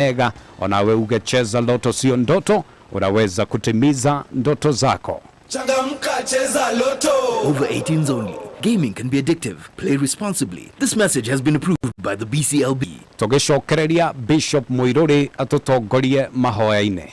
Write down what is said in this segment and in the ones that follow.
Kakamega, onawe uge cheza loto sio ndoto, unaweza kutimiza ndoto zako. Changamka, cheza loto. Over 18s only. Gaming can be addictive. Play responsibly. This message has been approved by the BCLB. Tũgĩcokereria Bishop Muiruri atũtongorie mahoya-inĩ.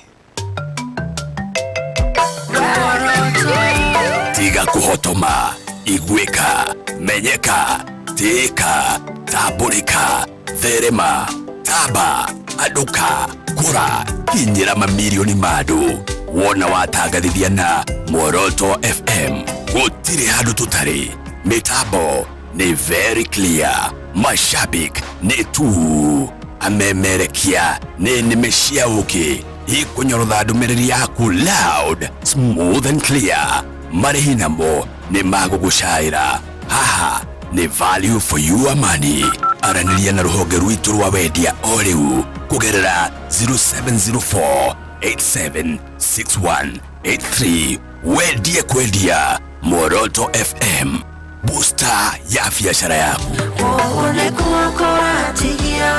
Tiga kuhotoma, iguĩka, menyeka, tĩĩka, tambũrĩka, therema, tamba, andũka, kũra, kinyĩra mamirioni ma andũ. Wona watangathithia na Muoroto FM, gũtirĩ handũ tũtarĩ. Mĩtambo nĩ very clear, mashabik nĩ tu, amemerekia nĩ nĩmĩ cia ũkĩ ikũnyorotha ndũmĩrĩri yaku loud, smooth and clear. Marĩhi namo nĩ magũgũcaĩra. Haha nĩ value for your money. Aranĩria na rũhonge rwitũ rwa wendia o rĩu kũgerera 0704 876183. Wendie kwendia. Muoroto FM, booster ya biashara yaku. Gũkũ nĩkuo kũratigia.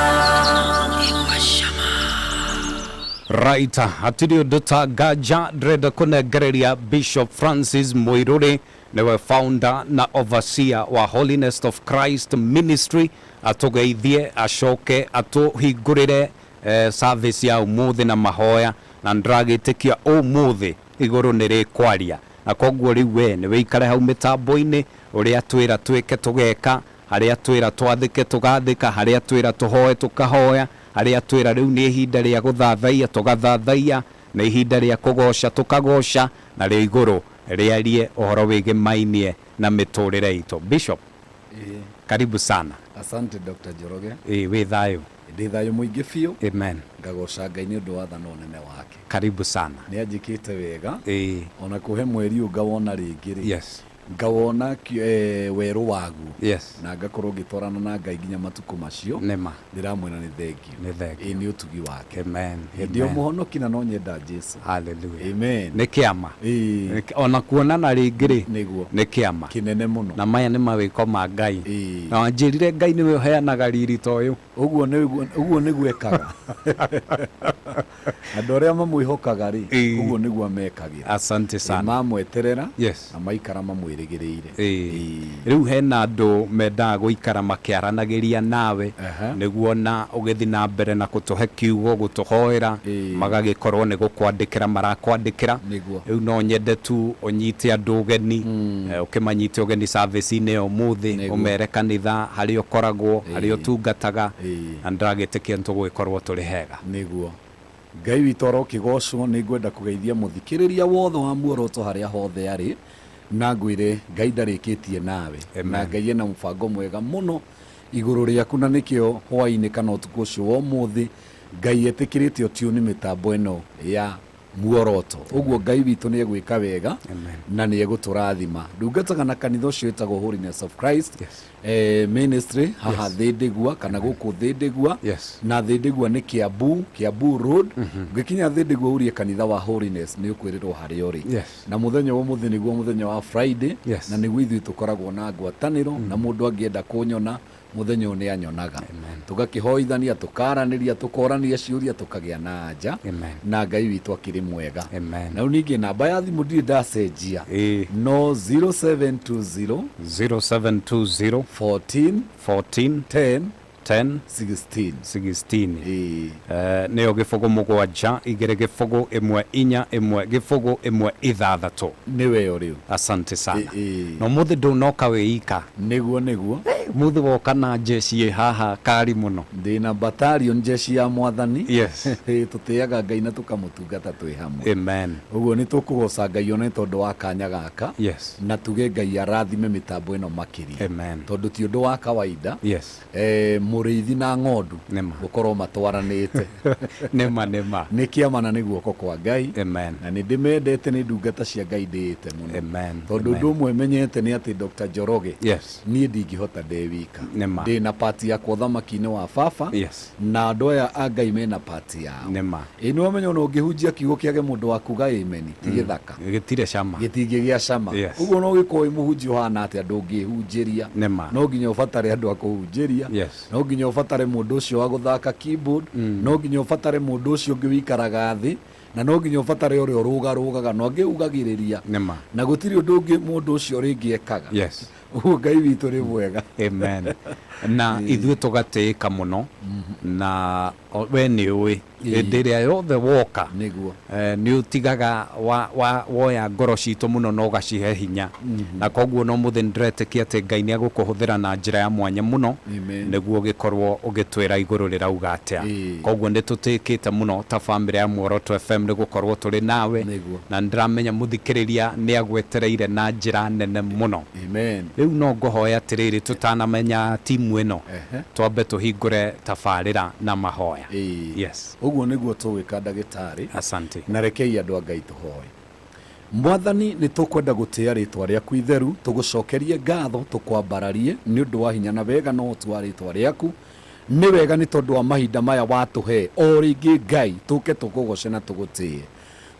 Right, hatirĩ ũndũ ta nganja ndĩrenda kũnengereria Bishop Francis Muiruri, nĩwe founder na overseer wa Holiness of Christ Ministry, atũgeithie acoke atũhingũrĩre service ya ũmũthĩ na mahoya, na ndĩragĩtĩkia ũmũthĩ igũrũ nĩ rĩkwaria, na koguo rĩu we nĩ wĩikare hau mĩtambo-inĩ, ũrĩa twĩra twĩke tũgeka, harĩa twĩra twathĩke tũgathĩka, harĩa twĩra tũhoe tũkahoya, harĩa twĩra rĩu nĩ ihinda rĩa gũthathaiya tũgathathaiya, nĩ ihinda rĩa kũgoca tũkagoca, na rĩo igũrũ rĩarie ũhoro wĩgĩmainie na mĩtũrĩre itũ. Bishop, karibu sana. Asante, Dr. Njoroge. Ĩ, wĩ thayũ? Ndĩ thayũ mũingĩ biũ. Amen. Ngagoca Ngai nĩ ũndũ wa thana ũnene wake. Karibu sana. Nĩ anjĩkĩte wega. Ona kũhe mweri ũyũ ngawona rĩngĩ rĩ. Ngawona werũ waguo. Na ngakorwo ngĩtwarana na Ngai nginya matukũ macio. Nĩma. Ndĩramwĩra nĩ thengio. Nĩ thengio. Ĩ, nĩ ũtugi wake. Amen. Hĩndĩ ĩyo Amen. mũhonoki na no nyenda Jesu. Hallelujah. Amen. Nĩ kĩama. Ĩĩ. Ona kuonana rĩngĩ rĩ. Nĩguo. Nĩ kĩama. Kĩnene mũno. Na maya nĩ mawĩko ma Ngai. Ĩĩ. Na wanjĩrire Ngai nĩwe ũheanaga riri ta ũyũ. Ũguo nĩguo ekaga. Andũ arĩa mamwĩhokaga rĩ, Ĩĩ. ũguo nĩguo amekagĩra. Asante sana. Mamweterera Yes. na maikara mamwĩrĩgĩrĩire. Ĩĩ. Ĩĩ. Rĩu hena andũ mendaga gũikara makĩaranagĩria nawe, nĩguo na ũgĩthiĩ na mbere na gũtũhe kiugo, gũtũhoera, Ĩĩ. magagĩkorwo nĩ gũkwandĩkĩra marakwandĩkĩra. Nĩguo. Rĩu no nyende tu ũnyite andũ ũgeni, ũkĩmanyite ũgeni service-inĩ ya ũmũthĩ, Nĩguo. ũmere kanitha harĩa ũkoragwo, harĩa Ĩĩ. ũtungataga, Ĩĩ. na ndĩragĩtĩkia nĩtũgũgĩkorwo tũrĩ hega. Nĩguo. Ngai witũ arokĩgocwo. Nĩ ngwenda kũgeithia mũthikĩrĩria wothe wa Muoroto harĩa hothe arĩ, na ngwĩre Ngai ndarĩkĩtie nawe. Amen. Na Ngai ena mũbango mwega mũno igũrũ rĩaku, na nĩkĩo hwaĩ-inĩ kana ũtukũ ũcio wa ũmũthĩ Ngai etĩkĩrĩte ũtiũni mĩtambo ĩno ya Muoroto. Ũguo Ngai witũ nĩ egwĩka wega. Amen. Na nĩ egũtũrathima. Ndungataga na kanitha ũcio wĩtagwo Holiness of Christ Yes. Ministry haha Yes. Thĩndĩgua kana gũkũ Thĩndĩgua. Yes. Na Thĩndĩgua nĩ Kiambu, Kiambu Road. Ũngĩkinya Thĩndĩgua ũrie kanitha wa Holiness nĩ ũkwĩrĩrwo harĩa ũrĩ. Yes. Na mũthenya wa ũmũthĩ nĩguo mũthenya wa Friday. Yes. Na nĩguo ithuĩ tũkoragwo na ngwatanĩro, na mũndũ angĩenda kũnyona mũthenya ũyũ nĩ anyonaga. Amen. Tũgakĩhoithania, tũkaranĩria, tũkorania ciũria, tũkagĩa na anja. Amen. Na Ngai witũ akĩrĩ mwega. Amen. Na rĩu ningĩ namba ya thimũ ndirĩ ndacenjia. Ĩĩ. No 0720 0720 14 14 10 10 16. 16. Ĩĩ. Nĩyo 0 7 2 0 1 4 1 0 1 6. Nĩwe rĩu. Asante sana. Ĩĩ. Na ũmũthĩ ndũnoka wĩ ika. Nĩguo. Mũthĩ woka na njeci ĩ haha kari mũno. Ndĩna battalion, jeshi ya mwathani. Yes. Ĩĩ, tũtĩaga Ngai na tũkamũtungata twĩ hamwe. Amen. Ũguo nĩ tũkũgoca Ngai ona nĩ tondũ wa kanya gaka. Yes. Na tuge Ngai arathime mĩtambo ĩno makĩria. Amen. Tondũ ti ũndũ wa kawaida. Yes. Mũrĩithi na ng'ondu Nĩma. gũkorwo matwaranĩte. Nĩma. Nĩ kĩama na nĩ guoko kwa Ngai. Amen. Na nĩ ndĩmendete, nĩ ndungata cia Ngai ndĩĩte mũno. Amen. Tondũ Amen. ũndũ ũmwe menyete nĩ atĩ, Dr. Njoroge, Yes. niĩ ndingĩhota ndĩ wika. Nĩma. Ndĩ na part yakwa ũthamaki-inĩ wa baba. Yes. Na andũ aya a Ngai mena part yao. Nĩma. Ĩ, nĩ wamenya ona ũngĩhunjia kiugo kĩage mũndũ wa kuga amen, ti gĩthaka. Gĩtirĩ cama. Gĩtingĩgĩa cama. Yes. Ũguo no ũgĩkorwo wĩ mũhunjia ũhana atĩa, ndũngĩhunjĩria. Nĩma. No nginya ũbatare andũ a kũhunjĩria. Yes. No nginya Nginya ũbatare mũndũ ũcio wa gũthaka keyboard, no nginya ũbatare mũndũ ũcio ũngĩ wĩikaraga thĩ, na no nginya ũbatare ũrĩa ũrũgarũgaga na ũngĩ ugagĩrĩria. Nĩma. Na gũtirĩ ũndũ ũngĩ mũndũ ũcio rĩngĩ ekaga. Ũguo Ngai witũ nĩ mwega. Amen. Na ithuĩ tũgatĩĩka mũno na we nĩ ũĩ hĩndĩ ĩrĩa yothe woka, Nĩguo. Nĩ ũtigaga woya ngoro citũ mũno na ũgacihe hinya, na koguo no mũthĩ nĩndĩretĩkia atĩ Ngai nĩ egũkũhũthĩra na njĩra ya mwanya mũno. Amen. Nĩguo ũgĩkorwo ũgĩtwĩra igũrũ rĩrauga atĩa. Koguo nĩ tũtĩĩkĩte mũno ta bamĩrĩ ya Muoroto FM nĩ gũkorwo tũrĩ nawe. Na nĩndĩramenya mũthikĩrĩria nĩ agwetereire na njĩra nene mũno. Amen. Rĩu no ngũhoya atĩrĩrĩ, tũtanamenya timu ĩno, twambe tũhingũre tabarĩra na mahoya. Yes. Ũguo nĩguo tũgwĩka, ndagĩtarĩ. Asante. Na rekei andũ a Ngai tũhoe. Mwathani, nĩ tũkwenda gũtĩĩa rĩtwa rĩaku itheru, tũgũcokerie ngatho, tũkwambararie nĩ ũndũ wa hinya na wega na ũhoti wa rĩtwa rĩaku. Nĩ wega nĩ tondũ wa mahinda maya watũhe o rĩngĩ, Ngai, tũke tũkũgoce na tũgũtĩe.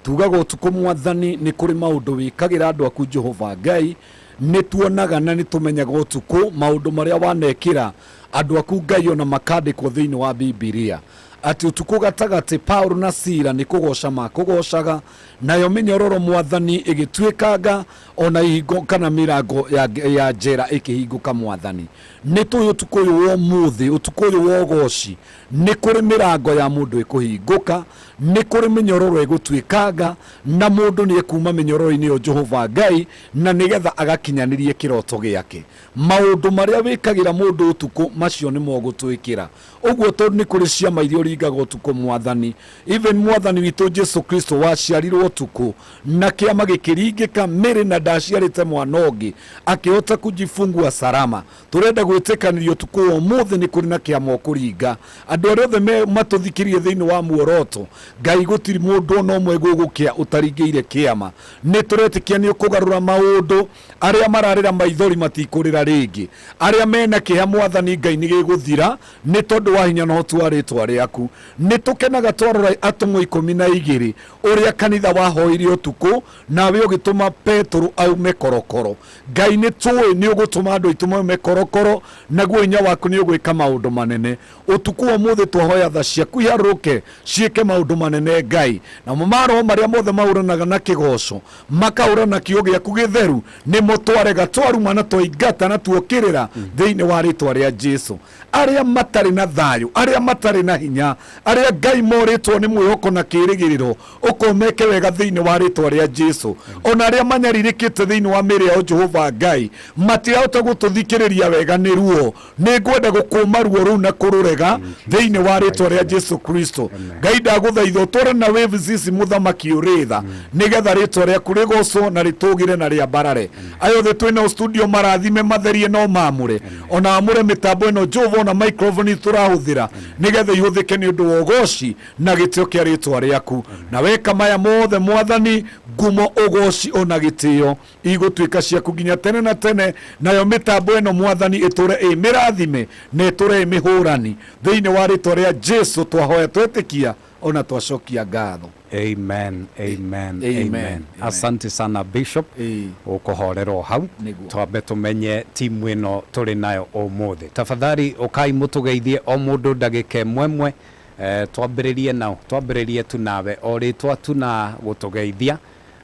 Tugaga ũtukũ, Mwathani, nĩ kũrĩ maũndũ wĩkagĩra andũ aku. Jehova Ngai, nĩ tuonaga na nĩ tũmenyaga ũtukũ maũndũ marĩa wanekĩra andũ aku, Ngai, ona makandĩkwo thĩinĩ wa Bibilia atĩ ũtukũ gatagatĩ Paulo na Sila nĩ kũgoca makũgocaga, nayo mĩnyororo, Mwathani, ĩgĩtuĩkanga, ona ihingo kana mĩrango ya njera ĩkĩhingũka. Mwathani, nĩ tũĩ ũtukũ ũyũ wa ũmũthĩ, ũtukũ ũyũ wa ũgoci, nĩ kũrĩ mĩrango ya mũndũ ĩkũhingũka, nĩ kũrĩ mĩnyororo ĩgũtuĩkanga, na mũndũ nĩ ekuma mĩnyororo-inĩ ĩyo, Jehova Ngai, na nĩgetha agakinyanĩrie kĩroto gĩake. Maũndũ marĩa wĩkagĩra mũndũ ũtukũ, macio nĩmo ũgũtwĩkĩra ũguo, tondũ nĩ kũrĩ ciama iria ũringaga ũtukũ, Mwathani. Even Mwathani witũ Jesu Kristo waciarirwo ũtukũ na kĩama gĩkĩringĩka mĩrĩ na ndaciarĩte mwana ũngĩ, akĩhota kujifungua salama. Tũrenda gwĩtĩkanĩria ũtukũ wa ũmũthĩ nĩ kũrĩ na kĩama ũkũringa. Andũ arĩa othe matũthikĩrĩrie thĩinĩ wa Muoroto, Ngai, gũtirĩ mũndũ ona ũmwe gũgũkĩa ũtaringĩire kĩama. Nĩ tũretĩkia nĩ ũkũgarũra maũndũ. Arĩa mararĩra maithori matikũrĩra rĩngĩ. Arĩa mena kĩeha, Mwathani Ngai, nĩ gĩgũthira nĩ tondũ wa hinya na ũhoti wa rĩtwa rĩaku. Nĩ tũkenaga twarora atũmwo 12, ũrĩa kanitha wahoire ũtukũ, nawe ũgĩtũma Petũrũ aume korokoro. Ngai, nĩ tũĩ nĩ ũgũtũma andũ aitũ maume korokoro, naguo hinya waku nĩ ũgwĩka maũndũ manene. Ũtukũ wa ũmũthĩ twahoya tha ciaku iharũrũke ciĩke maũndũ manene, Ngai. Namo maroho marĩa mothe mahũranaga na kĩgoco, makahũrana na kiugo gĩaku gĩtheru, nĩmo twarega, twaruma na twaingata na tuokĩrĩra thĩinĩ wa rĩtwa rĩa Jesu. Arĩa matarĩ na thayũ, arĩa matarĩ na hinya, arĩa, Ngai, morĩtwo nĩ mwĩhoko na kĩĩrĩgĩrĩro, ũkomeke wega thĩinĩ wa rĩtwa rĩa Jesu. Ona arĩa manyarirĩkĩte thĩinĩ wa mĩĩrĩ yao, Jehova Ngai, matirahota gũtũthikĩrĩria wega nĩ ruo, nĩ ngwenda gũkũma ruo rũu na kũrũrega thĩinĩ wa rĩtwa rĩa Jesu Kristo. Ngai, ndagũthaitha ũtware na waves ici, mũthamaki ũrĩ tha, nĩgetha rĩtwa rĩaku rĩgocwo na rĩtũgĩre na rĩambarare. Aya othe twĩnao studio marathime, matherie no mamũre, ona amũre mĩtambo ĩno, Jehova, ona microphone tũrahũthĩra, nĩgetha ihũthĩke nĩ ũndũ wa ũgoci na gĩtĩo kĩa rĩtwa rĩaku. Na weka maya mothe, Mwathani, ngumo, ũgoci ona gĩtĩo igũtuĩka ciaku nginya tene na tene. Nayo mĩtambo ĩno, Mwathani, ĩtũre ĩ mĩrathime na ĩtũre ĩ mĩhũrani. Thĩinĩ wa rĩtwa rĩa Jesu twahoya, twetĩkia ona twacokia ngatho. Amen, amen. Amen. Amen. Asante sana, Bishop. Ũkũhorerwo hau. Nĩguo. Twambe tũmenye timu ĩno tũrĩ nayo ũmũthĩ. Tafadhali ũkai mũtũgeithie o mũndũ ndagĩka ĩmwe ĩmwe. Twambĩrĩrie nao, twambĩrĩrie tu nawe, o rĩtwa tu na gũtũgeithia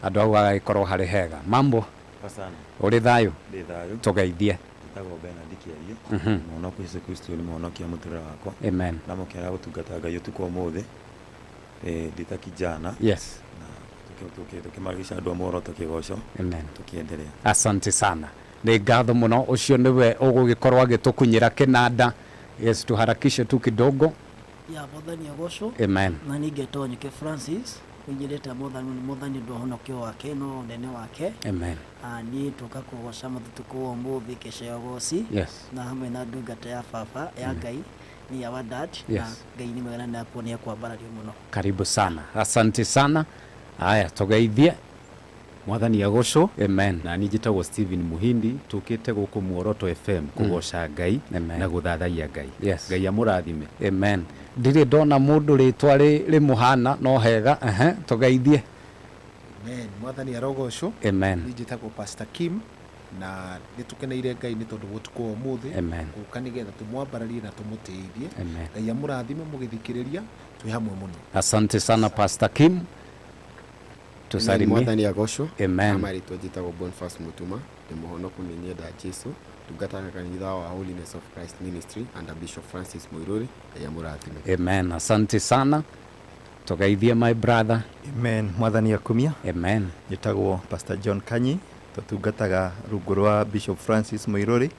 andũ au, agagĩkorwo harĩ hega. Mambo? Poa sana. Ũrĩ thayũ? Ndĩ thayũ. Tũgeithie. Njĩtagwo Bernard Kĩarie. Mũhonoku Jesu Kristo nĩ mũhonokia mũtũrĩre wakwa. Amen. Ndamũkĩra gũtungata Ngai ũtukũ wa ũmũthĩ. Ndĩ ta kijana. Na tũkĩmarisha andũ a Muoroto kĩgoco. Amen. Tũkĩendelea. Asante sana, nĩ ngatho mũno. Ũcio nĩwe ũgũgĩkorwo agĩtũkunyĩra kĩnanda. Yes, tuharakishe tu kidogo. Ya, Mwathani agocwo. Amen. Na niĩ ngetwo Nyuke Francis, ũingĩrĩte Mwathani nĩ Mwathani ũndũ wa ũhonokio wake no ũnene wake. Amen. Niĩ tũka kũgoca mũthtukũ wa ũmũthĩ kesha ya ũgoci na hamwe na ndungata ya baba ya Ngai ni our dad. Na Ngai nĩ mwega na nĩakuonia kwambarario mũno. Karibu sana, asante sana. Aya, tũgeithie. Mwathani agocwo. Amen. Na niĩ njĩtagwo Stephen Muhindi, tũkĩte gũkũ Muoroto FM kũgoca Ngai na gũthathaiya Ngai. Ngai amũrathime. Amen. Ndirĩ ndona mũndũ rĩtwa rĩmũhana no hega. Ehe, tũgeithie. Amen. Mwathani arogocwo. Amen. Niĩ njĩtagwo Pastor Kim. Na nĩ tũkeneire Ngai nĩ tondũ wa ũtukũ wa ũmũthĩ Amen. gũka nĩgetha tũmwambararie na tũmũtĩithie. Amen. Ngai amũrathime mũgĩthikĩrĩria, twĩ hamwe mũno. Asante sana Pastor Kim, tusalimie. Mwathani agocwo. Amen. Amarĩtwa njĩtagwo Boniface Mutuma, ndĩ mũhonoku, nĩ nyenda Jesu, ndungataga kanitha wa Holiness of Christ Ministry under Bishop Francis Muiruri. Ngai amũrathime. Amen. Asante sana, tugeithie my brother. Amen. Mwathani akumia. Amen. Njĩtagwo Pastor John Kanyi, tũtungataga rungu rwa Bishop Francis Muiruri,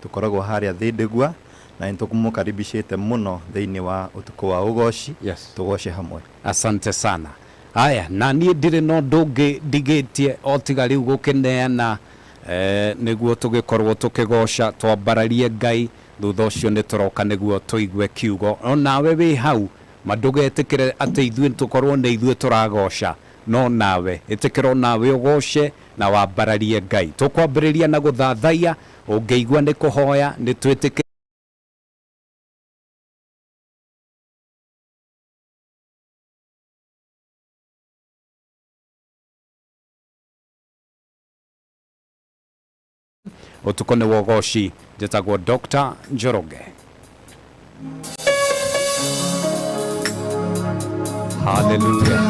tũkoragwo harĩa Thĩndĩgua, na nĩ tũmũkaribicĩte mũno thĩinĩ wa ũtukũ wa ũgoci. Yes. Tũgoce hamwe. Asante sana. Aya, na niĩ ndirĩ na ũndũ ũngĩ ndigĩtie o tiga rĩu gũkĩneana nĩguo tũgĩkorwo tũkĩgoca, twambararie Ngai. Thutha ũcio nĩ tũroka nĩguo tũigue kiugo. O nawe wĩ hau, ma ndũgetĩkĩre atĩ ithuĩ tũkorwo nĩ ithuĩ tũragoca, no nawe ĩtĩkĩra nawe ũgoce na wambararie Ngai. Tũkwambĩrĩria na gũthathaiya, ũngĩigua nĩ kũhoya nĩ twĩtĩkĩre. Ũtukũ nĩ wogoci. Njĩtagwo Dr. Njoroge. Hallelujah.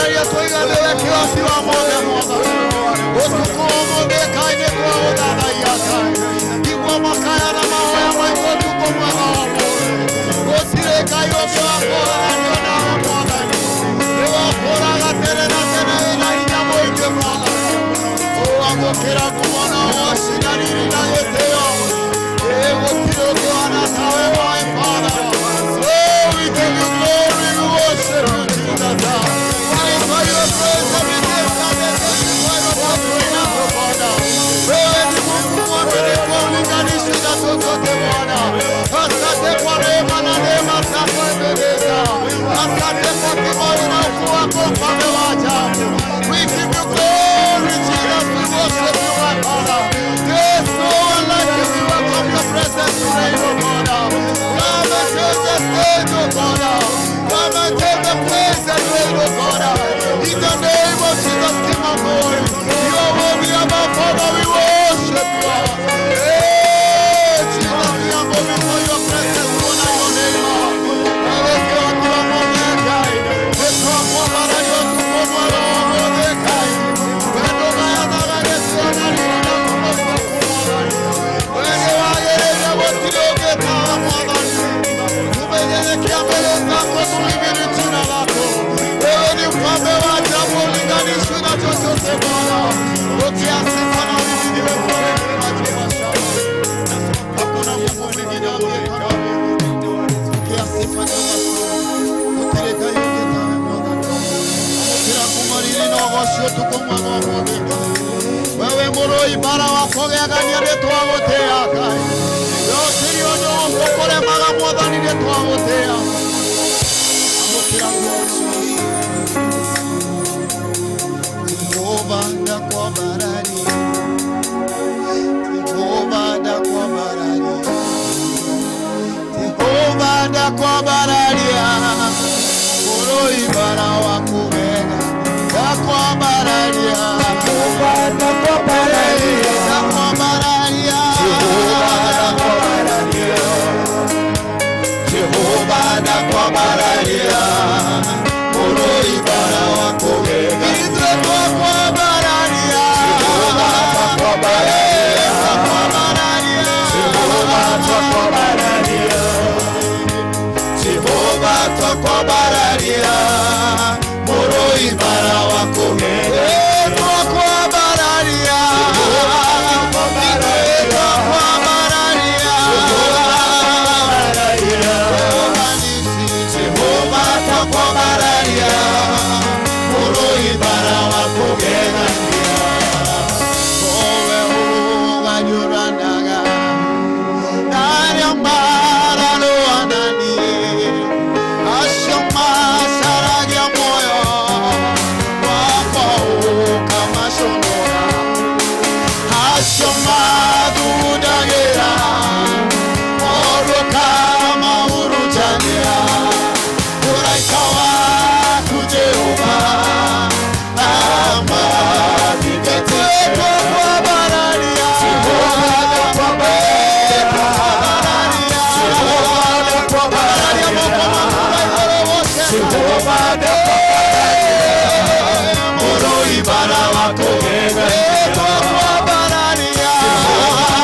twakwambararia twoiga nĩwe kĩhoti wa mothe Mwathani. Ũtukũ ũmũthĩ Ngai nĩ twagũthathaiya Ngai. Igua makaya na mahoya maitũ ũtukũ mwega wa ũmũthĩ. Gũtirĩ Ngai ũngĩ wa kũharanio nawe Mwathani. Nĩwe ũtũũraga tene na tene wĩna hinya mũingĩ Mwathani. Ũwamũkĩra ngumo na ũgoci na riri na gĩtĩo. Ĩ gũtirĩ ũngĩ wana tawe my Father. Oh, we give you glory, we worship you, Jesus. Magnify your praise every day, Wewe ni Mungu mwaminifu, hulinganishwi na chochote Bwana. Asante kwa rehema na neema zako Ebeneza. Asante kwa kibali na ukuu wako mfalme wa ajabu. We give you glory, Jesus. We worship you, my Father. There's no one like you. We welcome your presence today, O God. Come and take the stage, O God. Come and take the place and reign, O God. In the name of Jesus, King of glory. You are worthy of our Father. We worship you. Hey, Jesus, we are going before your presence. We honor your name. Wewe ni mfalme wa ajabu, hulinganishwi na chochote Bwana. Pokea sifa na uhimidiwe Bwana. Hakuna Mungu mwingine aliye kama wewe. Pokea sifa na gũtirĩ Ngai ũngĩ tawe Mwathani. Amũkĩra ngumo riri na ũgoci ũtukũ mwega wa ũmũthĩ Ngai. Wewe mũrũi mbara wa kũgegania nĩ twagũtĩĩa Ngai. Gũtirĩ ũndũ ũkũremaga Mwathani nĩ twagũtĩĩa. Amũkĩra ngumo. Jehova ndakwambararia. Jehova ndakwambararia. Jehova ndakwambararia. Mũrũi mbara wa kũgega ndakwambararia. Jehova ndakwambararia. Ndakwambararia. Jehova ndakwambararia. Jehova ndakwambararia. Mũrũi mbara wa kũgega. Ithuĩ twakwambararia. Jehova twakwambararia. Twakwambararia. Jehova twakwambararia. Jehova twakwambararia. Mũrũi mbara wa kũgega. Twakwambararia. Jehova twakwambararia. Twakwambararia. Jehova twakwambararia. Mũrũi mbara wa kũgegania. Owe ũgayũranaga na arĩa mararũa na niĩ, acio macaragia muoyo wakwa ũkamaconora, acio mathundagĩra ũru ũkamahurunjanĩra. Mũraika waku Jehova amathingate. Twakwambararia. Jehova ndakwambararia. Jehova ndakwambararia. Jehova ndakwambararia. Mũrũi mbara wa kũgegania. Twakwambararia. Jehova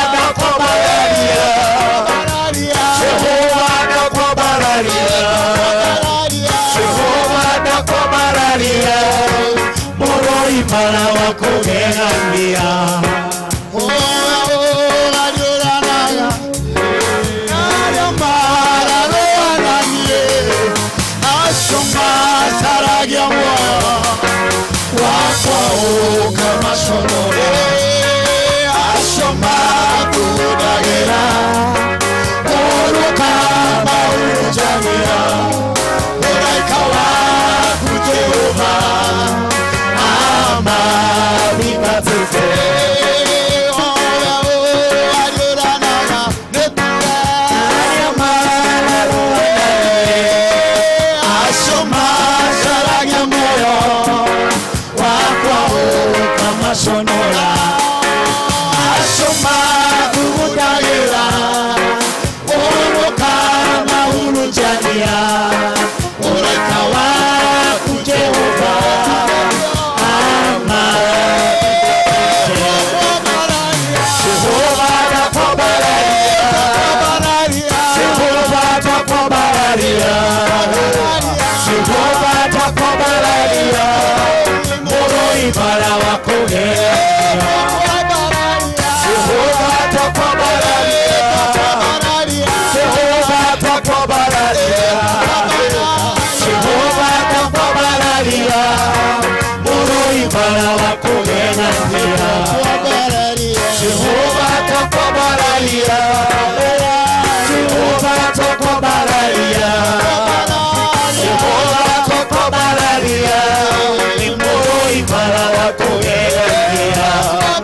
ndakwambararia, Jehova ndakwambararia, Jehova ndakwambararia, mũrũibara wa kũgegania. Jehova ndakwambararia, Jehova ndakwambararia, Jehova ndakwambararia, mũrũibara wa kũgegania.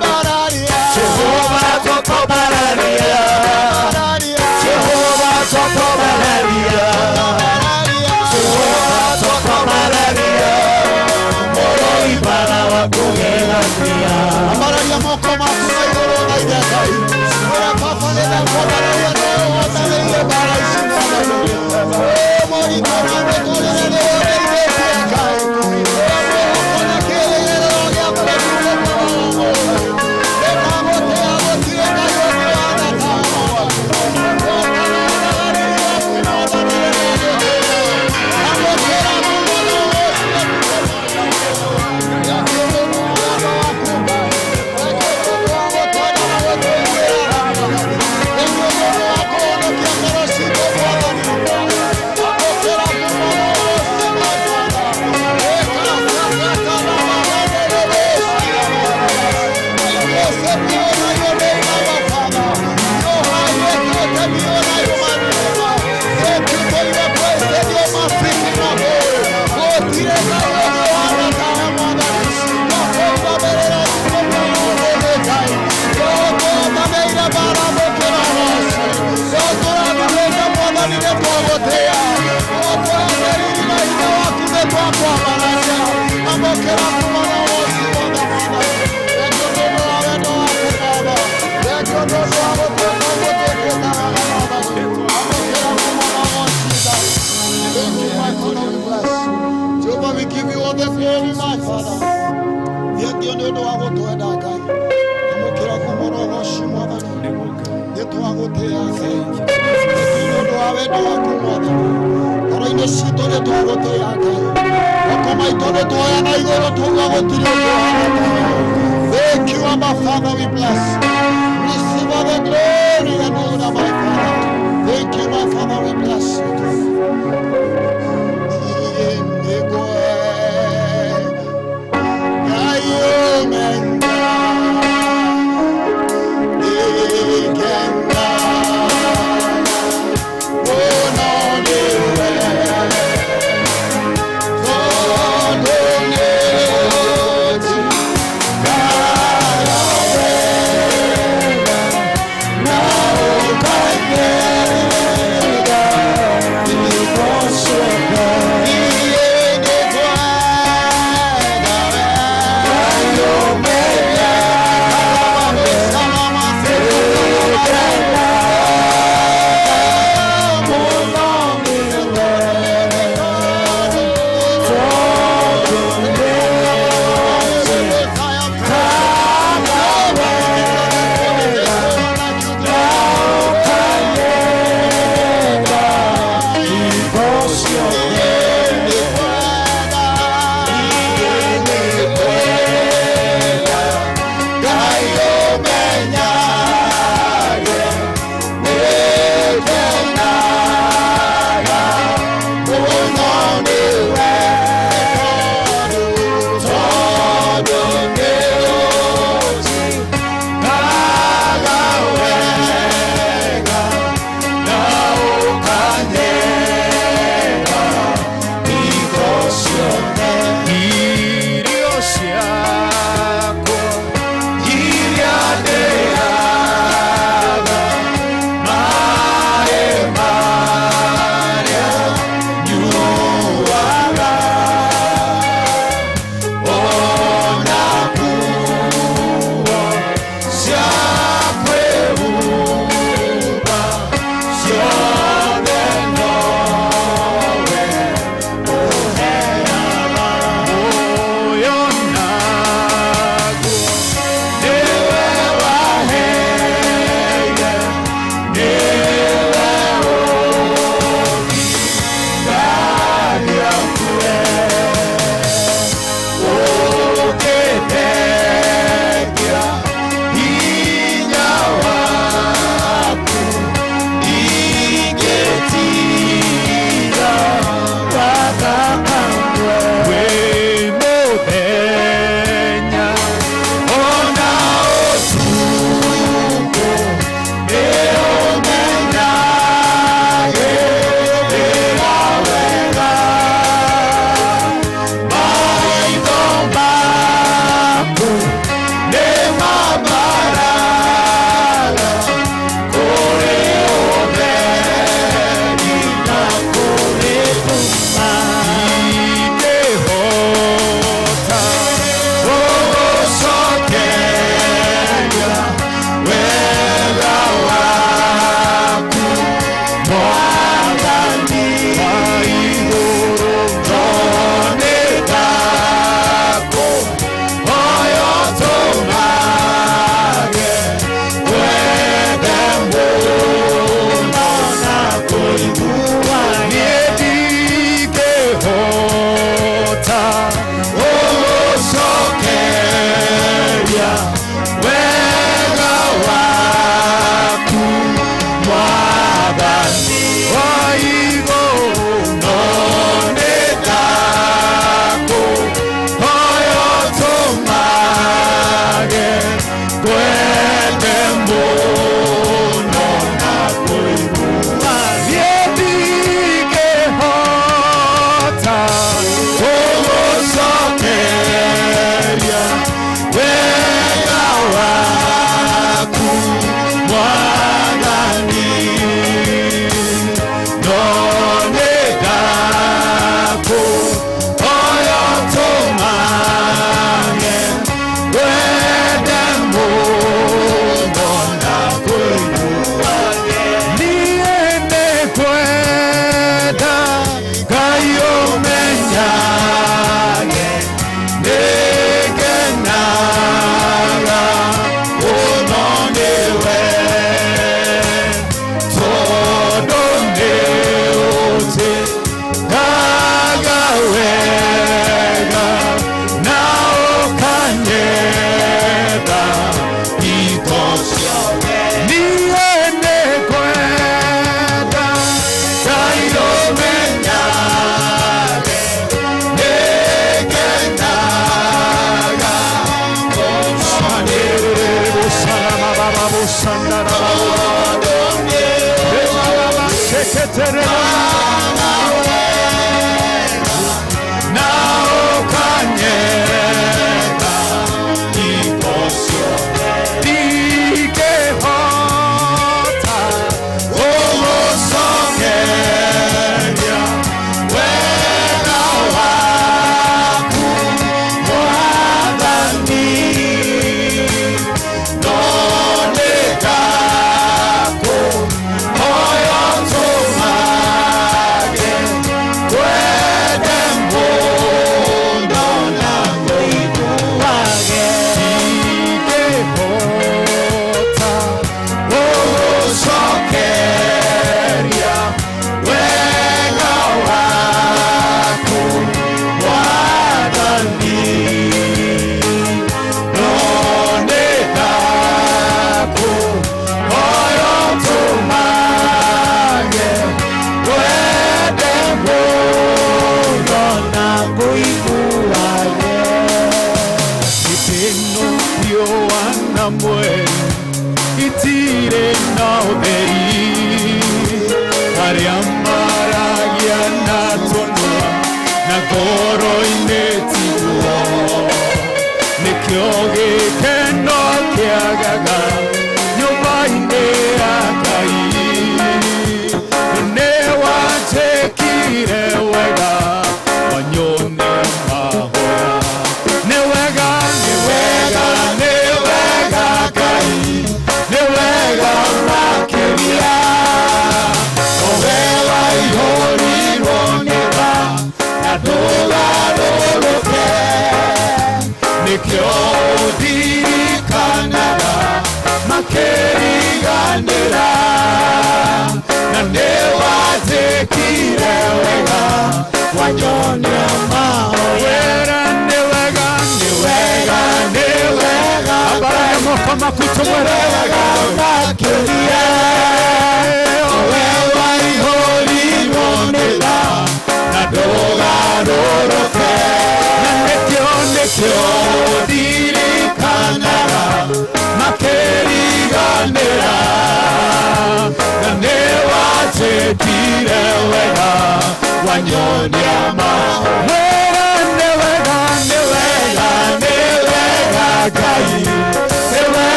Thank you, Abba Father, we bless. Receive all the glory and honor, my Father. Thank you, my Father, we bless you.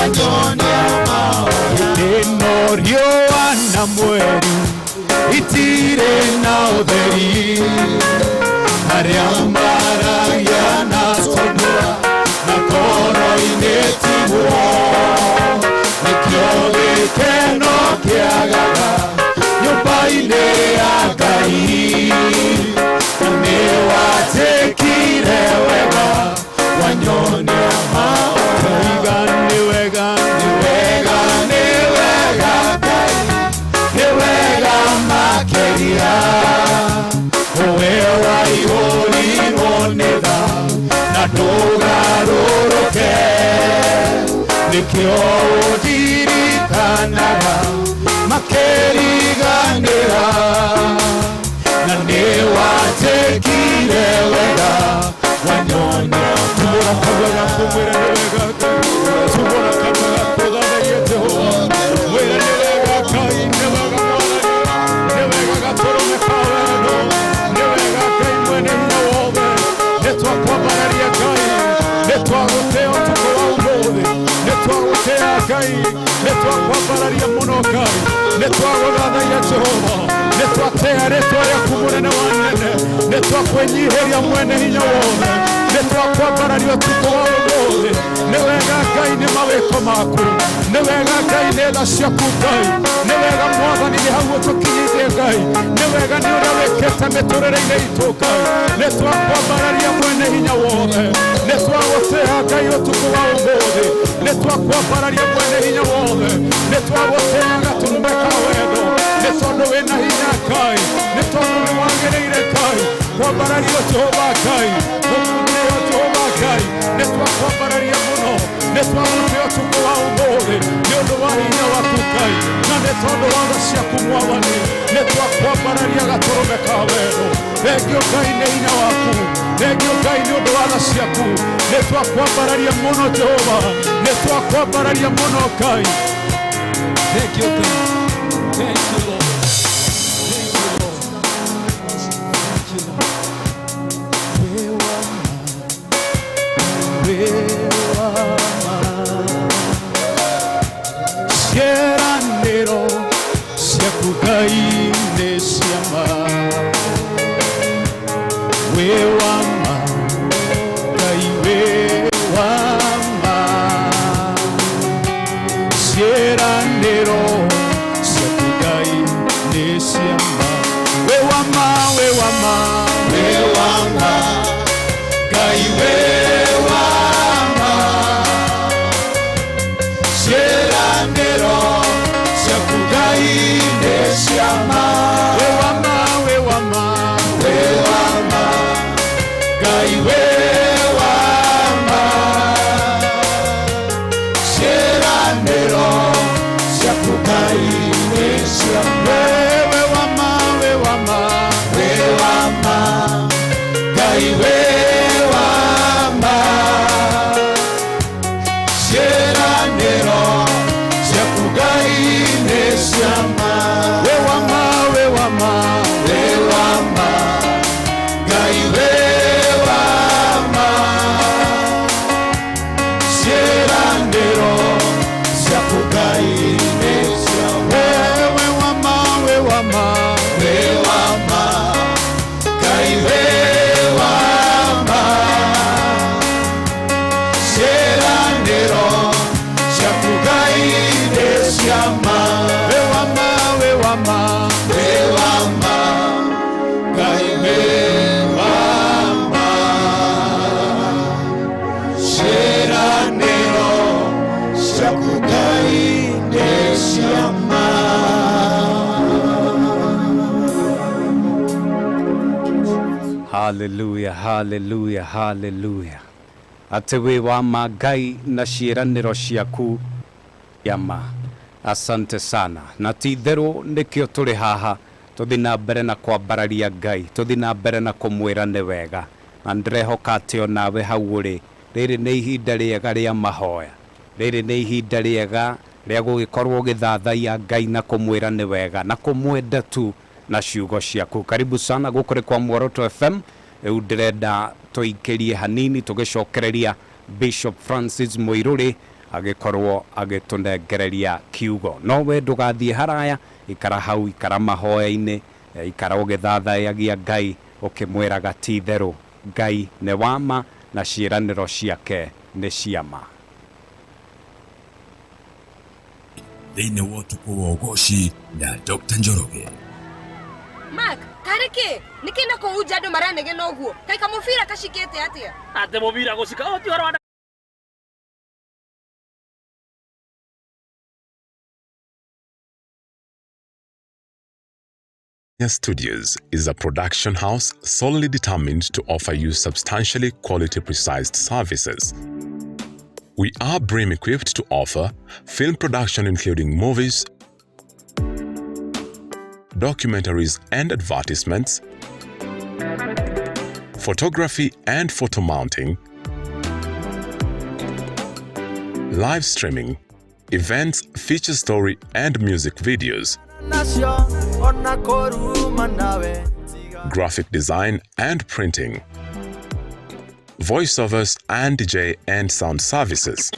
Wanyone. ĩno riũa na mweri itirĩ na ũtheri arĩa maragia na tũnua na ngoro-inĩ tiguo nĩkĩo gĩkeno kĩagaga nyũmba-inĩ ya Ngai na nĩwanjĩkire wega wanyonia maũndũ nĩ wega nĩ wega nĩ wega Ngai nĩ wega makĩria we waihũrirwo nĩ tha na ndũgarũrũke nĩkĩo ũndirikanaga makĩriganĩra na nĩwanjĩkire wega wanyonia tumbũra kanua gaku mwĩre nĩ wega Ngai tumbũra kanua gaku ũthathaiye Jehova mwĩre nĩ wega Ngai nĩ wega Mwathani nĩ wega gatũrũme ka wendo nĩ wega Ngai mwene hinya wothe nĩ twakwambararia Ngai nĩ twagũtĩa ũtukũ wa ũmũthĩ nĩ twagũtĩa Ngai nĩ twakwambararia mũno Ngai nĩ twagũthathaiya Jehova nĩ twatĩa rĩtwa rĩaku mũnene wa nene nĩ twakwĩnyihĩria mwene hinya wothe nĩ twakwambararia ũtukũ wa ũmũthĩ nĩ wega Ngai nĩ mawĩko maku nĩ wega Ngai nĩ tha ciaku Ngai nĩ wega Mwathani nĩ hau ũtũkinyithie Ngai nĩ wega nĩ ũrĩa wĩkĩte mĩtũrĩre-inĩ itũ Ngai nĩ twakwambararia mwene hinya wothe nĩ twagũtĩa Ngai ũtukũ wa ũmũthĩ nĩ twakwambararia mwene hinya wothe nĩ twagũtĩa gatũrũme ka wendo nĩ tondũ wĩna hinya Ngai nĩ tondũ nĩ wagĩrĩire Ngai kwambarario Jehova Ngai gũkũtĩo Jehova Ngai nĩ twakwambararia mũno nĩ twagũtĩa ũtukũ wa ũmũthĩ nĩ ũndũ wa hinya waku Ngai na nĩ tondũ wa tha ciaku Mwathani nĩ twakwambararia gatũrũme ka wendo thengio Ngai nĩ hinya waku thengio Ngai nĩ ũndũ wa tha ciaku nĩ twakwambararia mũno Jehova nĩ twakwambararia mũno Ngai. Thank you, God. Thank you, Lord. Thank you, Lord. Thank you, Lord. Ciĩranĩro ciaku Ngai nĩ cia ma wĩ wa ma Ngai wĩ wa ma ciĩranĩro ciaku Ngai nĩ cia ma wĩ wa ma wĩ wa ma wĩ wa ma Ngai wĩ wa ma ciĩranĩro ciaku Ngai nĩ cia ma wĩ wa ma wĩ wa ma wĩ wa ma Ngai wĩ wa ma ciĩranĩro ciaku Ngai nĩ cia ma wĩ wa ma wĩ wa ma wĩ wa ma Ngai wĩ wa ma ciĩranĩro ciaku Ngai nĩ cia ma wĩ wa ma wĩ wa ma wĩ wa ma Ngai wĩ wa ma ciĩranĩro ciaku Ngai nĩ cia ma wĩ wa ma wĩ wa ma wĩ wa ma Ngai wĩ wa ma ciĩranĩro ciaku Ngai nĩ cia ma wĩ wa ma wĩ wa ma wĩ wa ma Ngai wĩ wa ma ciĩranĩro ciaku Ngai nĩ cia ma. Hallelujah, hallelujah, hallelujah. Atĩ wĩ wa ma Ngai na ciĩranĩro ciaku ya ma. Asante sana. Na ti itherũ nĩkĩo tũrĩ haha tũthi na mbere na kwambararia Ngai tũthi na mbere na kũmwĩra nĩ wega na ndĩrehoka atĩ onawe hau ũrĩ rĩrĩ nĩ ihinda rĩega rĩa mahoya rĩrĩ nĩ ihinda rĩega rĩa gũgĩkorwo ũgĩthathaiya Ngai na kũmwĩra nĩ wega na kũmwenda tu na ciugo ciaku. Karibu sana gũkũ nĩ kwa Muoroto FM. Rĩu ndĩrenda tũikĩrie hanini tũgĩcokereria Bishop Francis Muiruri Agĩkorwo agĩtũnengereria kiugo. No we ndũgathiĩ haraya, ikara hau, ikara mahoya-inĩ, ikara ũgĩthathayagia Ngai ũkĩmwĩraga ti itherũ Ngai nĩ wama na ciĩranĩro ciake nĩ ciama. Thĩinĩ wa ũtukũ wa ũgoci na Dr. Njoroge. Mark, karĩ kĩ? Nĩ kĩ na kũu nja andũ maranegena ũguo? Kaĩ kamũbira kacikĩte atĩa? Atĩ mũbira gũcika, ũyũ ti ũhoro wa Studios is a production house solely determined to offer you substantially quality precise services. We are brim equipped to offer film production including movies, documentaries and advertisements, photography and photo mounting, live streaming, events, feature story and music videos, graphic design and printing, voiceovers and DJ and sound services.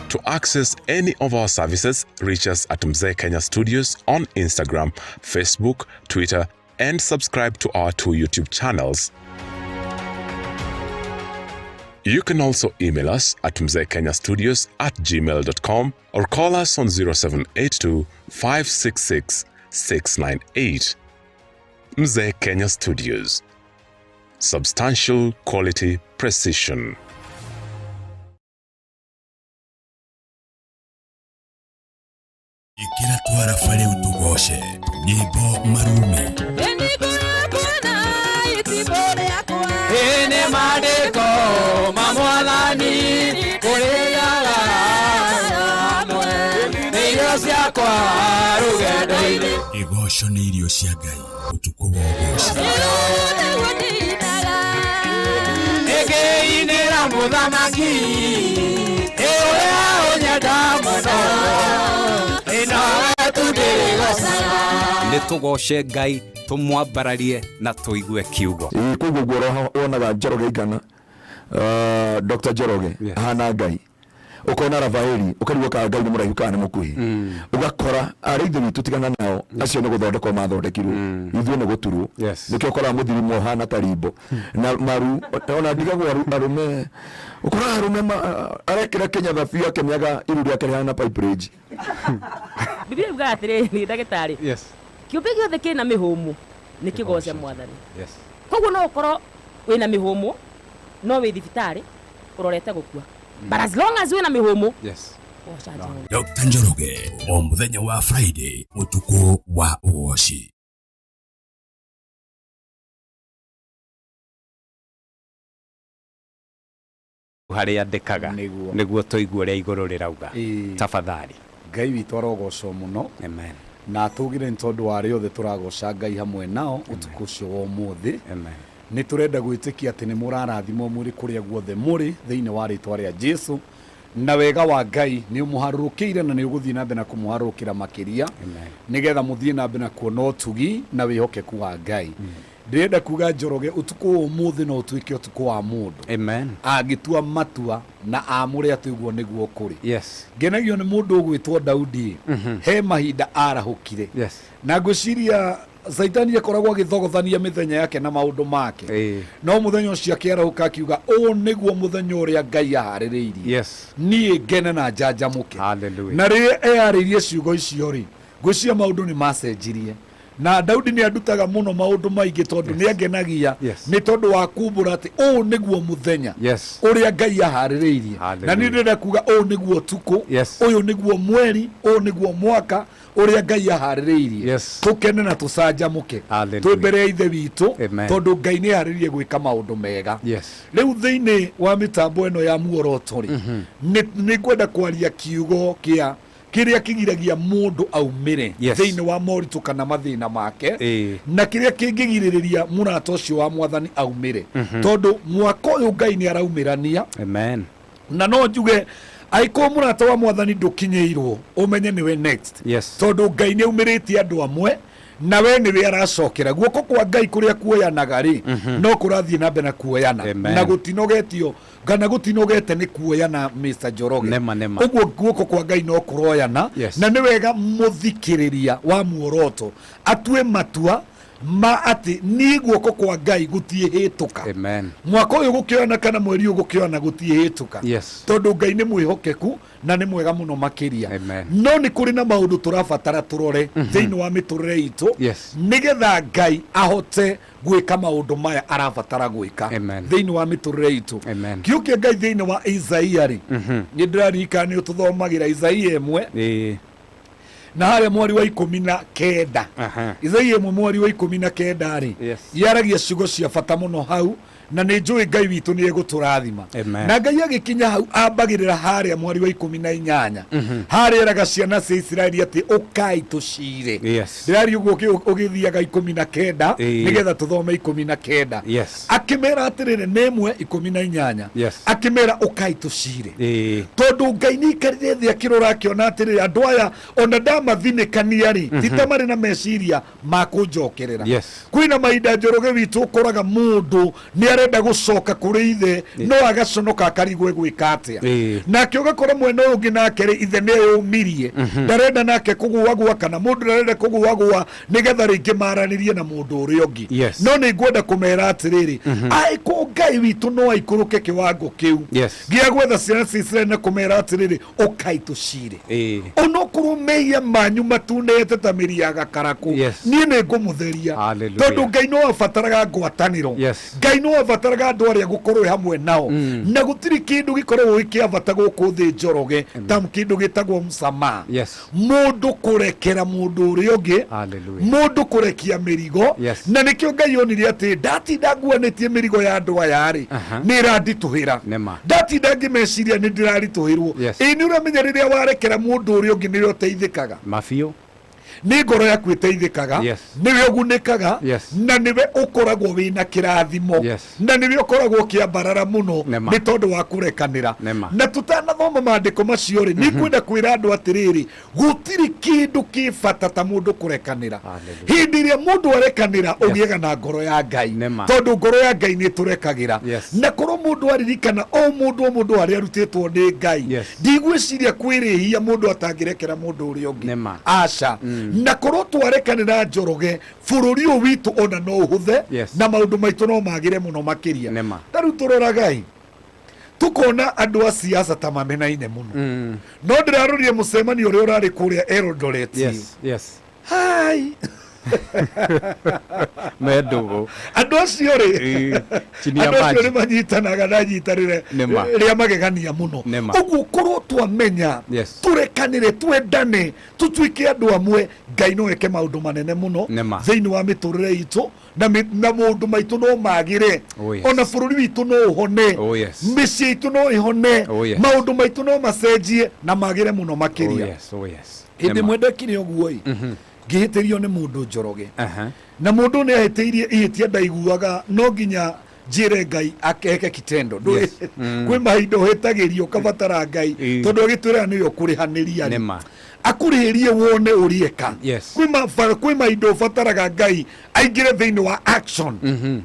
To access any of our services, reach us at Mzee Kenya Studios on Instagram, Facebook, Twitter, and subscribe to our 2 YouTube channels. You can also email us at mzeekenyastudios@gmail.com or call us on 0782 566 698. Mzee Kenya Studios. Substantial quality precision. Ĩkĩra twara rĩu tũgoce nyĩmbo marume. Nĩ maandĩko ma Mwathani kũrĩaga hamwe nĩ irio ciakwa rũgendo-inĩ. Igoco nĩ irio cia Ngai ũtukũ wa ũgoci. Nĩngĩinĩra mũthamaki ũrĩa ũnyenda mũno, ĩnowe tu ndĩgocaga. Nĩ tũgoce Ngai, tũmwambararie na tũigue kiugo. Ĩĩ, koguo guo wonaga Njoroge Igana, Dr. Njoroge ahana Ngai, ukona Rafaeli ukarigwo kana Ngai nĩ mũraihu kana nĩ mũkuhĩ, ũgakora arĩa ithe witũ tigana nao acio nĩ gũthondekwo mathondekirwo, ithuĩ nĩ gũturwo. Nĩkĩo ũkoraga mũthirimo ũhana ta rimbo na maru, ona ndigagwo arũme, ũkoraga arũme arekĩra kĩnyatha biũ akĩmĩaga iru rĩake rĩhana pipe range. Biblia yugaga atĩrĩrĩ, ndagĩtarĩ, kĩũmbe gĩothe kĩna mĩhũmũ nĩ kĩgoce Mwathani. Koguo no ũkorwo wĩna mĩhũmũ no wĩ thibitarĩ ũrorete gũkua, but as long as wĩna mĩhũmũ, goca Jehova. Dr. Njoroge o mũthenya wa Friday ũtukũ wa ũgoci. Harĩa andĩkaga nĩguo tũigue ũrĩa igũrũ rĩrauga. Tafadhali. Ngai witũ arogocwo mũno. Amen. Na tũgire nĩ tondũ wa arĩa othe tũragoca Ngai hamwe nao ũtukũ ũcio wa ũmũthĩ. Amen. Nĩ tũrenda gwĩtĩkia atĩ nĩ mũrarathimwo mũrĩ kũrĩa guothe mũrĩ thĩinĩ wa rĩtwa rĩa Jesu, na wega wa Ngai nĩ ũmũharũrũkĩire na nĩ ũgũthiĩ na mbere na kũmũharũrũkĩra makĩria, nĩgetha mũthiĩ na mbere na kuona ũtugi na wĩhokeku wa Ngai. Ndĩrenda kuga Njoroge, ũtukũ wa ũmũthĩ no ũtuĩke ũtukũ wa mũndũ. Amen. Angĩtua matua na amũre atĩ ũguo nĩguo kũrĩ. Yes. Ngenagio nĩ mũndũ ũgwĩtwo Daudi. He mahinda arahũkire. Yes. Na ngwĩciria Caitani akoragwo agĩthogothania mĩthenya yake na maũndũ make. No mũthenya ũcio akĩarahũka akiuga, ũũ nĩguo mũthenya ũrĩa Ngai aharĩrĩirie. Yes. Niĩ ngene na njanjamũke. Hallelujah. Na rĩrĩa eyarĩirie ciugo icio rĩ, ngwĩciria maũndũ nĩ macenjirie. Na Daudi nĩ andutaga mũno maũndũ maingĩ tondũ nĩ angenagia nĩ tondũ wa kumbũra atĩ ũũ nĩguo mũthenya Yes. ũrĩa Ngai aharĩrĩirie. Na niĩ ndĩrenda kuga ũũ nĩguo ũtukũ, Yes. ũyũ nĩguo mweri, ũyũ nĩguo mwaka ũrĩa Ngai aharĩrĩirie. Yes. Tũkene na tũcanjamũke. Hallelujah. Twĩ mbere ya Ithe witũ Amen. tondũ Ngai nĩ aharĩrĩirie gwĩka maũndũ mega. Yes. Rĩu thĩinĩ wa mĩtambo ĩno ya muoroto rĩ, nĩ ngwenda kwaria kiugo kĩa kĩrĩa kĩgiragia mũndũ aumĩre Yes. thĩinĩ wa moritũ kana mathĩna make, na kĩrĩa kĩngĩgirĩrĩria mũrata ũcio wa Mwathani aumĩre. Tondũ mwaka ũyũ Ngai nĩ araumĩrania. Amen. Na no njuge angĩkorwo mũrata wa Mwathani ndũkinyĩirwo, ũmenye nĩwe next. Yes. Tondũ Ngai nĩ aumĩrĩtie andũ amwe Na we nĩwe aracokera. Guoko kwa Ngai kũrĩa kuoyanaga rĩ, no kũrathiĩ na mbere na kuoyana. Amen. Na gũtinogetio kana gũtinogete nĩ kuoyana, Mr. Njoroge. Nema, nema. Ũguo guoko kwa Ngai no kũroyana. Na nĩ wega mũthikĩrĩria wa Muoroto atue matua ma atĩ niĩ guoko kwa Ngai gũtiĩhĩtũka. Amen. Mwaka ũyũ gũkĩoyana kana mweri ũyũ gũkĩoyana gũtiĩhĩtũka. Tondũ Ngai nĩ mwĩhokeku na nĩ mwega mũno makĩria. Amen. No nĩ kũrĩ na maũndũ tũrabatara tũrore thĩinĩ wa mĩtũrĩre itũ, nĩgetha Ngai ahote gwĩka maũndũ maya arabatara gwĩka Amen. thĩinĩ wa mĩtũrĩre itũ. Amen. Kiugo kĩa Ngai thĩinĩ wa Isaia rĩ, nĩ ndĩraririkana nĩ ũtũthomagĩra Isaia 1 na harĩa mweri wa 19. Isaia 1 mweri wa 19 rĩ, yaragia ciugo cia bata mũno hau, na nĩ njũĩ Ngai witũ nĩ egũtũrathima. Amen. Na Ngai agĩkinya hau ambagĩrĩra harĩa mweri wa 18, harĩa eraga ciana cia Isiraeli atĩ ũkai tũcire. Ndĩraria ũguo ũgĩthiaga 19, nĩgetha tũthome 19. Akĩmera atĩrĩrĩ, nĩ 1:18. Akĩmera ũkai tũcire, tondũ Ngai nĩ aikarire thĩ akĩrora akĩona atĩrĩrĩ, andũ aya ona ndamathinĩkania rĩ, ti ta marĩ na meciria ma kũnjokerera. Kwĩna mahinda, Njoroge witũ, ũkoraga mũndũ nĩ arenda gũcoka kũrĩ ithe, no agaconoka akarigwo egwĩka atĩa. Nake ũgakora mwena ũyũ ũngĩ nake rĩ, ithe nĩ eyũmirie, ndarenda nake kũgũagũa, kana mũndũ ndarenda kũgũagũa nĩgetha rĩngĩ maranĩrie na mũndũ ũrĩa ũngĩ. No nĩ ngwenda kũmera atĩrĩrĩ, angĩkorwo Ngai witũ no aikũrũke kĩwango kĩu gĩa gwetha ciana cia Isiraeli na kũmera atĩrĩrĩ, ũkai tũcire, onokorwo mehia manyu matunĩte ta mĩri ya gakarakũ, niĩ nĩ ngũmũtheria. Hallelujah. Tondũ Ngai no abataraga ngwatanĩro. Ngai no abataraga andũ arĩa gũkorwo hamwe nao. Na gũtirĩ kĩndũ gĩkoragwo gĩ kĩa bata gũkũ thĩ, Njoroge, ta kĩndũ gĩtagwo msamaha, mũndũ kũrekera mũndũ ũrĩa ũngĩ, Hallelujah. mũndũ kũrekia mĩrigo. Na nĩkĩo Ngai onire atĩ ndatinda nguanĩtie mĩrigo ya andũ aya rĩ, nĩ ĩranditũhĩra. Nema. Ndatinda ngĩmeciria nĩ ndĩraritũhĩrwo. Ĩĩ, nĩ ũramenya rĩrĩa warekera mũndũ ũrĩa ũngĩ nĩrĩo ũteithĩkaga. Mabiũ. Nĩ ngoro yaku ĩteithĩkaga. Nĩwe ũgunĩkaga. Na nĩwe ũkoragwo wĩna kĩrathimo. Na nĩwe ũkoragwo ũkĩambarara mũno Nema. nĩ tondũ wa kũrekanĩra. Nema. Na tũtanathoma maandĩko macio rĩ, nĩ ngwenda kwĩra andũ atĩrĩrĩ, gũtirĩ kĩndũ kĩ bata ta mũndũ kũrekanĩra. Hĩndĩ ĩrĩa mũndũ arekanĩra, ũgĩaga na ngoro ya Ngai. Nema. Tondũ ngoro ya Ngai nĩ ĩtũrekagĩra. Na korwo mũndũ aririkana o mũndũ o mũndũ harĩa arutĩtwo nĩ Ngai, ndigwĩciria kwĩrĩhia mũndũ atangĩrekera mũndũ ũrĩa ũngĩ. Nema. Aca. Na korwo twarekanĩra, Njoroge, bũrũri ũyũ witũ ona no ũhũthe. Na maũndũ maitũ no magĩre mũno makĩria. Nema. Ta rĩu tũroragai tukona andũ a siasa ta mamenaine mũno, no ndĩrarorire mũcemanio ũrĩa ũrarĩ kũrĩa Eldoret. Hai. Me ndũgũ. Andũ acio rĩ, Chini ya andũ acio maji. nĩ manyitanaga na nyitanĩre Nĩma. rĩa magegania mũno. Nĩma. Ũguo korwo twamenya tũrekanĩre, twendane, tũtuĩke andũ amwe, Ngai no eke maũndũ manene mũno Nĩma. thĩinĩ wa mĩtũrĩre itũ, na na maũndũ maitũ no magĩre. Oh, yes. Ona bũrũri witũ no ũhone. Oh, yes. Mĩciĩ itũ no ĩhone. Oh, yes. Maũndũ maitũ no macenjie na magĩre mũno Oh, makĩria. yes. Oh, yes. Hĩndĩ Nĩma. ĩmwe ndekire ũguo ĩ, ngĩhĩtĩrio nĩ mũndũ, Njoroge, na mũndũ nĩ ahĩtĩirie ihĩtia ndaiguaga no nginya njĩre Ngai akeke kitendo. Kwĩ mahinda ũhĩtagĩrio ũkabatara Ngai, tondũ agĩtwĩraga nĩwe ũkũrĩhanĩria rĩ, Nĩma. akũrĩhĩrie wone ũrĩeka. Kwĩ mahinda ũbataraga Ngai aingĩre thĩinĩ wa action,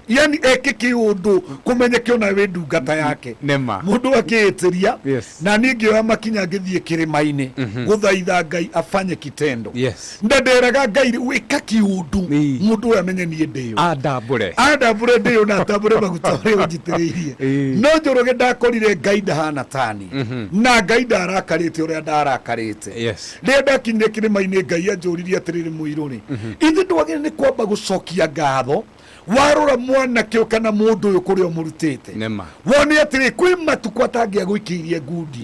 yani eke kĩũndũ kũmenyeke ona wĩ ndungata yake. Nĩma. Mũndũ akĩhĩtĩria, na niĩ ngĩoya makinya ngĩthiĩ kĩrĩma-inĩ gũthaitha Ngai afanye kitendo. Na nderaga Ngai, rĩu ĩka kĩũndũ mũndũ ũyũ amenye niĩ ndĩyo. Andambũre. Andambũre ndĩyo na atambũre maguta marĩa ũnjitĩrĩirie. No Njoroge, ndakorire Ngai ndahana tani, na Ngai ndarakarĩte ũrĩa ndarakarĩte. Rĩrĩa ndakinyire kĩrĩma-inĩ, Ngai anjũririe atĩrĩrĩ, mũirũ rĩ, ithe ndwagĩrĩire nĩ kwamba gũcokia ngatho warora mwanake ũyũ kana mũndũ ũyũ kũrĩa ũmũrutĩte? Nĩma. Wone atĩrĩ, kwĩ matukũ atangĩagũikĩirie ngundi,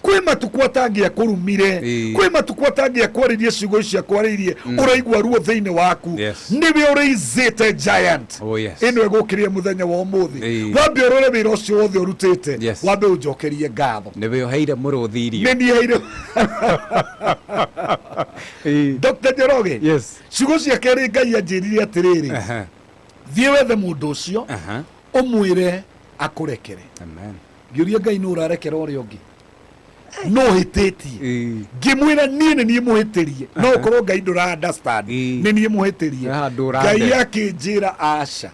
kwĩ matukũ atangĩakũrumire, kwĩ matukũ atangĩakwarĩirie ciugo icio akwarĩirie, ũraigua ruo thĩinĩ waku. Nĩwe ũrĩizĩte giant Oh, yes. ĩno ĩgũkĩrĩre mũthenya wa ũmũthĩ. Wambe ũrore wĩra ũcio wothe ũrutĩte, wambe ũnjokerie ngatho. Nĩwe ũheire mũrũthi irio. Nĩ niĩ heire Dr. Njoroge. Ciugo cia kerĩ Ngai anjĩrire atĩrĩrĩ, thiĩ wethe mũndũ ũcio, ũmwĩre akũrekere. Amen. Ngĩũria Ngai, nĩ ũrarekera ũrĩa ũngĩ? No hĩtĩtie. Ngĩmwĩra niĩ nĩ niĩ mũhĩtĩrie, no ũkorwo Ngai ndũra understand nĩ niĩ mũhĩtĩrie. Haha ndũrande. Ngai akĩnjĩra aca.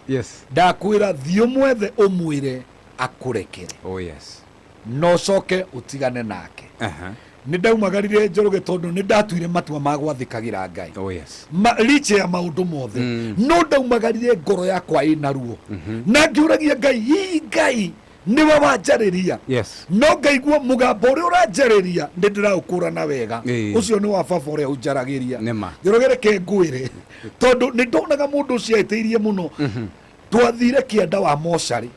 Ndakwĩra thiĩ ũmwethe, ũmwĩre akũrekere. Oh yes. Na ũcoke ũtigane nake. Nĩ ndaumagarire, Njoroge, tondũ nĩ ndatuire matua ma gwathĩkagĩra Ngai. Oh yes. Licha ya maũndũ mothe, no ndaumagarire ngoro yakwa ĩna ruo na ngĩũragia Ngai, hihi Ngai nĩwe wanjarĩria? No ngaigua mũgambo ũrĩa ũranjarĩria nĩ ndĩraũkũrana wega. Ũcio nĩ wa baba ũrĩa ũnjaragĩria. Nĩma. Njoroge, reke ngwĩre, tondũ nĩ ndonaga mũndũ ũcio ahĩtĩirie mũno. Twathire kĩanda wa mocarĩ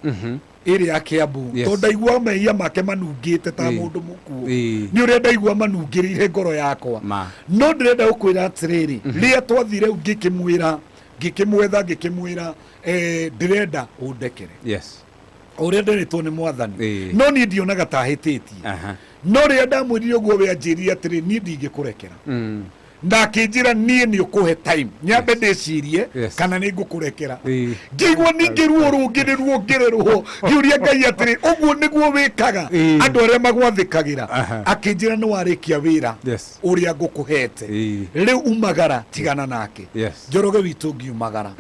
ĩrĩa ya Kiambu. Tondũ ndaigua mehia make manungĩte ta mũndũ mũkuũ. Nĩ ũrĩa ndaigua manungĩrĩire ngoro yakwa. Ma. No ndĩrenda gũkwĩra atĩrĩrĩ, rĩrĩa twathire ngĩkĩmwĩra, ngĩkĩmwetha, ngĩkĩmwĩra, ndĩrenda ũndekere o ũrĩa nderetwo nĩ Mwathani. No niĩ ndionaga ta hĩtĩtie. No rĩrĩa ndamwĩrire ũguo, we anjĩrire atĩrĩ, niĩ ndingĩkũrekera. Na akĩnjĩra niĩ nĩ ũkũhe time nyambe ndĩcirie kana nĩ ngũkũrekera. Ngĩigua ningĩ ruo rũngĩ nĩ ruongererwo. Ngĩũria Ngai atĩrĩ, ũguo nĩguo wĩkaga andũ arĩa magwathĩkagĩra? Akĩnjĩra nĩ warĩkia wĩra ũrĩa ngũkũhete. Rĩu umagara, tigana nake. Njoroge witũ, ngiumagara.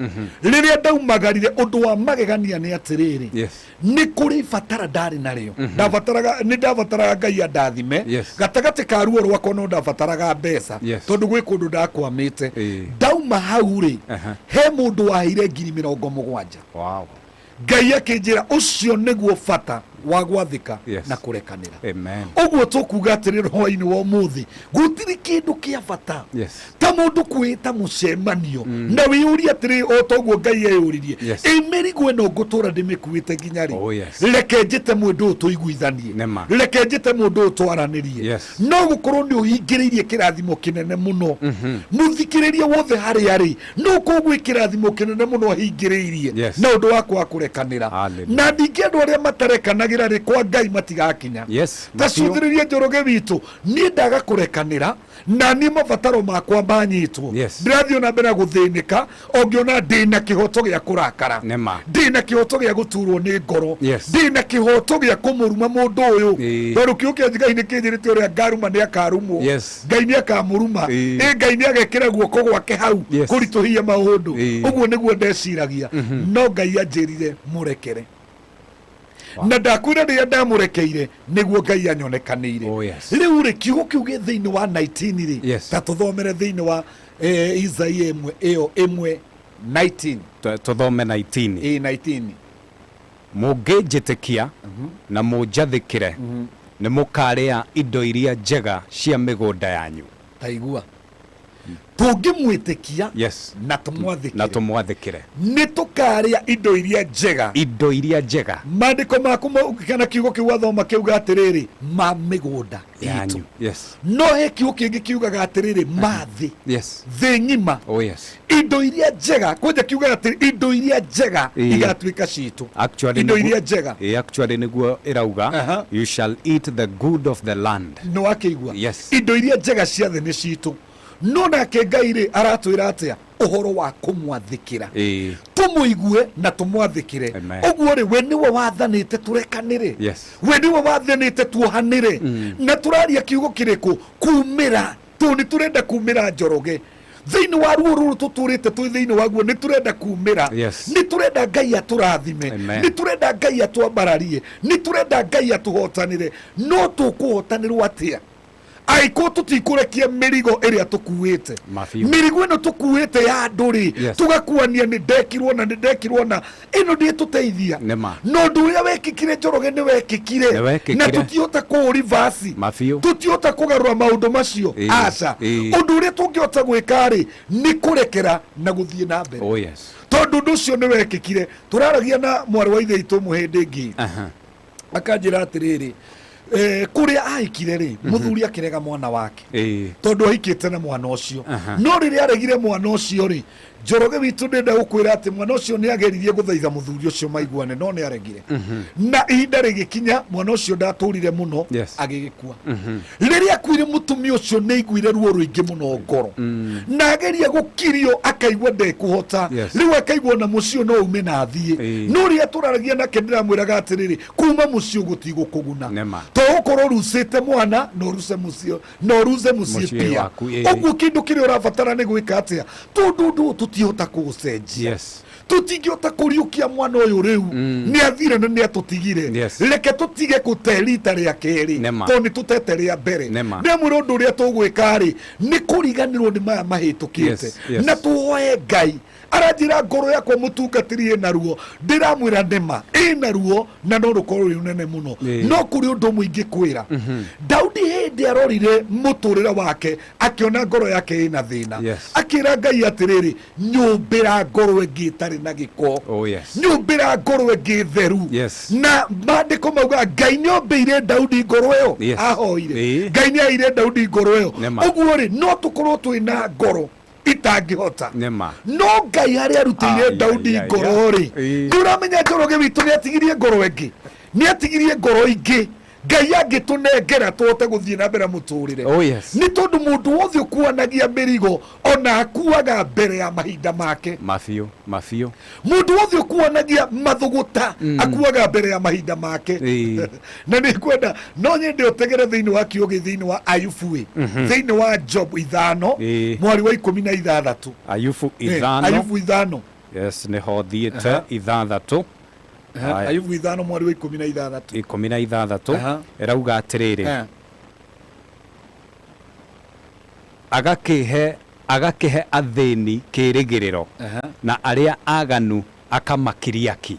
Rĩrĩa ndaumagarire, ũndũ wa magegania nĩ atĩrĩrĩ, nĩ kũrĩ batara ndarĩ narĩo. Ndabataraga, nĩ ndabataraga Ngai andathime. Gatagatĩ ka ruo rwakwa, no ndabataraga mbeca. Tondũ gwĩ kũndũ ndakwamĩte. Ndauma hau rĩ, he mũndũ waheire 70,000. Ngai akĩnjĩra ũcio nĩguo bata wa gwathĩka na kũrekanĩra. Amen. Ũguo tũkuga atĩrĩ, hwainĩ wa ũmũthĩ gũtirĩ kĩndũ kĩa bata ta mũndũ kwĩta mũcemanio na wĩyũrie atĩrĩ, o toguo Ngai eyũririe, ĩ mĩrigo ĩno ngũtũra ndĩmĩkuĩte nginya rĩ? Oh yes. Reke njĩte mũndũ ũyũ tũiguithanie. Nĩma. Reke njĩte mũndũ ũyũ twaranĩrie. No gũkorwo nĩ ũhingĩrĩirie kĩrathimo kĩnene mũno. Mũthikĩrĩrie wothe harĩa arĩ, no korwo gwĩ kĩrathimo kĩnene mũno ahingĩrĩirie na ũndũ wa kwaga kũrekanĩra. Hallelujah. Na ningĩ andũ arĩa matarekanagĩra rĩ, kwa Ngai matigakinya. Ta Macio. cuthĩrĩrie, Njoroge witũ, niĩ ndaga kũrekanĩra na niĩ mabataro makwa manyitwo, ndĩrathiĩ ona mbere na gũthĩnĩka o ngĩona ndĩna kĩhoto gĩa kũrakara, Nĩma. ndĩna kĩhoto gĩa gũturwo nĩ ngoro, ndĩna kĩhoto gĩa kũmũruma mũndũ ũyũ, tondũ kiugo kĩa Ngai nĩ kĩnjĩrĩte ũrĩa ngaruma nĩ akarumwo. Ngai nĩ akamũruma. Ĩ Ngai nĩ agekĩra guoko gwake hau kũritũhia maũndũ. Ũguo nĩguo ndeciragia. No Ngai anjĩrire mũrekere, na ndakwĩra rĩrĩa ndamũrekeire nĩguo Ngai anyonekanĩire. Rĩu rĩ, kiugo kĩu gĩ thĩinĩ wa 19 rĩ, ta tũthomere thĩinĩ wa Isaia ĩmwe ĩyo ĩmwe 19. Tũthome 19. Ĩ 19. Mũngĩnjĩtĩkia na mũnjathĩkĩre, nĩ mũkaarĩa indo iria njega cia mĩgũnda yanyu. Ta igua, tũngĩmwĩtĩkia na na tũmwathĩkĩre, tũmwathĩkĩre, nĩ tũkarĩa indo iria njega. Indo iria njega. Maandĩko maku kana kiugo kĩu wathoma kĩuga atĩrĩrĩ, ma mĩgũnda itũ. Yanyu. No he kiugo kĩngĩ kiugaga atĩrĩrĩ, ma thĩ, thĩ ng'ima. Oh yes. Indo iria njega kwanja kiugaga atĩ indo iria njega igatuĩka citũ. Actually, Indo iria njega. Actually nĩguo ĩrauga, you shall eat the good of the land. Nĩ wakĩigua? Yes. Indo iria njega cia thĩ nĩ citũ. No nake Ngai rĩ, aratwĩra atĩa ũhoro wa kũmwathĩkĩra? Tũmũigue na tũmwathĩkĩre. Amen. Ũguo rĩ, we nĩwe wathanĩte tũrekanĩre. We nĩwe wathanĩte tuohanĩre. Na tũraria kiugo kĩrĩkũ? Kumĩra, tondũ nĩ tũrenda kumĩra, Njoroge, thĩinĩ wa ruo rũrũ tũtũrĩte twĩ thĩinĩ waguo. Nĩ tũrenda kumĩra. Nĩ tũrenda Ngai atũrathime. Amen. Nĩ tũrenda Ngai atwambararie. Nĩ tũrenda Ngai atũhotanĩre. No tũkũhotanĩrwo atĩa angĩkorwo tũtikũrekia mĩrigo ĩrĩa tũkuĩte? Mabiũ. Mĩrigo ĩno tũkuĩte ya andũ rĩ, tũgakuania nĩ ndekirwo na nĩ ndekirwo na ĩno ndĩtũteithia. Nĩma. Na ũndũ ũrĩa wekĩkire, Njoroge, nĩ wekĩkire. Nĩ wekĩkire. Na tũtihota kũũrivasi. Mabiũ. Tũtihota kũgarũra maũndũ macio. Aca. Ũndũ ũrĩa tũngĩhota gwĩka rĩ, nĩ kũrekera na gũthiĩ na mbere. Oh yes. Tondũ ũndũ ũcio nĩ wekĩkire. Tũraragia na mwarĩ wa ithe witũ mũhĩndĩ ĩngĩ, akanjĩra atĩrĩrĩ, kũrĩa ahikire rĩ, mũthuri akĩrega mwana wake, tondũ ahikĩte na mwana ũcio. No rĩrĩa aregire mwana ũcio rĩ, Njoroge witũ, ndĩrenda gũkwĩra atĩ mwana ũcio nĩ ageririe gũthaitha mũthuri ũcio maiguane, no nĩ aregire. Na ihinda rĩgĩkinya mwana ũcio ndatũrire mũno, agĩgĩkua. Rĩrĩa akuire, mũtumia ũcio nĩ aiguire ruo rũingĩ mũno ngoro, na ageria gũkirio akaigua ndekũhota. Rĩu akaigua ona mũciĩ no ume na athiĩ. No rĩrĩa tũraragia nake, ndĩramwĩraga atĩrĩrĩ, kuma mũciĩ gũtigũkũguna. Nĩma. To ũkorwo ũrucĩte mwana na ũruce mũciĩ na ũruce mũciĩ Mũciĩ pia waku, ĩĩ. Ũguo kĩndũ kĩrĩa ũrabatara nĩ gwĩka atĩa? Tondũ ũndũ ũyũ tũtihota kũũcenjia. Tũtingĩhota kũriũkia mwana ũyũ rĩu, nĩ athire na nĩ atũtigire. Reke tũtige gũte rita rĩa kerĩ, Nĩma. tondũ nĩ tũtete rĩa mbere. Nĩma. Ndĩmwĩra ũndũ ũrĩa tũgwĩka rĩ, nĩ kũriganĩrwo nĩ maya mahĩtũkĩte na tũhoe Ngai. Aranjĩra ngoro yakwa mũtungatĩri ĩna ruo, ndĩramwĩra nĩma ĩna ruo na no rũkorwo rwĩ rũnene mũno. No kũrĩ ũndũ ũmwe ingĩkwĩra. Daudi hĩndĩ arorire mũtũrĩre wake akĩona ngoro yake ĩna thĩna, akĩra Ngai atĩrĩrĩ, nyũmbĩra ngoro ĩngĩ ĩtarĩ na gĩko, Oh yes. nyũmbĩra ngoro ĩngĩ theru. Na maandĩko maugaga Ngai nĩ ombĩire Daudi ngoro ĩyo. Ahoire. Ngai nĩ aheire Daudi ngoro ĩyo. Nĩma. Ũguo rĩ, no tũkorwo twĩna ngoro itangĩhota, Nĩma. no Ngai harĩa arutĩire Ai, Daudi ai, ai, ngoro ai. rĩ, nĩ ũramenya Njoroge witũ nĩ atigirie ngoro ĩngĩ, nĩ atigirie ngoro ingĩ Ngai angĩtũnengera tũhote gũthiĩ na mbere mũtũrĩre. Oh yes. Nĩ tondũ mũndũ wothe ũkuanagia mĩrigo ona akuaga mbere ya mahinda make. Mabiũ, mabiũ. Mũndũ wothe ũkuanagia mathũgũta akuaga mbere ya mahinda make. Na nĩ kwenda no nyende ũtegere thĩinĩ wa kiugo gĩ thĩinĩ wa Ayubu ĩ, thĩinĩ wa Job 5, mwari wa 16. Ayubu 5. Ayubu 5. Yes, nĩho thiĩte 6. Aya. Ayubu 5 mwari wa 16. 16 ĩrauga atĩrĩrĩ, agakĩhe athĩni kĩĩrĩgĩrĩro na arĩa aganu akamakiria ki.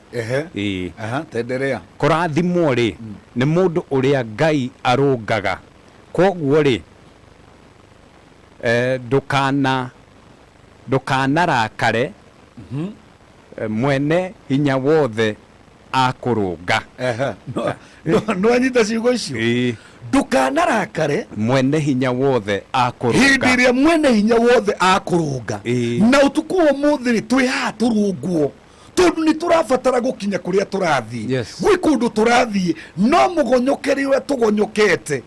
Ĩĩ. Tenderea. Kũrathimwo rĩ nĩ mũndũ ũrĩa Ngai arũngaga, kwoguo rĩ, ndũkanarakare mwene hinya wothe akũrũnga. No anyita ciugo icio, ndũkanarakare mwene hinya wothe akũrũnga. Hĩndĩ ĩrĩa mwene hinya wothe akũrũnga. Na ũtukũ wa ũmũthĩ rĩ, twĩ haha tũrũngwo tondũ nĩ tũrabatara gũkinya kũrĩa tũrathiĩ. Gwĩ kũndũ tũrathiĩ no mũgonyokere ũrĩa tũgonyokete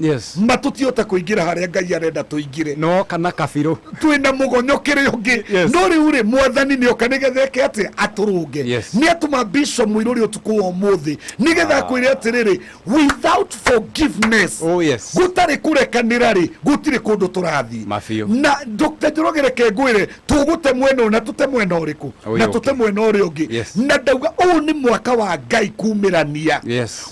ma tũtihota kũingĩra harĩa Ngai arenda tũingĩre. No kana kabirũ twĩna mũgonyokere ũngĩ. No rĩu rĩ, mwathani nĩ oka nĩgetha eke atĩa? Atũrũnge. Nĩ atũma Bishop Mũirũrĩ ũtukũ wa ũmũthĩ nĩgetha akwĩre atĩrĩrĩ, without forgiveness, Oh yes. gũtarĩ kũrekanĩra rĩ, gũtirĩ kũndũ tũrathiĩ. Mabiũ. Na Dr. Njoroge, reke ngwĩre, tũgũte mwena ũyũ na tũte mwena ũrĩkũ Ũyũ na tũte ũngĩ. mwena ũrĩa ũngĩ. Na ndauga ũyũ nĩ mwaka wa Ngai kumĩrania.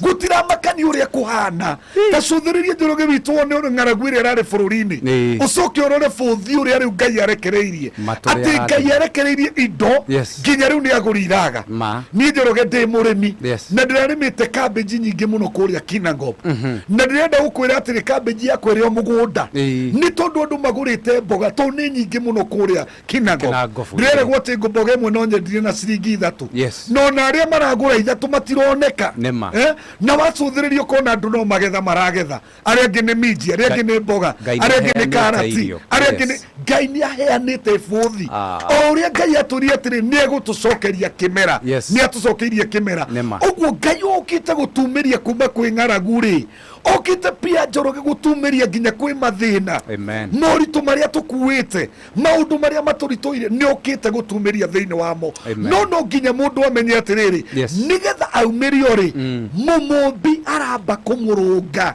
Gũtiramakania ũrĩa kũhana. Ta cũthĩrĩrie Njoroge witũ, wone ũrĩa ng'aragu ĩrĩa ĩrarĩ bũrũri-inĩ, ũcoke ũrore bũthi ũrĩa rĩu Ngai arekereirie. Matũrĩa Atĩ Ngai arathima. arekereirie indo nginya rĩu nĩ agũri iraga. Ma. Niĩ Njoroge ndĩ mũrĩmi na ndĩrarĩmĩte cabbage nyingĩ mũno kũrĩa Kinangop, na ndĩrenda gũkwĩra atĩrĩ, cabbage yakwa ĩrĩ o mũgũnda nĩ tondũ andũ magũrĩte mboga tondũ nĩ nyingĩ mũno kũrĩa Kinangop. Kinangop, Ndĩreragwo atĩ mboga ĩmwe no nyendire na ciringi 3, Yes. no na arĩa maragũra 3 matironeka. Nĩma. Na wacũthĩrĩria ũkona andũ no magetha maragetha, arĩa angĩ nĩ minji, arĩa angĩ nĩ mboga, Ngai arĩa angĩ nĩ nĩaheanĩte karati, irio. arĩa angĩ nĩ Ngai nĩ aheanĩte bũthi. O ũrĩa Ngai atũrie atĩrĩ nĩ egũtũcokeria kĩmera, nĩ atũcokeirie kĩmera. Nĩma. Ũguo Ngai ũkĩte gũtumĩria kuma kwĩ ng'aragu rĩ, okĩte pia Njoroge gũtumĩria nginya kwĩ mathĩna, Amen. moritũ marĩa tũkuĩte, maũndũ marĩa matũritũire, nĩ okĩte gũtumĩria thĩinĩ wamo. Amen. No no nginya mũndũ amenye atĩrĩrĩ, nĩgetha aumĩrio rĩ, mũmũmbi aramba kũmũrũnga,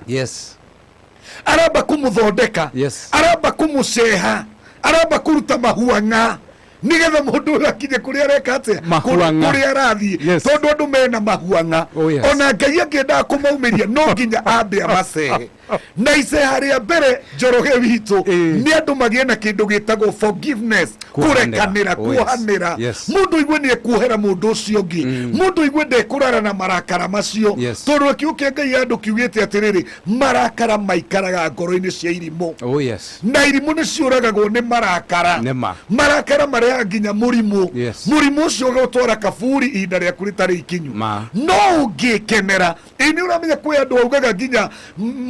aramba kũmũthondeka, aramba kũmũceha, aramba kũruta mahuang'a nĩgetha mũndũ ũyũ akinye kũrĩa areka atĩa? Mahuang'a. Kũrĩa arathiĩ. Tondũ andũ mena mahuang'a. Oh, yes. Ona Ngai angĩendaga kũmaumĩria no nginya ambe amacehe. Na iceha rĩa mbere Njoroge witũ nĩ andũ magĩe na kĩndũ gĩtagwo forgiveness, Kuohanĩra. kũrekanĩra, Oh, yes. kuohanĩra. Mũndũ igue nĩ ekuohera mũndũ ũcio ũngĩ, mũndũ igue ndekũrara na marakara macio, tondũ kiugo kĩa Ngai andũ kiugĩte atĩrĩrĩ, marakara maikaraga ngoro-inĩ cia irimũ. Oh yes. Na irimũ nĩ ciũragagwo nĩ marakara. Nĩma. Marakara marehaga nginya mũrimũ. Mũrimũ ũcio ũgũtwara kaburi ihinda rĩaku rĩtarĩ ikinyu. Ma. No ũngĩkenera ĩ, nĩ ũramenya kwĩ andũ augaga nginya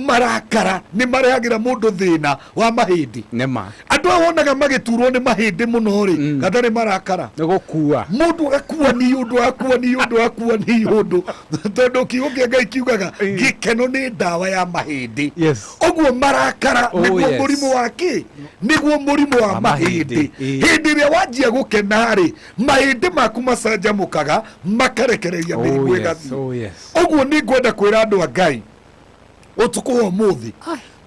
marakara nĩ marehagĩra mũndũ thĩna wa mahĩndĩ. Nĩma. Andũ aya wonaga magĩturwo nĩ mahĩndĩ mũno rĩ, gatarĩ marakara. Nĩ gũkua. Mũndũ agakua nĩ ũndũ, agakua nĩ ũndũ, agakua nĩ ũndũ, tondũ kiugo kĩa Ngai kiugaga gĩkeno nĩ ndawa ya mahĩndĩ. Ũguo marakara Oh, nĩguo mũrimũ wa kĩ, nĩguo mũrimũ wa Wa mahĩndĩ. mahĩndĩ. Hĩndĩ ĩrĩa wanjia gũkena rĩ, mahĩndĩ maku macanjamũkaga, makarekereria mĩrimũ Oh yes. ĩgathiĩ. Oh yes. Ũguo nĩ ngwenda kwĩra andũ a Ngai, Ũtukũ wa ũmũthĩ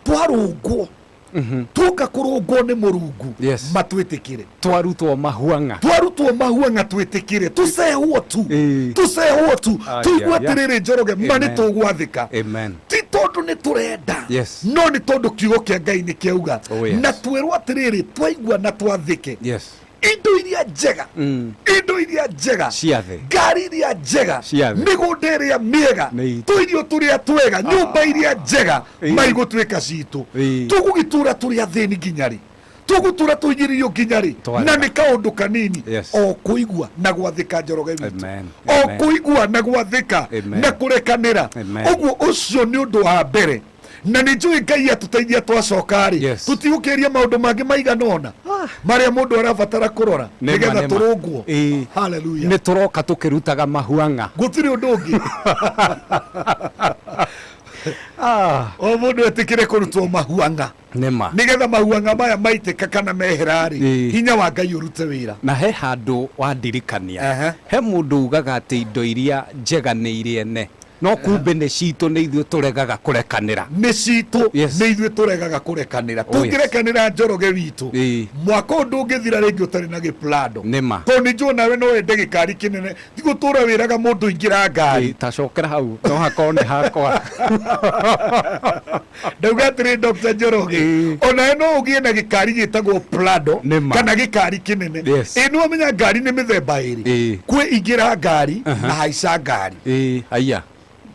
twarũngwo, tuoka kũrũngwo nĩ Mũrungu. Yes. Matwĩtĩkĩre. Twarutwo mahuang'a. Twarutwo mahuang'a, twĩtĩkĩre, tũcehwo tu, tũcehwo tu. Ai, Tũigue ai, ai. atĩrĩrĩ, Njoroge, ma nĩ Amen. tũgwathĩka. Amen. Ti tondũ nĩ tũrenda, no nĩ tondũ kiugo kĩa Ngai nĩ kĩauga. Oh, yes. Na twĩrwo atĩrĩrĩ, twaigua na twathĩke, indo iria njega, indo iria njega cia thĩ, ngari iria njega, Cia thĩ. mĩgũnda ĩrĩa mĩega, Nĩ itũ. tũirio tũrĩa twega, nyũmba iria njega, maigũtuĩka citũ. Tũgũgĩtũra tũrĩ athĩni nginya rĩ? Tũgũtũra tũhinyĩrĩirio nginya rĩ? Twarega. Na nĩ kaũndũ kanini, o kũigua na gwathĩka, Njoroge witũ. Amen. O Amen. kũigua na gwathĩka Amen. na kũrekanĩra. Amen. Ũguo ũcio nĩ ũndũ wa mbere, na nĩ njũĩ Ngai atũteithia twacoka rĩ, tũtigũkĩria maũndũ mangĩ maigana ũna marĩa mũndũ arabatara kũrora Nĩma, nĩgetha nĩma. tũrũngwo. Ĩĩ. Haleluya. Nĩ tũroka tũkĩrutaga mahuang'a. Gũtirĩ ũndũ ũngĩ. O mũndũ etĩkĩre kũrutwo mahuang'a, Nĩma. nĩgetha mahuang'a maya maitĩka kana mehera rĩ, hinya wa Ngai ũrute wĩra. Na he handũ wandirikania, he mũndũ ugaga atĩ indo iria njega nĩ irĩ ene, no kumbe nĩ citũ, nĩ ithuĩ tũregaga kũrekanĩra. Nĩ citũ, nĩ ithuĩ tũregaga kũrekanĩra. Oh, yes. Tũngĩrekanĩra, Njoroge witũ, mwaka ũyũ ndũngĩthira rĩngĩ ũtarĩ na gĩplando. Nĩma. Tondũ nĩ njũĩ nawe no wende gĩkari kĩnene, ti gũtũra wĩraga mũndũ ingĩra ngari. Tacokera hau, no hakorwo nĩ hakwa. Ndauga atĩrĩ, Dr. Njoroge, onawe no ũgĩe na gĩkari gĩtagwo Prado Nĩma. kana gĩkari kĩnene. Ĩ nĩ wamenya ngari nĩ mĩthemba ĩrĩ? Kwĩ ingĩra ngari na haica ngari. Ĩĩ, haiya.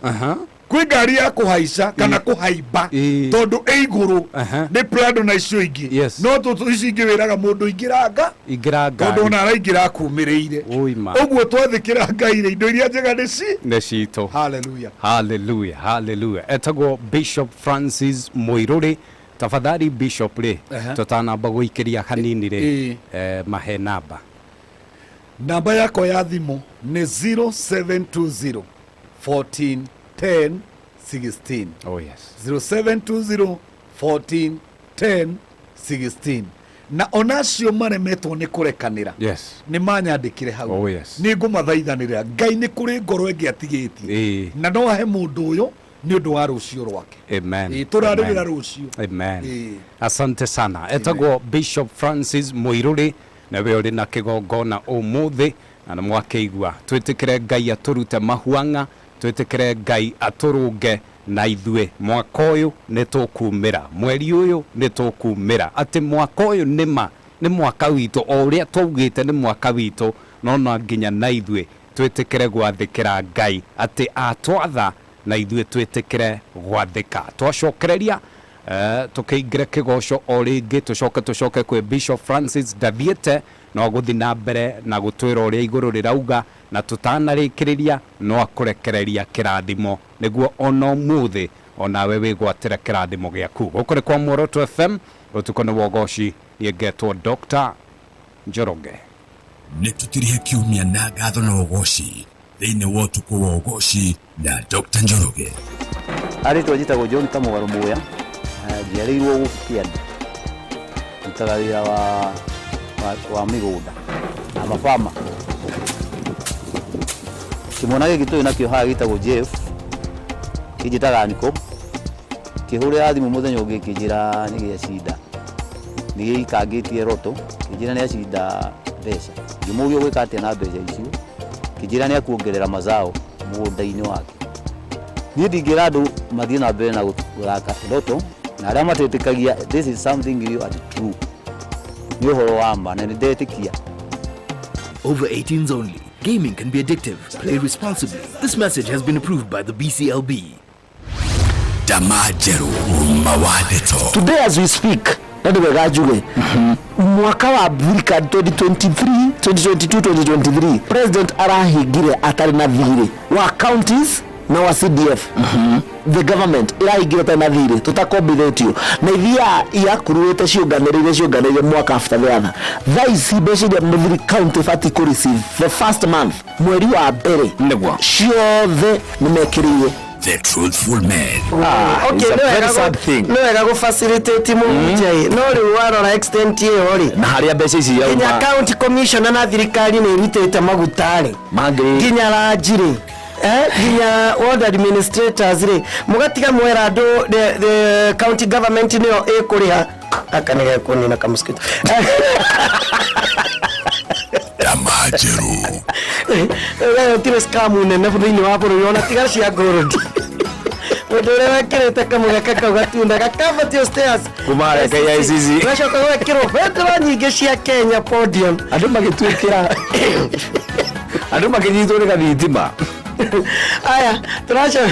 Aha. Kwĩ ngari ya kũhaica kana kũhaimba, tondũ ĩ igũrũ nĩ Prado na icio ingĩ. No tũtũ ici ingĩ wĩraga mũndũ ingĩra nga, Ingĩra tondũ ngari. ona araingĩra akumĩrĩire. Ũima. Ũguo twathĩkĩra Ngai rĩ, indo iria njega nĩ ci nĩ citũ. Haleluya. Haleluya, haleluya. Etagwo Bishop Francis Mũirũrĩ. Tafadhali Bishop rĩ, tũtanamba gũikĩria hanini rĩ, mahe namba. Namba yakwa ya thimũ nĩ 0720 14 10 16. Oh, yes. 0720 14 10 16. Na onacio maremetwo nĩ kũrekanĩra, nĩ manyandĩkĩre hau. Oh, yes. Nĩ ngũmathaithanĩrĩra. Ngai nĩ kũrĩ ngoro ĩngĩ atigĩtie, na no ahe mũndũ ũyũ nĩ ũndũ wa rũciũ rwake. Amen. Ĩĩ, tũrarĩrĩra Amen. rũciũ. Amen. Ĩĩ. Asante sana. Etagwo Bishop Francis Mũirũrĩ, nawe ũrĩ na kĩgongona ũmũthĩ, na nĩ mwakĩigua. Twĩtĩkĩre Ngai atũrute mahuang'a, twĩtĩkĩre Ngai atũrũnge, na ithuĩ mwaka ũyũ nĩ tũkumĩra, mweri ũyũ nĩ tũkumĩra, atĩ mwaka ũyũ nĩma nĩ mwaka witũ, o ũrĩa twaugĩte nĩ mwaka witũ. No nginya na ithuĩ twĩtĩkĩre gwathĩkĩra Ngai, atĩ atwatha na ithuĩ twĩtĩkĩre gwathĩka. Twacokereria, tũkĩingĩre kĩgoco o rĩngĩ, tũcoke kwĩ Bishop Francis ndathiĩte no agũthiĩ na mbere na gũtwĩra ũrĩa igũrũ rĩrauga, na tũtanarĩkĩrĩria no akũrekereria kĩrathimo, nĩguo ona ũmũthĩ onawe wĩgwatĩre kĩrathimo gĩaku. Gũkũ nĩ kwa Muoroto FM, ũtukũ nĩ wogoci. Niĩ ngetwo Dr. Njoroge. Nĩ tũtirihe kiumia na ngatho na ũgoci thĩinĩ wa ũtukũ wa ũgoci na Dr. Njoroge. Arĩtwa njĩtagwo John Kamũgarũ Mũya, njiarĩirwo gũkũ Kĩanda. Ndutaga wĩra wa mĩgũnda na mabama. Kĩmwana gĩkĩ tũrĩ nakĩo haha gĩtagwo Jeff, kĩnjĩtaga Niko. Kĩhũrĩra thimũ mũthenya ũngĩ kĩnjĩra nĩ gĩacinda, nĩ gĩikangĩtie roto, kĩnjĩra nĩ acinda mbeca. Ngĩmũria ũgwĩka atĩa na mbeca icio, kĩnjĩra nĩ akuongerera mazao mũgũnda-inĩ wake. Niĩ ndingĩra andũ mathiĩ na mbere na gũthaka roto, na arĩa matetĩkagia this is something real and true. Nĩ ũhoro wa ma na nĩ ndetĩkia. Over 18s only. Gaming can be addictive. Play responsibly. This message has been approved by the BCLB. Ndama njerũ, ũma wa ndeto. Today as we speak, na nĩ wega njuge, mwaka wa thirikari 2023, 2022, 2023, president arahingire atarĩ na thirĩ wa counties na wa CDF. The government ĩrahingire ĩtarĩ na thirĩ, tũtakombithĩtio, na ithiaga iakuruĩte ciũnganĩrĩire mwaka after the other. Thaa ici mbeca iria mũthiri county bati kũ receive the first month, mweri wa mbere, nĩguo ciothe nĩ mekĩrĩire. The Truthful Man. Okay, It's a nĩ very wega sad thing. Nĩ wega gũ facilitate mũhunjia ĩ, no rĩu warora extent ĩyo rĩ, na harĩa mbeca ici nginya irauma county commissioner na thirikari nĩ irutĩte maguta rĩ, mangĩ nginya ranji rĩ. Nginya ward administrators rĩ mũgatiga mwera andũ the county government nĩyo ĩkũrĩha aka nĩ gekũnina kamũskito. Tamaa njerũ. Gũtirĩ scam nene thĩinĩ wa bũrũri ona tiga cia gold. Mũndũ ũrĩa wekĩrĩte kamũgeka kau gatunda gakabatio stairs Kuma KICC. Gacoka gwekĩrwo bendera nyingĩ cia Kenya podium. Andũ magĩtuĩkĩra andũ makĩnyitwo nĩ gathitima. Aya tũracoka.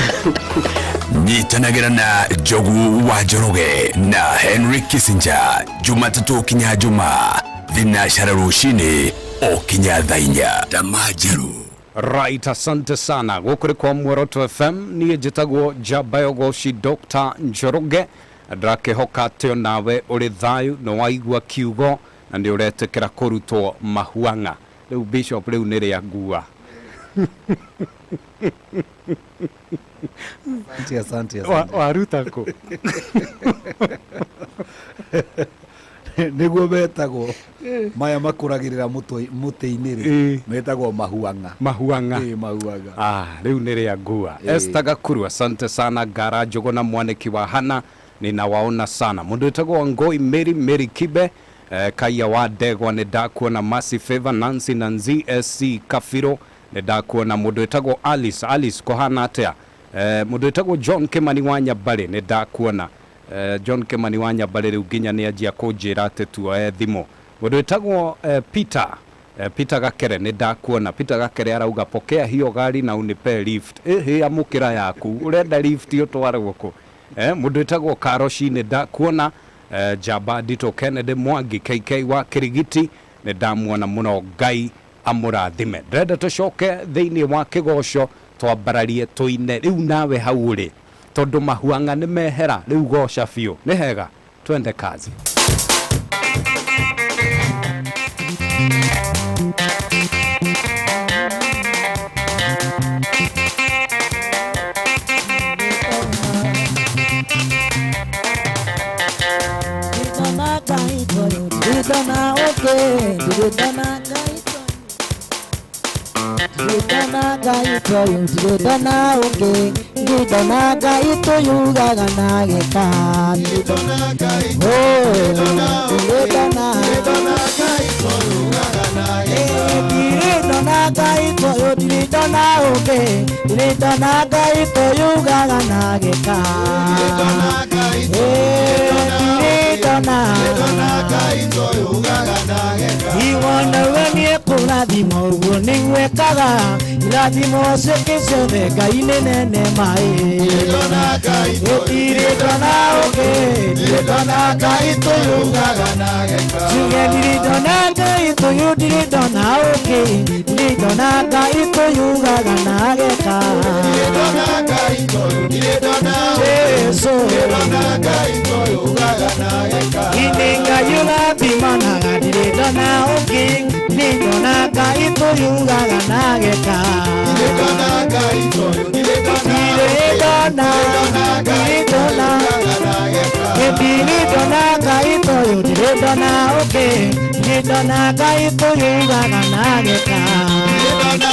Nyitanagĩra na Njogu wa Njoroge na Henry Kissinger Jumatatũ kinya Jumaa thinashara rũcinĩ o kinya thaa inya. Tamaa njerũ. Right, asante sana. Gũkũ nĩ kwa Muoroto FM, niĩ njĩtagwo Njamba ya Ũgoci Dr. Njoroge. Ndĩrakĩhoka atĩ onawe ũrĩ thayũ, nĩ waigua kiugo na nĩ ũretĩkĩra kũrutwo mahuang'a. Rĩu Bishop rĩu nĩ rĩa ngua. Asante, asante, asante. Waruta kũ? Nĩguo metagwo maya makũragĩrĩra mũtĩ-inĩ rĩ, metagwo mahuang'a. Mahuang'a. Ĩĩ, mahuang'a. Rĩu nĩ rĩa ngua. Esther Gakuru, asante sana. Ngara Njũgũ na mwanĩki wa Hana, ninawaona sana. Mũndũ wĩtagwo Ngoi Mary, Mary Kibe, Kaiya wa Ndegwa nĩ ndakuona. Mercy Favor, Nancy Nanzi, SC Kafiro nĩ ndakuona. Mũndũ wĩtagwo Alice, Alice kũhana atĩa? Mũndũ wĩtagwo John Kimani wa Nyambarĩ nĩ ndakuona. John Kimani wa Nyambarĩ rĩu nginya nĩ anjia kũnjĩra atĩ tuoe thimũ. Mũndũ wĩtagwo Peter, Peter Gakere nĩ ndakuona. Peter Gakere arauga pokea hiyo gari na unipe lift. Ĩhĩ, amũkĩra yaku, ũrenda lift ũtwarwo kũ? Mũndũ wĩtagwo Karoshi nĩ ndakuona. Njamba Ndito Kennedy Mwangi KK wa Kirigiti nĩ ndamuona mũno, Ngai amũrathime. Ndĩrenda tũcoke thĩinĩ wa kĩgoco twambararie tũine rĩu nawe hau ũrĩ, tondũ mahuang'a nĩ mehera, rĩu goca biũ. Nĩ hega, twende kazi. Irathimo ũguo nĩgwekaga, irathimo ciake ciothe Ngai nĩ nene maĩ. Gũtirĩ ndona ũngĩ, ndirĩ ndona Ngai tũyugaga Tuge ndirĩ ndona Ngai tũyũ, ndirĩ ndona ũngĩ, ndirĩ ndona Ngai tũyugaga na geka. Jesũ, Nĩ Ngai ũrathimanaga, ndirĩ ndona ũngĩ, ndirĩ ndona Ngai tũyugaga na geka. Ndirĩ ndona, ndirĩ ndona, ndirĩ ndona Ngai tũyũ, ndirĩ ndona ũngĩ, ndirĩ ndona Ngai tũyugaga na geka. Ndirĩ ndona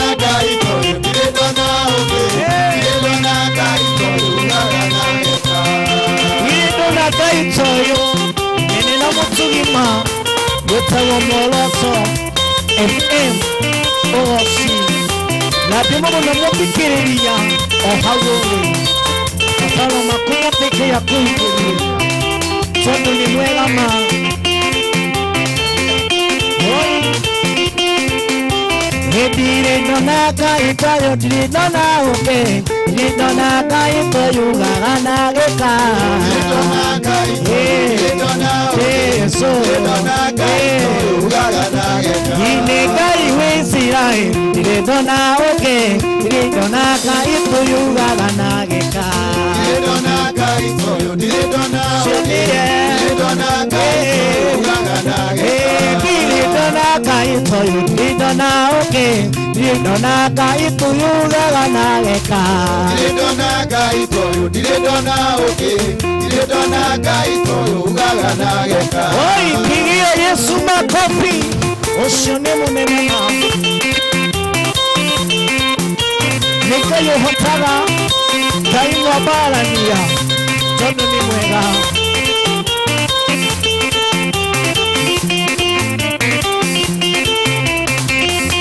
Ngai tũyũ, nene na mũtugima, wĩtagwo Muoroto FM Ũgoci. Na ndĩmo mũno mũthikĩrĩria o hau ũrĩ, mataro maku matĩkĩya kũhingĩrĩria, tondũ nĩ mwega ma. Ndirĩ ndona Ngai tũyũ, ndirĩ ndona ũngĩ, ndirĩ ndona Ngai tũyugaga na gĩka. Jesũ, nĩ Ngai wĩ Isiraeli, ndirĩ ndona ũngĩ, ndirĩ ndona Ngai tũyugaga na gĩka. Cionire, ndirĩ ndona Ngai tũyũ, ndirĩ ndona ũngĩ, ndirĩ ndona Ngai tũyugaga na gĩka. Oi, pigia Yesu makofi, ũcio nĩ mũnene ma. Nĩ Ngai Ngai ũhotaga, Ngai mwambarania, tondũ nĩ mwega.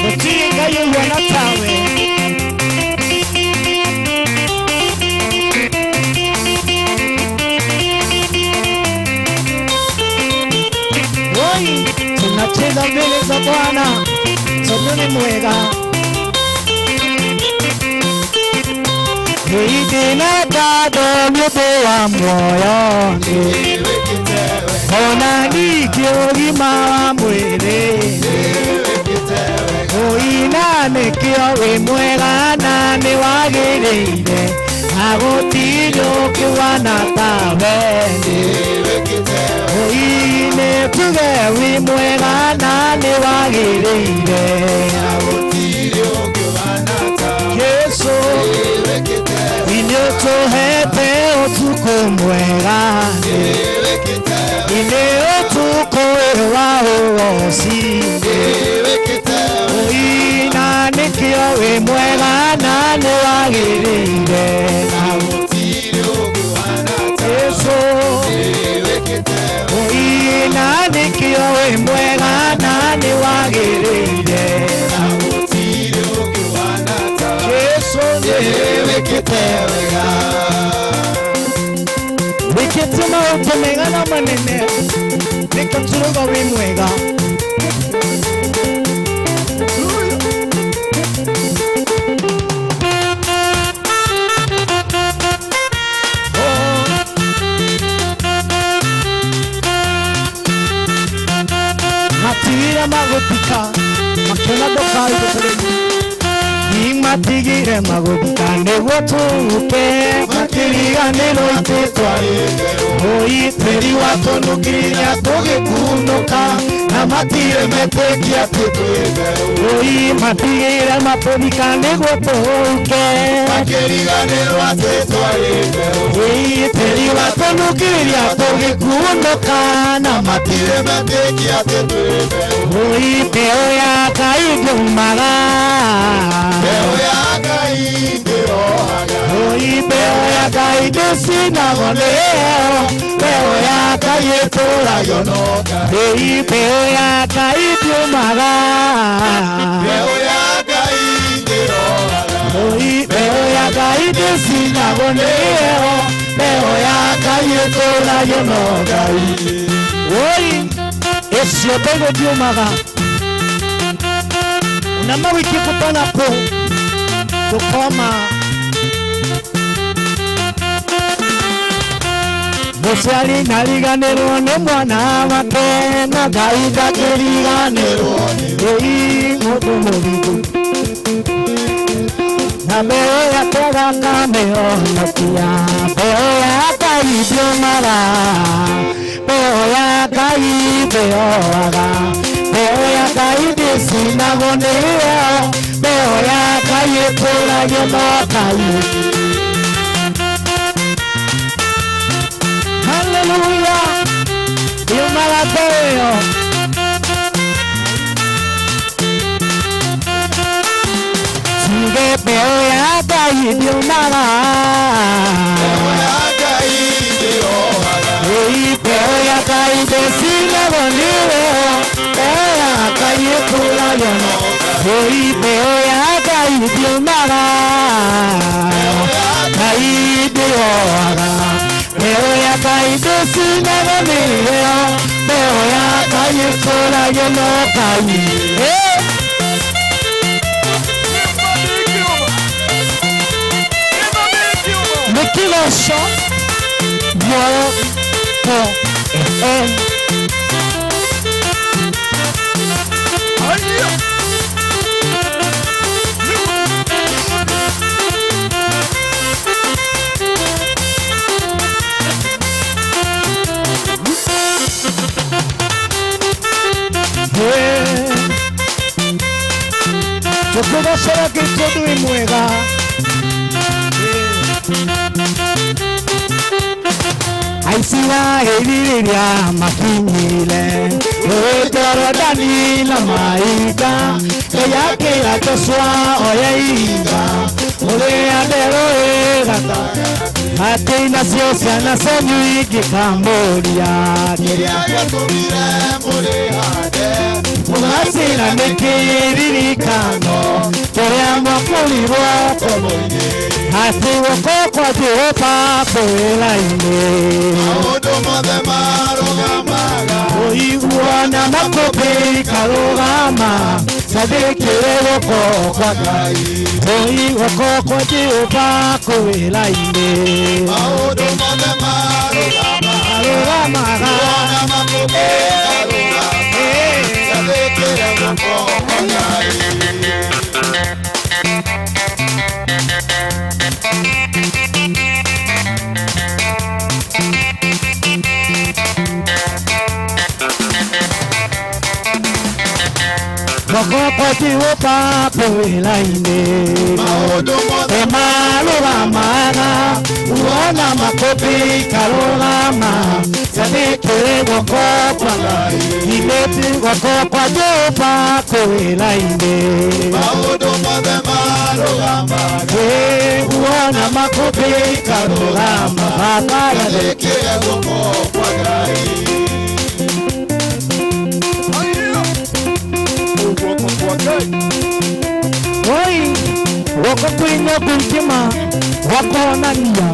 Gũtirĩ Ngai ũhuana tawe. Oi, tunacheza mbele za Bwana, tondũ nĩ mwega. Ndĩna ngatho nĩ ũndũ wa muoyo ona ningĩ ũgima wa mwĩrĩ. Ũina nĩkĩo wĩ mwega na nĩ wagĩrĩire, na gũtirĩ ũkĩwana tawe. Ũine tuge wĩ mwega na nĩ wagĩrĩire, Jesu nĩũtũhete ũtukũ mwega, nĩ ũtukũ wa ũgoci. Ũina nĩkĩo wĩ mwega na nĩ wagĩrĩire, Jesu ũina nĩkĩo wĩ mwega na nĩ wagĩrĩire, Jesu nĩwĩkĩte wega. Wĩkĩte maũndũ mega na manene, nĩkĩo tũrauga wĩ mwega. Matigire magũthika makĩona ndũkaigũtũrĩria, matigire magũthika nĩguo tũũke, makĩriganĩrwo itĩ twarĩ oi tĩri watũnũkiria tũgĩkunũka, na matirĩ metĩkia atĩ twĩ mbeũ. Oi matigire matũthika nĩguo tũũke, makĩriganĩrwo atĩ twarĩ mbeũ. Oi tĩri watũnũkiria tũgĩkunũka, na matirĩ metĩkia atĩ twĩ mbeũ. Oi mbeũ ya Ngai ndĩumaga, mbeũ ya Ngai ndĩohaga, oi mbeũ ya Ngai ndĩcinagwo nĩyo, mbeũ ya Ngai ĩtũragio no Ngai. Oi mbeũ ya Ngai ndĩumaga, mbeũ ya Ngai ndĩohaga, oi mbeũ ya Ngai ndĩcinagwo nĩyo, mbeũ ya Ngai ĩtũragio no Ngai. Oi icio mbegũ ndiumaga, na mawiki kutana po tukoma. Mũciari nariganĩrwo nĩ mwana wake, na Ngai ndakĩriganĩrwo nĩ mũndũ mũthingu, na mbeũ yake gakamĩhonokia. Mbeũ ya Ngai ndĩumaga, mbeũ ya Ngai ndĩoaga, mbeũ ya Ngai ndĩcinagwo nĩyo, mbeũ ya Ngai ĩtũragio no Ngai. Haleluya, ndiumaga mbeũ ĩyo. Tuge mbeũ ya Ngai ndiumaga, mbeũ ya Ngai ndĩohaga, oi mbeũ ya Ngai ndĩcinagwo nĩyo, mbeũ ya Ngai ĩtũragio no Ngai. Oi mbeũ ya Ngai ndiumaga, Ngai ndĩohaga, mbeũ ya Ngai ndĩcinagwo nĩyo, mbeũ ya Ngai ĩtũragio no Ngai. Nĩ kĩgoco muoroto FM. Tũkũgocera Ngai tondũ wĩ mwega. Aisiraeli rĩrĩa makinyire rũũĩ Jorodani na mahinga, Ngai akĩra Joshua oye ihinga, Mũrĩhande rũĩ gatagatĩ atĩ nacio ciana cianyu ingĩkamũria Kĩrĩa gĩatũmire mũrĩhande mũgacĩra nĩ kĩririkano kĩrĩa mwakũrirwo ũkombo-inĩ atĩ guoko kwa Jehova kwĩra-inĩ maũndũ mothe marũgamaga ũiguana makũmbĩ ikarũgama cathĩkĩre guoko kwa Ngai ũi guoko kwa Jehova kwĩra-inĩ maũndũ mothe marũgamaga marũgamaga Ũiguana makũmbĩ ikarũgama cathĩkĩre guoko kwa Ngai. Guoko kwa Jehova kwĩra-inĩ maũndũ mothe marũgamaga uona makũmbĩ ikarũgama cathĩkĩre guoko kwa Ngai ithĩti guoko kwa Jehova kwĩra-inĩ maũndũ mothe marũgamaga uona makũmbĩ ikarũgama baba cathĩkĩre guoko kwa Ngai. Guoko kwa Ngai. Oi, guoko kwĩna kwĩkĩma gwa kuonania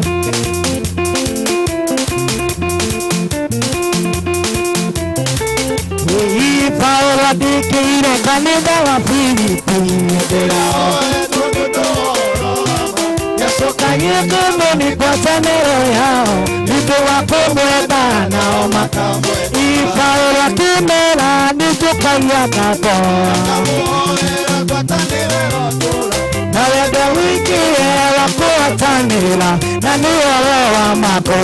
Ii Paulo andĩkĩire kanitha wa Filipi Yacokagie kũmũni ngwatanĩro yao nĩũndũ wa kũmwenda nao makamwenda. Ii Paulo akĩmera nĩnjũkagia ngatho na wendo wĩingĩhe wa kũhatanĩra na nĩ ũhoro wa makũ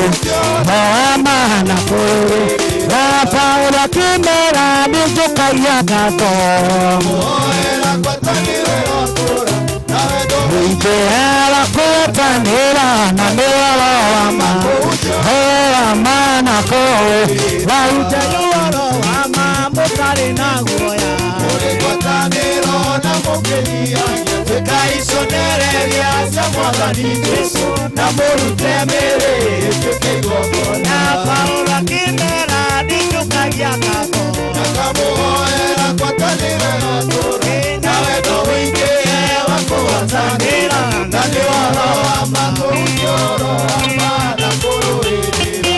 wa mana kũrĩ na Paulo akĩmera nĩnjũkagia ngatho wĩingĩhe wa kũhatanĩra na nĩ ũhoro wa wa mana kũrĩ na ũhoro wa ma mũtarĩ na guoya Mũrĩ ngwatanĩro na mũkĩnyihagia tuĩkai cionereria cia Mwathani Jesũ na mũrute mĩĩrĩ ĩtuĩke igongona. Na Paulo akĩmera nĩnjũkagia ngatho Akamũhoera ngwatanĩro ya tũũra na wendo wĩingĩhe wa kũhatanĩra na nĩ ũhoro wa ma kũhunjia ũhoro wa ma na kũrũĩrĩra.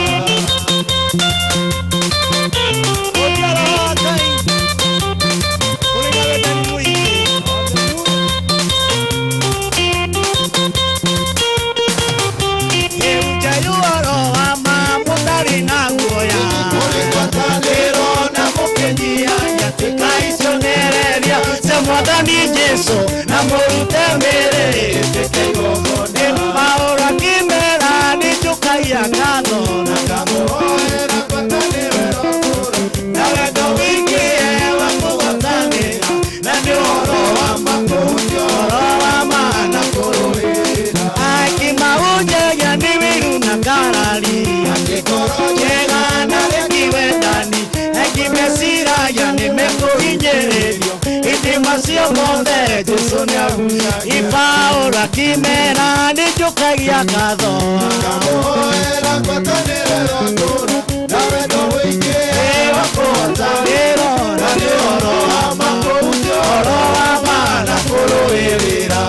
Mũrĩ ngwatanĩro na mũkĩnyihagia tuĩkai cionereria cia Mwathani Jesũ na mũrute mĩĩrĩ ĩtuĩke igongona. Paulo akĩmera nĩnjũkagia ngatho na Akamũhoera ngwatanĩro ya tũũra na wendo wĩingĩhe wa kũgwatanĩra na nĩ ũhoro wa ma kũhunjia ũhoro wa ma na kũrũĩrĩra. Akĩmahunjagia nĩ wĩiru na ngarari Angĩkorwo njega na rĩkiwendani akĩmeciragia nĩ mekũhinyĩrĩrio ĩndĩ macio mothe Jesũ nĩagucagia. Paulo akĩmera nĩnjũkagia ngatho Akamũhoera ngwatanĩro ya tũũra na wendo wĩingĩhe wa kũhatanĩra na nĩ ũhoro wa ma kũhunjia ũhoro wa ma na kũrũĩrĩra.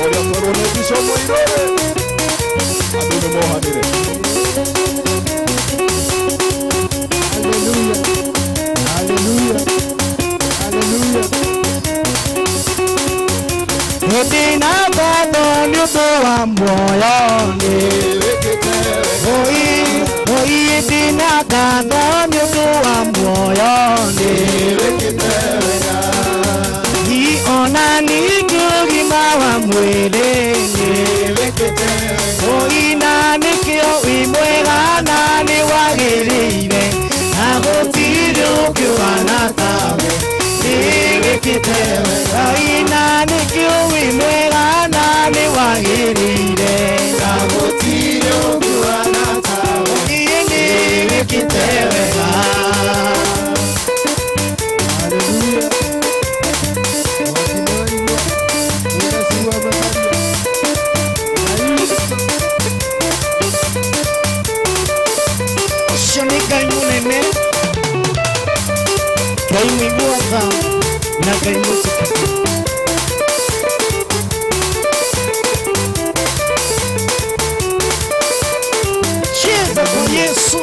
Ũrĩa twerwo nĩ Bishop Mũirũrĩ andũ nĩ mohanĩre. Hĩndĩ na ngatho nĩ ũndũ wa muoyo nĩ Oi, oi, hĩndĩ na ngatho nĩ ũndũ wa muoyo nĩ Ona ningĩ ũgima wa mwĩrĩ nĩ Oi, na nĩkĩo wĩ mwega na nĩ wagĩrĩire na gũtirĩ ũngĩũhana tawe nĩwĩkĩte wega. Oi, na nĩkĩo wĩ mwega na nĩ wagĩrĩire na gũtirĩ Ngai mũigua tha na Ngai mũtugi. Cheza kwa Yesu.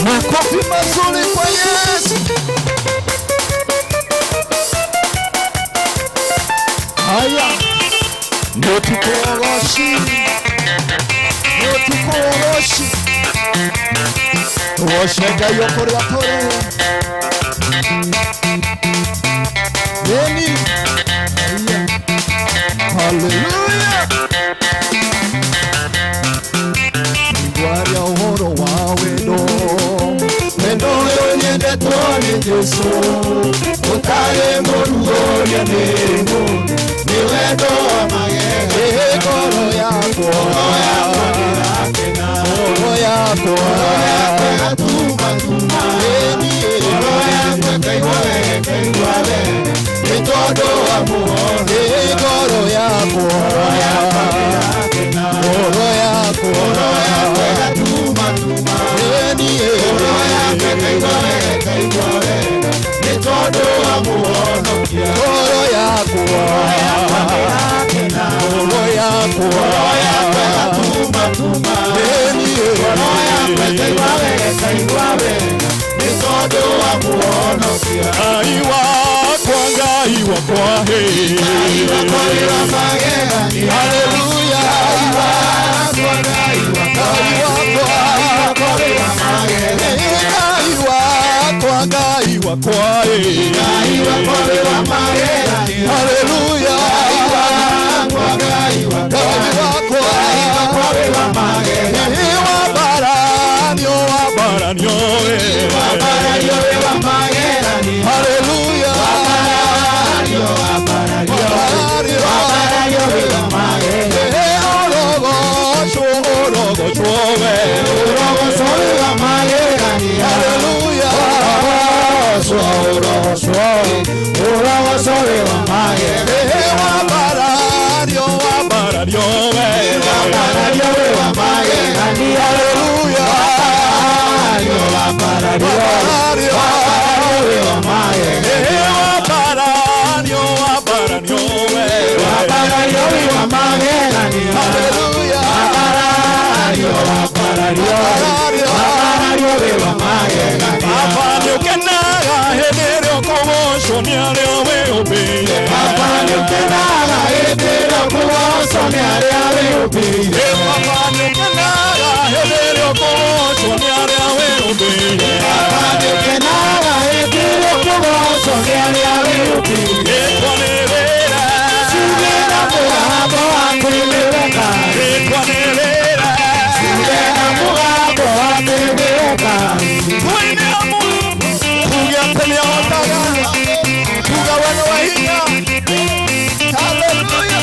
Makofi mazuri kwa Yesu. Haya, ndio tukoroshi, ndio tukoroshi, tuoshe Ngai o kũrĩa tũrĩ. Ĩni, haya, haleluya. Ngwaria ũhoro wa wendo, wendo ũyũ nyendetwo nĩ Jesũ, ũtarĩ mũrugũrie nĩ mũndũ, nĩ wendo wa magegania. Ngoro yakwa, ngoro yakwa, ĩgatumatuma, ngoro yakwa ĩkaigua wega, ĩkaigua wega, nĩ tondũ wa muoyo. Ngoro yakwa, ngoro yakwa, ĩgatumatuma, ngoro yakwa ĩkaigua wega, ĩkaigua wega, nĩ tondũ wa mũhonokia. Ngoro yakwa, ngoro yakwa, ĩgatumatuma, ngoro yakwa ĩkaigua wega, ĩkaigua wega, nĩ tondũ wa mũhonokia. Ngai wakwa, Ngai wakwa, hey. Ngai wakwa wĩ wa magegania. Haleluya. Ngai wakwa, Ngai wakwa, Ngai wakwa, Ngai wakwa wĩ wa magegania. Ngai wakwa, Ngai wakwa, hey. Ngai wakwa wĩ wa magegania. Haleluya. Ngai wakwa, Ngai wakwa, Ngai wakwa, Ngai wakwa wĩ wa magegania. Wabaranio, wabaranio, hey. Wabaranio wĩ wa magegania. Haleluya. Wabaranio, wabaranio, wabaranio wĩ wa magegania. Orogocwo, orogocwo, we. Orogocwo wĩ wa magegania. Haleluya. Orogocwo, orogocwo, orogocwo wĩ wa magegania. Wabaranio, wabaranio, we. Wabaranio wĩ wa magegania. Haleluya. Wabaranio, wabaranio, wabaranio wĩ wa magegania. Wabaranio, wabaranio, we. Wabaranio wĩ wa magegania. Haleluya. Wabaranio, wabaranio, wabaranio wĩ wa magegania. Baba nĩũkenaga hĩndĩ ĩrĩa ũkũgocwo nĩ arĩa wĩyũmbĩire. Baba nĩũkenaga hĩndĩ ĩrĩa ũkũgocwo nĩ arĩa wĩyũmbĩire. Baba nĩũkenaga hĩndĩ ĩrĩa ũkũgocwo nĩ arĩa wĩyũmbĩire. Baba nĩũkenaga hĩndĩ ĩrĩa ũkũgocwo nĩ arĩa wĩyũmbĩire. Ĩtwanĩrĩra, Tuge na mũgambo atĩ nĩ wega. ĩtwanĩrĩra, Tuge na mũgambo atĩ nĩ wega. tuine tuge atĩ nĩahotaga, tuga we nĩ wa hinya. Haleluya.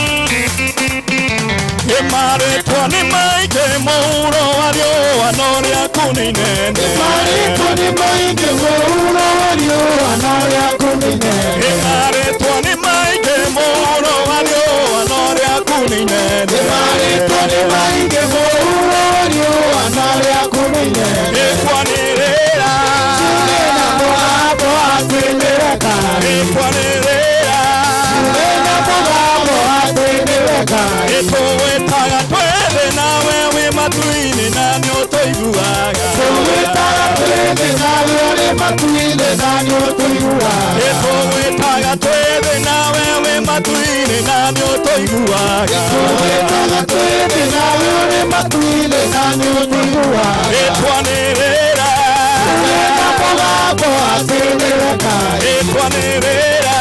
Ĩmarĩtwa nĩ maingĩ mũhuro wa riũa no rĩaku nĩ inene. Marĩtwa nĩ maingĩ mũhuro wa riũa no rĩaku nĩ inene. Ĩmarĩtwa nĩ maingĩ mũhuro wa riũa no rĩaku nĩ inene. Marĩtwa nĩ maingĩ mũhuro wa riũa no rĩaku nĩ inene. Ĩtwanĩrĩra, Tuge na mũgambo atĩ nĩ wega. ĩtwanĩrĩra, Tuge na mũgambo atĩ nĩ wega. ĩtũgwĩtaga twĩthĩ nawe wĩ matu-inĩ na nĩũtũiguaga. Tũgwĩtaga twĩthĩ nawe ũrĩ matu-inĩ na nĩũtũiguaga. Ĩtũgwĩtaga twĩthĩ nawe wĩ matu-inĩ na nĩũtũiguaga. Tũgwĩtaga twĩthĩ nawe ũrĩ matu-inĩ na nĩũtũiguaga. Ĩtwanĩrĩra, Tuge na mũgambo atĩ nĩ wega. ĩtwanĩrĩra,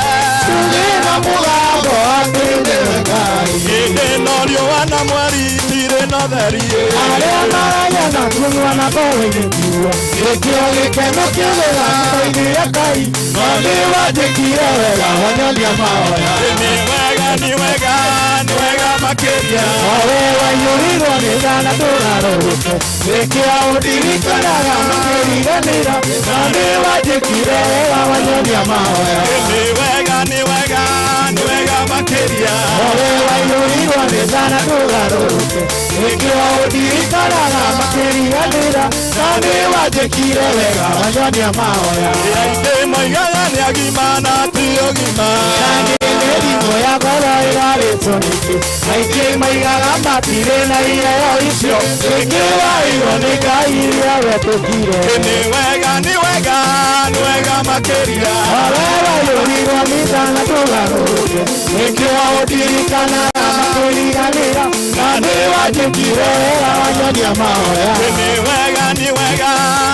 Tuge na mũgambo atĩ nĩ wega. hĩndĩ ĩno riũa na mweri itirĩ na theri. Arĩa maraya na kũnyua na ngoro-inĩ kuo gĩkĩo gĩkeno kĩũgĩra ngoro-inĩ ya Ngai no nĩ wanjĩkire wega wanyonia mahoya. Nĩ wega, nĩ wega, nĩ wega makĩria. Owe waiyũrirwo nĩ tha na ndũgarũrũke gĩkĩo ũndirikanaga makĩriganĩra no nĩ wanjĩkire wega wanyonia mahoya. Nĩ wega, nĩ wega, nĩ wega. makĩria. Owe waiyũrirwo nĩ tha na ndũgarũrũke, nĩkĩo ũndirikanaga makĩriganĩra, na nĩ wanjĩkire wega wanyonia mahoya. Aingĩ moigaga nĩ agima na ti ũgima. Na nĩ mĩrimũ ya ngoro ĩrarĩtwo nĩkĩ, aingĩ maigaga matirĩ na iheo icio, nĩkĩ wairwo nĩ Ngai iria wetũkire. Nĩ wega, nĩ wega, nĩ wega makĩria. Owe waiyũrirwo nĩ tha na ndũgarũrũke, nĩkĩo ũndirikanaga makĩriganĩra, na nĩ wanjĩkire wega wanyonia mahoya. Nĩ wega, nĩ wega,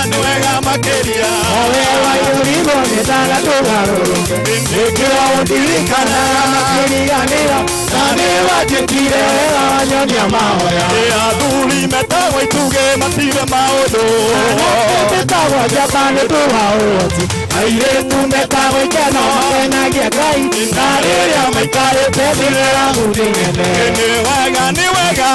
nĩ wega makĩria. Owe waiyũrirwo nĩ tha na ndũgarũrũke, nĩkĩo ũndirikanaga makĩriganĩra, na nĩ wanjĩkire wega wanyonia mahoya. Ĩ athuri metagwo itugĩ matirĩ maũndũ. Anake metagwo njamba nĩ ũndũ wa ũhoti, airĩtu metagwo ikeno makenagia Ngai, na rĩrĩa maikarĩte thĩ nĩragu nene. Nĩ wega, nĩ wega,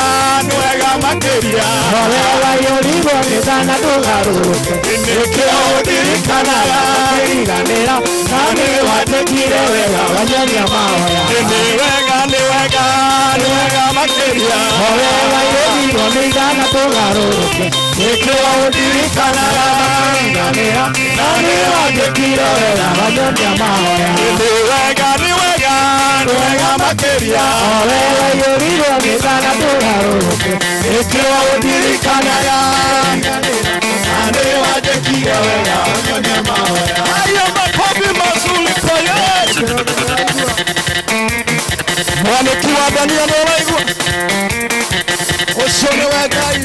nĩ wega makĩria. Owe waiyũrirwo nĩ tha na ndũgarũrũke, nĩkĩo ũndirikanaga makĩriganĩra, na nĩ wanjĩkire wega wanyonia mahoya. Nĩ wega, nĩ wega, nĩ wega makĩria. Owe waiyũrirwo nĩ tha na ndũgarũrũke, nĩkĩo ũndirikanaga makĩriganĩra, na nĩ wanjĩkire wega wanyonia mahoya. Nĩ wega, nĩ wega, nĩ wega makĩria. Owe waiyũrirwo nĩ tha na ndũgarũrũke, nĩkĩo ũndirikanaga na nĩ wanjĩkire wega wanyonia mahoya. Haya makofi mazuri kwa Yesu. Mwaniki wa Dania nĩ ũraigua ũcio nĩwe Ngai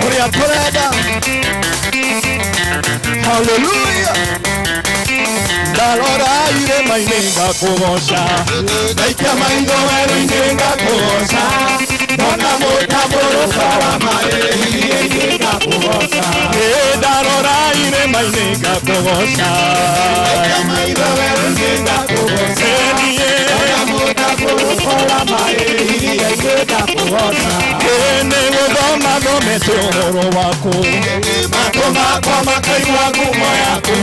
ũrĩa tũrenda. Haleluya. Ndarora irĩma-inĩ ngakũgoca, ndaikia maitho werũ-inĩ ngakũgoca, ndona mũtambũrũko wa maĩ iria-inĩ ngakũgoca. Ĩ ndarora irĩma-inĩ ngakũgoca, ndaikia maitho werũ-inĩ ngakũgoca, ĩ niĩ ndona mũtambũrũko wa maĩ iria-inĩ ngakũgoca. Ĩ nĩ gũthoma thomete ũhoro waku, matũ makwa makaigua ngumo yaku,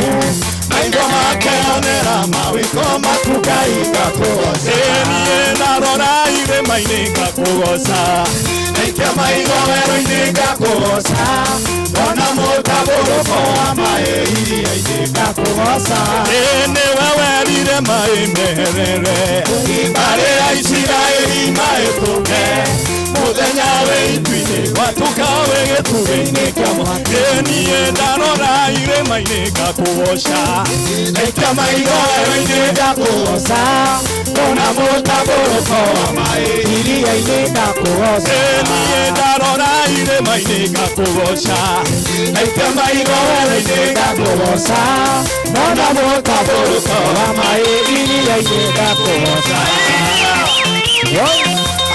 maitho makeonera mawĩko maku Ngai ngakũgoca. Ĩ niĩ ndarora irĩma-inĩ ngakũgoca, ndaikia maitho werũ-inĩ ngakũgoca, ndona mũtambũrũko wa maĩ iria-inĩ ngakũgoca. Ĩ nĩwe werire maĩ meherere, mbarĩ ya Isiraeli mahĩtũke, mũthenya wĩ itu-inĩ gwatuka wĩ gĩtugĩ-inĩ kĩa mwaki. Ĩ niĩ ndarora irĩma-inĩ ngakũgoca, ndaikia maitho werũ-inĩ ngakũgoca, ndona mũtambũrũko wa maĩ iria-inĩ ngakũgoca. Ĩ niĩ ndarora irĩma-inĩ ngakũgoca, ndaikia maitho werũ-inĩ ngakũgoca, ndona mũtambũrũko wa maĩ iria-inĩ ngakũgoca.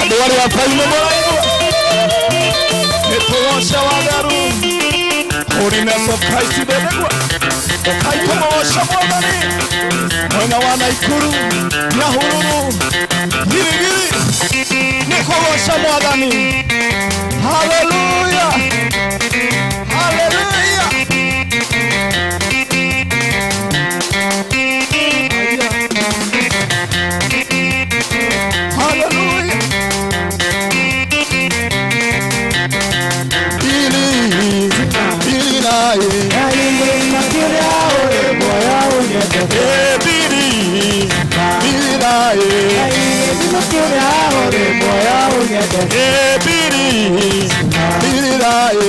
Andũ arĩa paine mũraigua nĩ tũgoce watheru Holiness of Christ ithethegua ũkai tũmũgoce Mwathani mwena wa Naikuru, Nyahururu, Girigiri nĩ kũgoca Mwathani. Haleluya, haleluya. Haleluya. Bili, bili nae. Bili, bili nae. Bili, bili nae.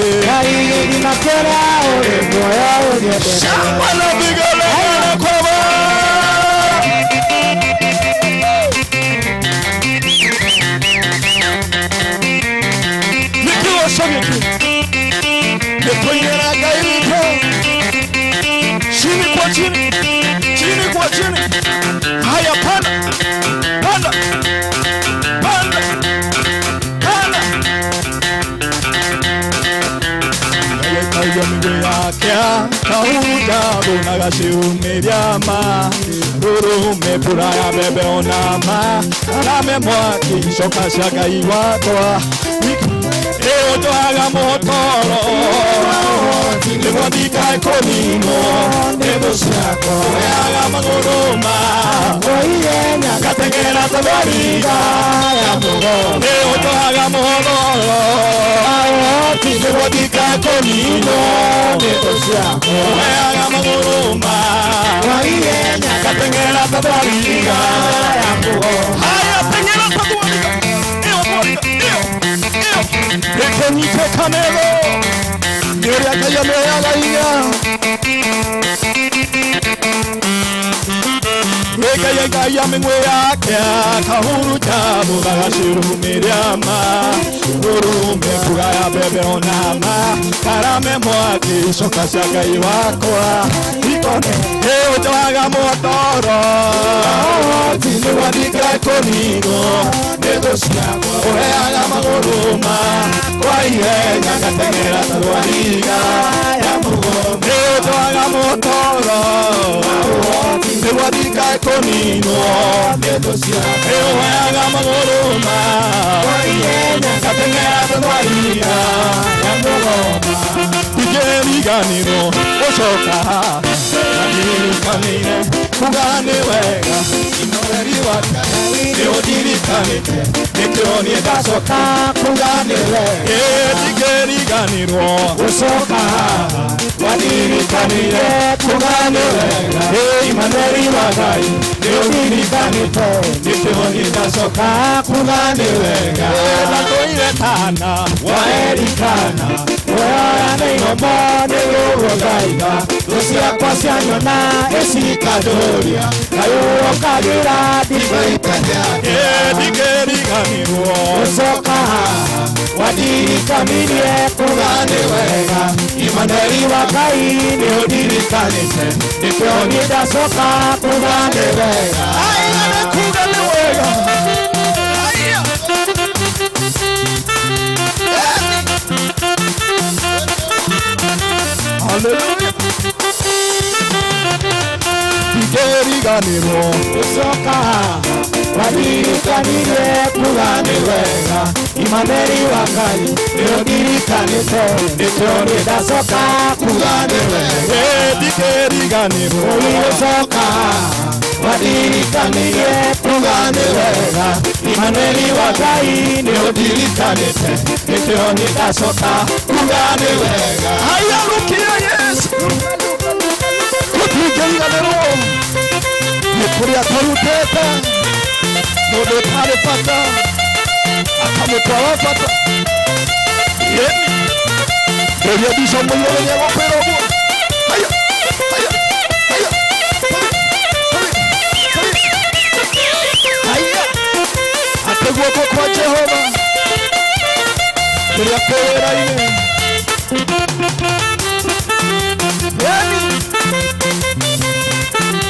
Shamba na vigelegele kwa Bwana. Nikiwa gĩkĩ nĩtũinĩra Ngai witũ chini kwa chini, chini kwa chini. Haya, panda, panda, panda, panda. Ngai migwe yake kauja bunagaciumĩria ma rurume mbura ya mbembe ona ma arame mwaki icoka cia Ngai wakwa ĩũnjohaga mũtoro nĩguo ndikae kũninwo nĩ ciakwa Ũheaga magũrũ ma Ngateng'era ta thwariga ya mũgongo Nĩ ũnjohaga mũhororo Nĩguo ndikakũninwo nĩ thũ ciakwa Ũheaga magũrũ ma Ngateng'era ta thwariga ya mũgongo Haya, teng'era ta thwariga Ĩyo thwariga, ĩyo, ĩyo Reke kamero Nĩ ũrĩa Ngai amĩheaga hinya Ngai Ngai amĩng'we yake akahurunja mũgagacĩrumĩrĩama Ũrume kugaya mbembe onama Karame mwaki coka cia Ngai wakwa Ikone ĩũnjohaga mũtoro Nĩguo ndikekũninwo nĩ thũ ciakwa Ũheaga magũrũ ma kwa ihenya ngateng'era ta thwariga ya mũgongo Nĩũnjohaga mũtoro Nĩguo ndikekũninwo nĩ thũ ciakwa Ũheaga magũrũ ma kwa ihenya ngateng'era ta thwariga ya mũgongo Ndingĩriganĩrwo gũcoka Ndirikanire kuga nĩ wega Imoreri wa Ngai nĩ ũndirikanĩte Nĩkĩo niĩ ndacoka kuga nĩ wega Ndingĩriganĩrwo gũcoka Wandirikanire kuga nĩ wega Immanueli wa Ngai nĩ ũndirikanĩte Nĩkĩo niĩ ndacoka kuga nĩ wega Ndatũire tana wa Elikana Oya nĩ iromo nĩ gũgũthaitha Thũ ciakwa cianyona ĩcikandũria Ngayũrũkagĩra ndingĩriganĩrwo gũcoka Wandirikanirie kuga nĩ wega Immanueli wa Ngai nĩ ũndirikanĩte Nĩkĩo niĩ ndacoka kuga nĩ wega Aya nĩ kuga nĩ wega Hallelujah. Ndingĩriganĩrwo gũcoka Wandirikanirie kuga nĩ wega Immanueli wa Ngai nĩ ũndirikanĩte Nĩkĩo niĩ ndacoka kuga nĩ wega Ndingĩriganĩrwo gũcoka Wandirikanirie kuga nĩ wega Immanueli wa Ngai nĩ ũndirikanĩte Nĩkĩo niĩ ndacoka kuga nĩ wega Haya rukia Yesu Tũtingĩriganĩrwo nĩ kũrĩa tũrutĩte Mũndũ ũtarĩ bata akamũtwara bata Yeni Rĩrĩa Bishop Mũirũrĩ nĩegũkwĩra ũguo Haya, haya, haya Haya Atĩ guoko kwa Jehova Rĩrĩa kwĩ wĩra-inĩ Yeni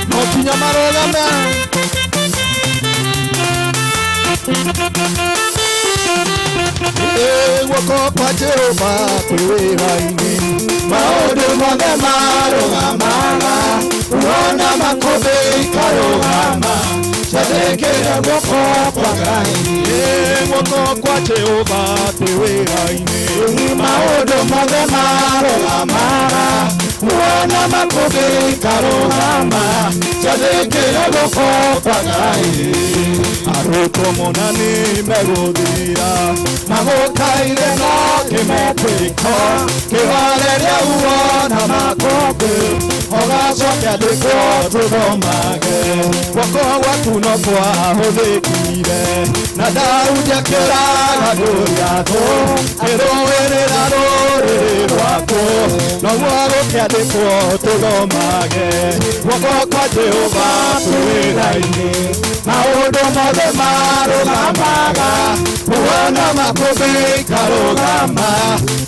No nginya marũgame Guoko kwa Jehova kwĩ wĩra-inĩ Maũndũ mothe marũgamaga Uona makũmbĩ ikarũgama Ciathĩkĩre guoko kwa Ngai Guoko kwa Jehova kwĩ wĩra-inĩ Maũndũ mothe marũgamaga Uona makũmbĩ ikarũgama Ciathĩkĩre guoko kwa Ngai Arutwo mona nĩ megũthira Magũkaire no kĩmetĩko Kĩhoreria uona makũmbĩ Ũgacoke andĩkwo tũthomage Guoko gwaku no kwahũthĩkire Na Daudi akĩũraga Goliathũ Akĩrũĩrĩra rũrĩrĩ rwaku Noguo gũkĩandĩkwo tũthomage Guoko kwa Jehova kwĩ wĩra-inĩ Maũndũ mothe marũgamaga Uona makũmbĩ ikarũgama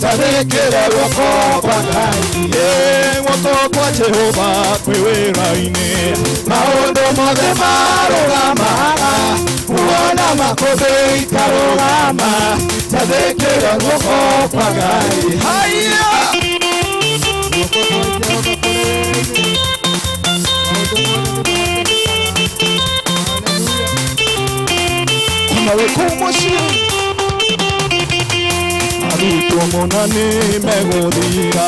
Ciathĩkĩre guoko kwa Ngai Guoko kwa Jehova kwĩ wĩra-inĩ Maũndũ mothe marũgamaga Uona makũmbĩ ikarũgama Ciathĩkĩre guoko kwa Ngai Haya Ona wĩ kũu mũciĩ Arutwo mona nĩ megũthira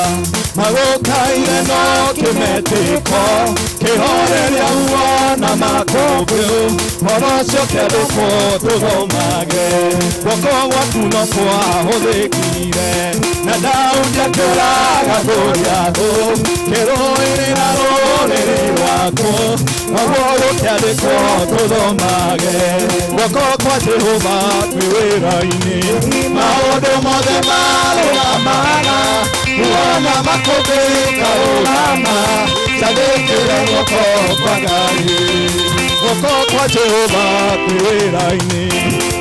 Magũkaire no kĩmetĩko kĩhoreria ruo na makũmbĩ ũhoro ũcio kĩandĩkwo tũthomage guoko gwaku no kwahũthĩkire na Daudi akĩũraga Goliathũ kĩrũĩrĩra rũrĩrĩ rwaku noguo gũkĩandĩkwo tũthomage guoko kwa Jehova kwĩ wĩra-inĩ maũndũ mothe marũgamaga kuona makũmbĩ karũgama cathĩkĩre guoko kwa Ngai guoko kwa Jehova kwĩ wĩra-inĩ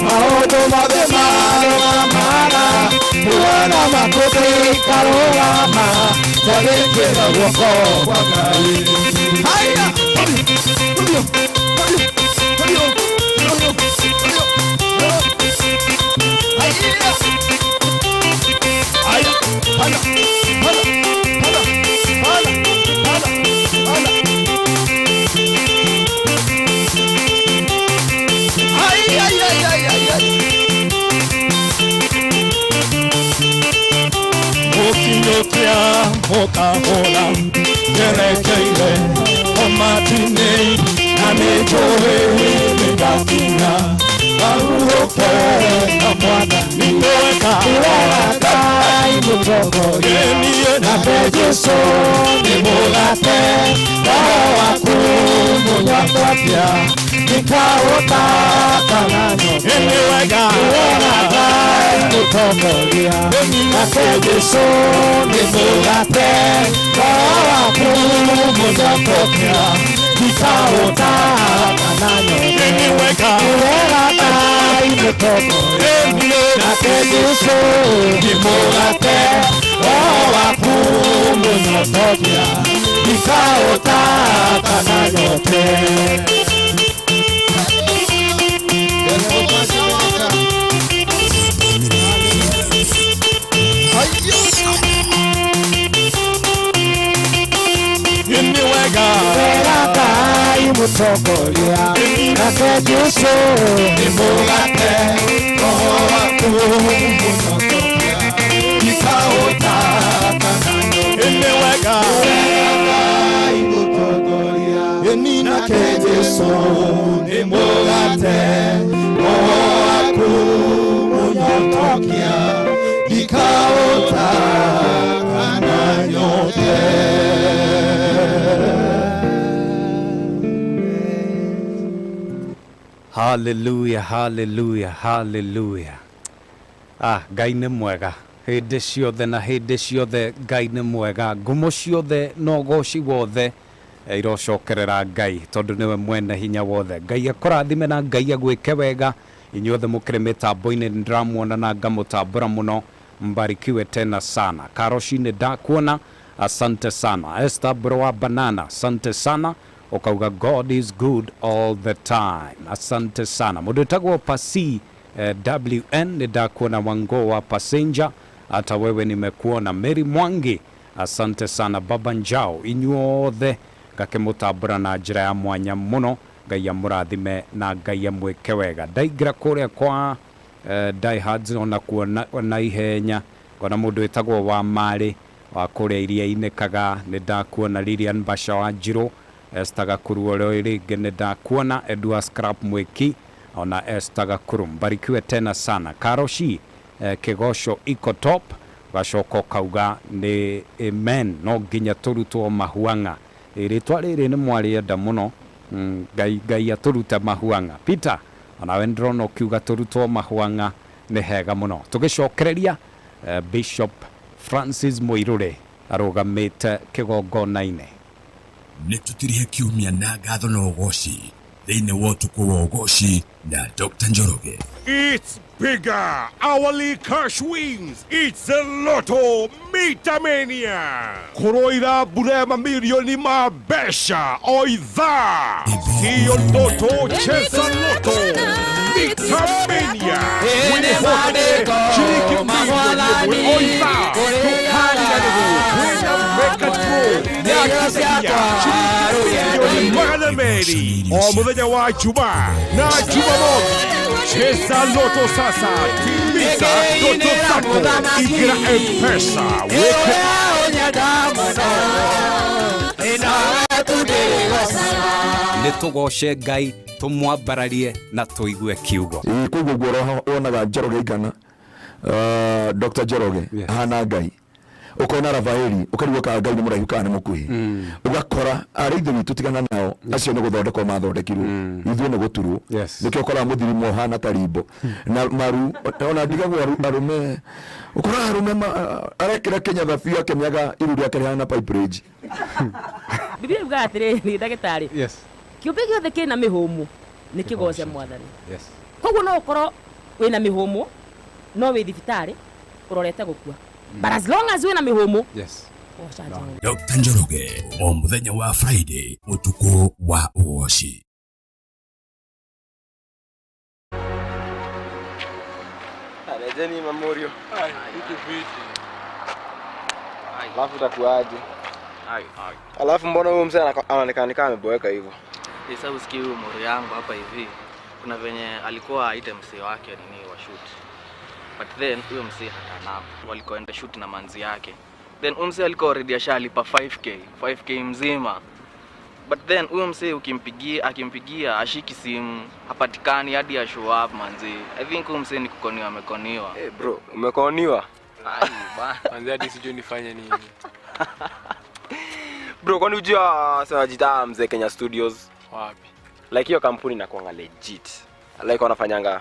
maũndũ mothe marũgamaga kuona makũmbĩ karũgama cathĩkĩre guoko kwa Ngai. Haya! Ukinyukia ukahora nyerekeire omatine na nĩnjũĩ nĩngakinya ngahurũke na Mwathani. Nĩ wega Ngai mũtongoria nake Jesũ nĩ mũgate roho waku mũnyatwatia ndikaũtaka na nyoka. Nĩ wega Ngai mũtongoria nake Jesũ nĩ mũgate roho waku mũnyatwatia ndikaũtaka na nyoka. Nĩ wega Ngai mũtongoria nake Jesũ nĩ mũgate roho waku mũnyotokia ndikaũtaka na nyote. Nĩ wega Ngai mũtongoria nake Jesũ nĩ mũgate roho waku mũnyotokia ndikaũtaka na nyote. Nĩ wega Ngai mũtongoria nake Jesũ nĩ mũgate roho waku mũnyotokia ndikaũtaka na nyote. Hallelujah, hallelujah, hallelujah. Ah, Ngai nĩ mwega hĩndĩ ciothe na hĩndĩ ciothe Ngai nĩ mwega ngumo ciothe na ũgoci wothe irocokerera Ngai tondũ nĩwe mwene hinya wothe. Ngai akũrathime na Ngai agwĩke wega inyuothe mũkĩrĩ mĩtambo-inĩ nĩndĩramuona na ngamũtambũra mũno mbarikiwe tena sana. Karoshi ndakuona, asante sana. Esther Bro wa Banana, asante sana. Ukauga God is good all the time, asante sana. Mũndũ wĩtagwo Pasi WN nĩndakuona Wango wa Passenger, hata wewe nimekuona. Mary Mwangi, asante sana. Baba Njao, inyuothe ngakĩmũtambũra na njĩra ya mwanya mũno. Ngai amũrathime na Ngai amwĩke wega. Ndaingĩra kũrĩa kwa diehards ona kuona na ihenya ngona mũndũ wĩtagwo wa Marĩ wa kũrĩa iria-inĩ Kaga, nĩndakuona. Lilian Basha wa Njirũ, Esther Gakuru ũrĩa rĩngĩ nĩndakuona. Edward Scrap Mwiki ona Esther Gakuru, mbarikiwe tena sana. Karoshi Kĩgoco iko top gacoka kauga nĩ amen no nginya tũrutwo mahuanga. Rĩtwa rĩrĩ nĩ mwarĩenda mũno. Ngai atũrute mahuanga. Peter onawe ndĩrona ũkiuga tũrutwo mahuanga nĩ hega mũno. Tũgĩcokereria Bishop Francis Muirure arũgamĩte kĩgongona-inĩ. Nĩ tũtirihe kiumia na ngatho na ũgoci thĩinĩ wa ũtukũ wa ũgoci na Dr. Njoroge. It's bigger. Hourly cash wins. It's a Lotto Meter Mania. Kũrũira mbura mamirioni ma mbeca o ithaa. Sio ndoto, cheza Lotto Meter Mania. Wĩhote ciringi mirioni ĩmwe o ithaa. Ndũkariganĩrwo kwĩna mega draw ya kinya ciringi mirioni 200 o mũthenya wa Jumaa na Jumamothi. Cheza Lotto sasa, timiza ndoto zako. Ingira M-Pesa, weke Tũgoce Ngai, tũmwambararie na tũigue kiugo. Ĩĩ, koguo guo wonaga Njoroge Igana, Dr. Njoroge ahana Ngai, ukona Rafaeli ukarigwo kana Ngai nĩ mũraihu kana nĩ mũkuhĩ, ũgakora arĩ ithe witũ tigana nao acio nĩ gũthondekwo mathondekirwo, ithuĩ nĩ gũturwo. Nĩkĩo ũkoraga mũthirimo ũhana ta rimbo na maru. Ona ndigagwo arũme, ũkoraga arũme arekĩra kĩnyatha biũ akĩmĩaga iru rĩake rĩhana pipe range. Biblia yugaga atĩrĩrĩ, ndagĩtarĩ, kĩũmbe gĩothe kĩna mĩhũmũ nĩ kĩgoce Mwathani. Koguo no ũkorwo wĩna mĩhũmũ no wĩ thibitarĩ ũrorete gũkua, but as long as wĩna mĩhũmũ, goca Jehova. Dr. Njoroge o muthenya wa Friday utuku wa ugoci. Rejeni Mamorio. Alafu utakuaje? Alafu mbona huyu mzee anaonekana kama ameboeka hivyo? Sasa usikii huyu moro yangu hapa hivi. Kuna venye alikuwa aite msee wake nini wa shoot. But then huyo msee hatana. Walikoenda shoot na manzi yake. Then huyo msee alikuwa already ashalipa 5k, 5k mzima. But then huyo msee ukimpigia, akimpigia ashiki simu, hapatikani hadi ya show up manzi. I think huyo msee ni kukoniwa, amekoniwa. Eh, bro, umekoniwa? Ai bana. Manzi hadi sijui nifanye nini. Bro, kwani unajua sana jita Mzee Kenya Studios? Wapi? Like hiyo kampuni inakuanga legit. Like wanafanyanga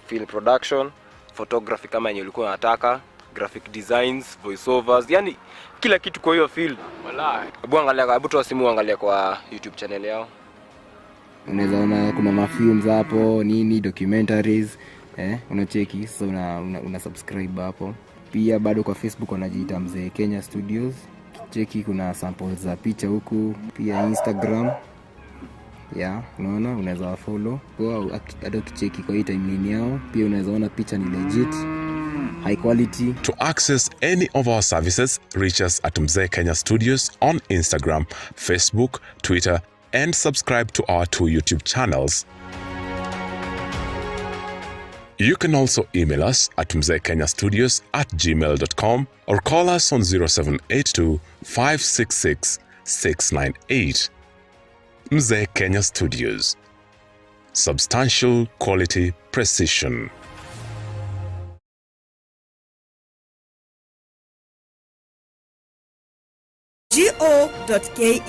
film production, photography kama yenye ulikuwa unataka, graphic designs, voiceovers, yani kila kitu kwa hiyo field. Walai. Hebu angalia, hebu toa simu angalia kwa YouTube channel yao. Unaweza ona kuna mafilms hapo, nini documentaries, unacheki sasa una subscribe hapo. Pia bado kwa Facebook wanajiita Mzee Kenya Studios. Cheki kuna samples za picha huku, pia Instagram. Yeah, unaona unaweza wa follow. Kwa hata ukicheki kwa hii timeline yao, pia unaweza ona picha ni legit, high quality. To access any of our services, reach us at Mzee Kenya Studios on Instagram, Facebook, Twitter, and subscribe to our 2 YouTube channels. You can also email us at mzeekenyastudios@gmail.com or call us on 0782 566 698. Mzee Kenya Studios. Substantial quality precision. go.ke.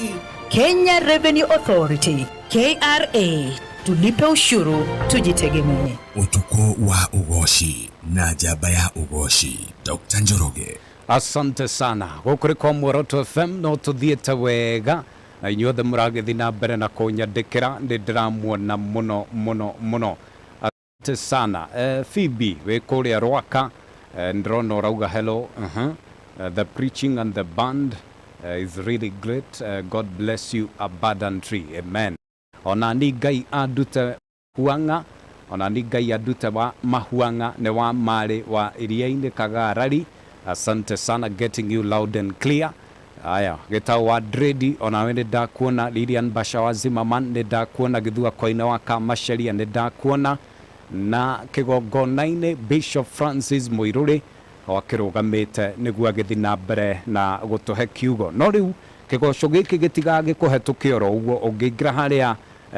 Kenya Revenue Authority, KRA. Tulipe ushuru, tujitegemee. Utuku wa ugoci na njamba ya ugoci Dr. Njoroge. Asante sana. Gũkũ nĩ kwa Muoroto FM, no tũthiĩte wega na inyuothe mũragĩthiĩ na mbere na kũnyandĩkĩra, nĩ ndĩramuona mũno mũno mũno. Asante sana. Phoebe wĩ kũrĩa Rwaka, ndĩrona ũrauga hello. The preaching and the band is really great. God bless you abundantly. Amen. Ona ni Ngai andute huanga, ona ni Ngai andute wa mahuanga ne wa mari wa iria-inĩ Kagarari. Asante sana, getting you loud and clear. Aya, gĩtau wa Dredi, onawe nĩ ndakuona. Lilian Bashawazi Maman nĩ ndakuona. Gĩthua Koine wa Kamacharia nĩ ndakuona. Na kĩgongona-inĩ Bishop Francis Mũirũrĩ akĩrũgamĩte nĩguo agĩthiĩ na mbere na gũtũhe kiugo. No rĩu kĩgoco gĩkĩ gĩtigagĩkũhetũke oro ũguo, ũngĩingĩra harĩa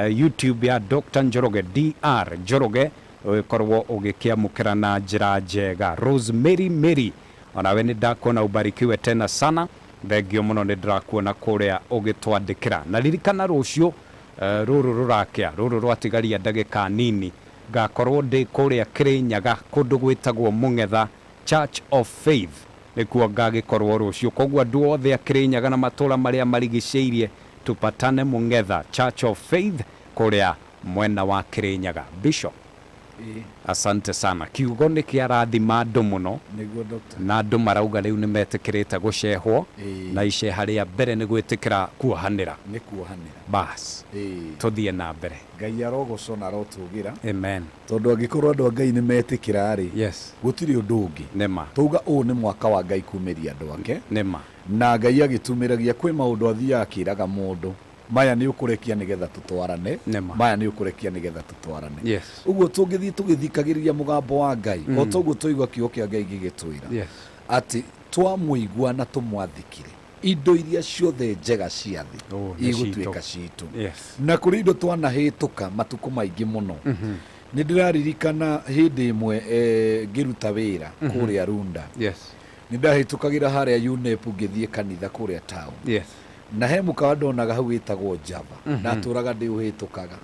YouTube ya Dr. Njoroge, DR Njoroge, ũgĩkorwo ũgĩkĩamũkĩra na njĩra njega. Rosemary Mary, onawe nĩ ndakuona, ubarikiwe tena sana. Thengio mũno, nĩ ndĩrakuona kũrĩa ũgĩtwandĩkĩra. Na ririkana rũciũ, rũrũ rũrakĩa, rũrũ rwatigaria ndagĩka nini, ngakorwo ndĩ kũrĩa Kĩrĩnyaga kũndũ gwĩtagwo Mũng'etha Church of Faith, nĩkuo ngagĩkorwo rũciũ. Koguo andũ othe a Kĩrĩnyaga na matũra marĩa marigicĩirie, tupatane Mũng'etha Church of Faith kũrĩa mwena wa Kĩrĩnyaga. Bishop, asante sana. Kiugo nĩ kĩarathima andũ mũno. Nĩguo, Doctor. Na andũ marauga rĩu nĩ metĩkĩrĩte gũcehwo, na iceha rĩa mbere nĩ gwĩtĩkĩra kuohanĩra. Nĩ kuohanĩra. Bas, tũthiĩ na mbere. Ngai arogocwo na arotũgĩra. Amen. Tondũ angĩkorwo andũ a Ngai nĩ metĩkĩra rĩ, yes, gũtirĩ ũndũ ũngĩ. Nĩma. Tauga ũũ nĩ mwaka wa Ngai kumĩria andũ ake. Nĩma. Na Ngai agĩtumĩragia kwĩ maũndũ athiaga akĩraga mũndũ, maya nĩ ũkũrekia nĩgetha tũtwarane, maya nĩ ũkũrekia nĩgetha tũtwarane. Ũguo tũngĩthiĩ tũgĩthikagĩrĩria mũgambo wa Ngai, o toguo twaigua kiugo kĩa Ngai gĩgĩtwĩra, atĩ twamũigua na tũmwathĩkĩre, Indo iria ciothe njega cia thĩ Oh, nĩ igũtuĩka citũ. citũ. Yes. Na kũrĩ indo twanahĩtũka matukũ maingĩ mũno. Nĩ ndĩraririkana hĩndĩ ĩmwe ngĩruta wĩra kũrĩa Runda. Yes. Nĩ ndahĩtũkagĩra harĩa UNEP ngĩthiĩ kanitha kũrĩa town. Yes. Na he mũkawa ndonaga hau wĩtagwo Java. Ndatũraga ndĩũhĩtũkaga.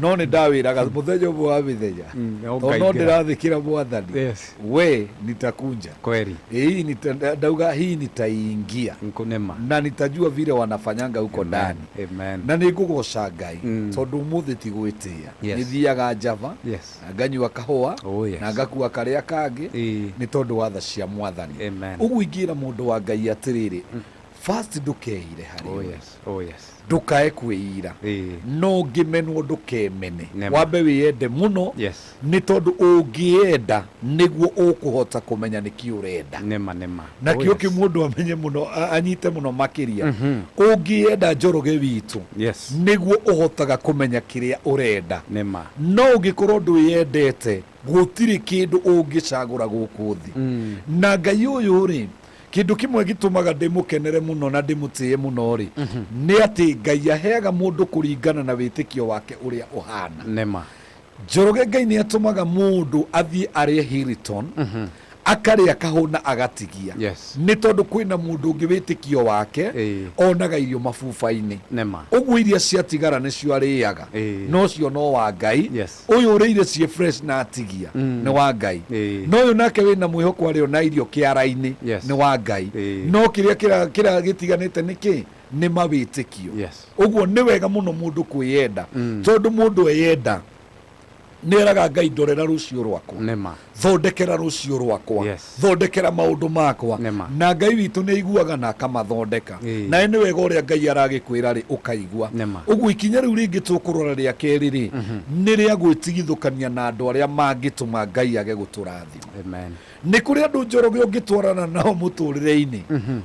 No nĩ ndawĩraga mũthenya ũmwe wa mĩthenya, no tondũ no ũkaingĩra. ndĩrathĩkĩra mwathani. Yes. We nitakunja Kweli. Hii ndauga hii nitaingia Nĩma. na nitajua vile wanafanyanga huko ndani. Amen. Na nĩ ngũgoca Ngai tondũ ũmũthĩ ti gwĩtĩĩa. Yes. Nĩ thiaga Java Yes. na nganyua kahũa Oh, yes. na ngakua karĩa kangĩ nĩ tondũ wa tha cia mwathani. Amen. Ũguo ingĩra mũndũ wa Ngai atĩrĩrĩ, first ndũkeire harĩ Oh, we. yes. Oh, yes. Ndũkae kwĩira, no ũngĩmenwo ndũkemene. Nĩma. Wambe wĩyende mũno. Yes. Nĩ tondũ ũngĩenda nĩguo ũkũhota kũmenya nĩkĩ ũrenda. Nĩma nĩma. Na Oh, kĩo yes. kĩ mũndũ amenye mũno, anyite mũno makĩria. Ũngĩenda, Njoroge witũ, Yes. nĩguo ũhotaga kũmenya kĩrĩa ũrenda. Nĩma. No ũngĩkorwo ndwĩyendete, gũtirĩ kĩndũ ũngĩcagũra gũkũ thĩ. Na Ngai ũyũ rĩ, kĩndũ kĩmwe gĩtũmaga ndĩmũkenere mũno na ndĩmũtĩe mũno rĩ, nĩ atĩ Ngai aheaga mũndũ kũringana na wĩtĩkio wake ũrĩa ũhana. Nĩma. Njoroge, Ngai nĩ atũmaga mũndũ athiĩ arĩe Hilton, akarĩa kahũna agatigia. Yes. Nĩ tondũ kwĩna mũndũ ũngĩ wĩtĩkio wake onaga irio mabuba-inĩ. Nĩma. Ũguo iria ciatigara nĩcio arĩaga, no cio no wa Ngai. Yes. Ũyũ ũrĩire ciĩ fresh na atigia nĩ wa Ngai. No ũyũ nake wĩna mwĩhoko arĩ ona irio kĩara-inĩ Yes. nĩ wa Ngai. No kĩrĩa kĩra gĩtiganĩte nĩ kĩ? Nĩ mawĩtĩkio. Yes. Ũguo nĩ wega mũno mũndũ kwĩyenda, tondũ mũndũ eyenda nĩ eraga Ngai, ndorera rũciũ rwakwa. Nĩma. Thondekera rũciũ rwakwa. Yes. Thondekera maũndũ makwa. Nĩma. Na Ngai witũ nĩ aiguaga na akamathondeka. Nawe nĩ wega ũrĩa Ngai aragĩkwĩra rĩ, ũkaigua. Nĩma. Ũguo ikinya rĩu rĩngĩ tũkũrora rĩa kerĩ rĩ, nĩ rĩa gwĩtigithũkania na andũ arĩa mangĩtũma Ngai age gũtũrathima. Amen. Nĩ kũrĩ andũ, Njoroge, ũngĩtwarana nao mũtũrĩre-inĩ,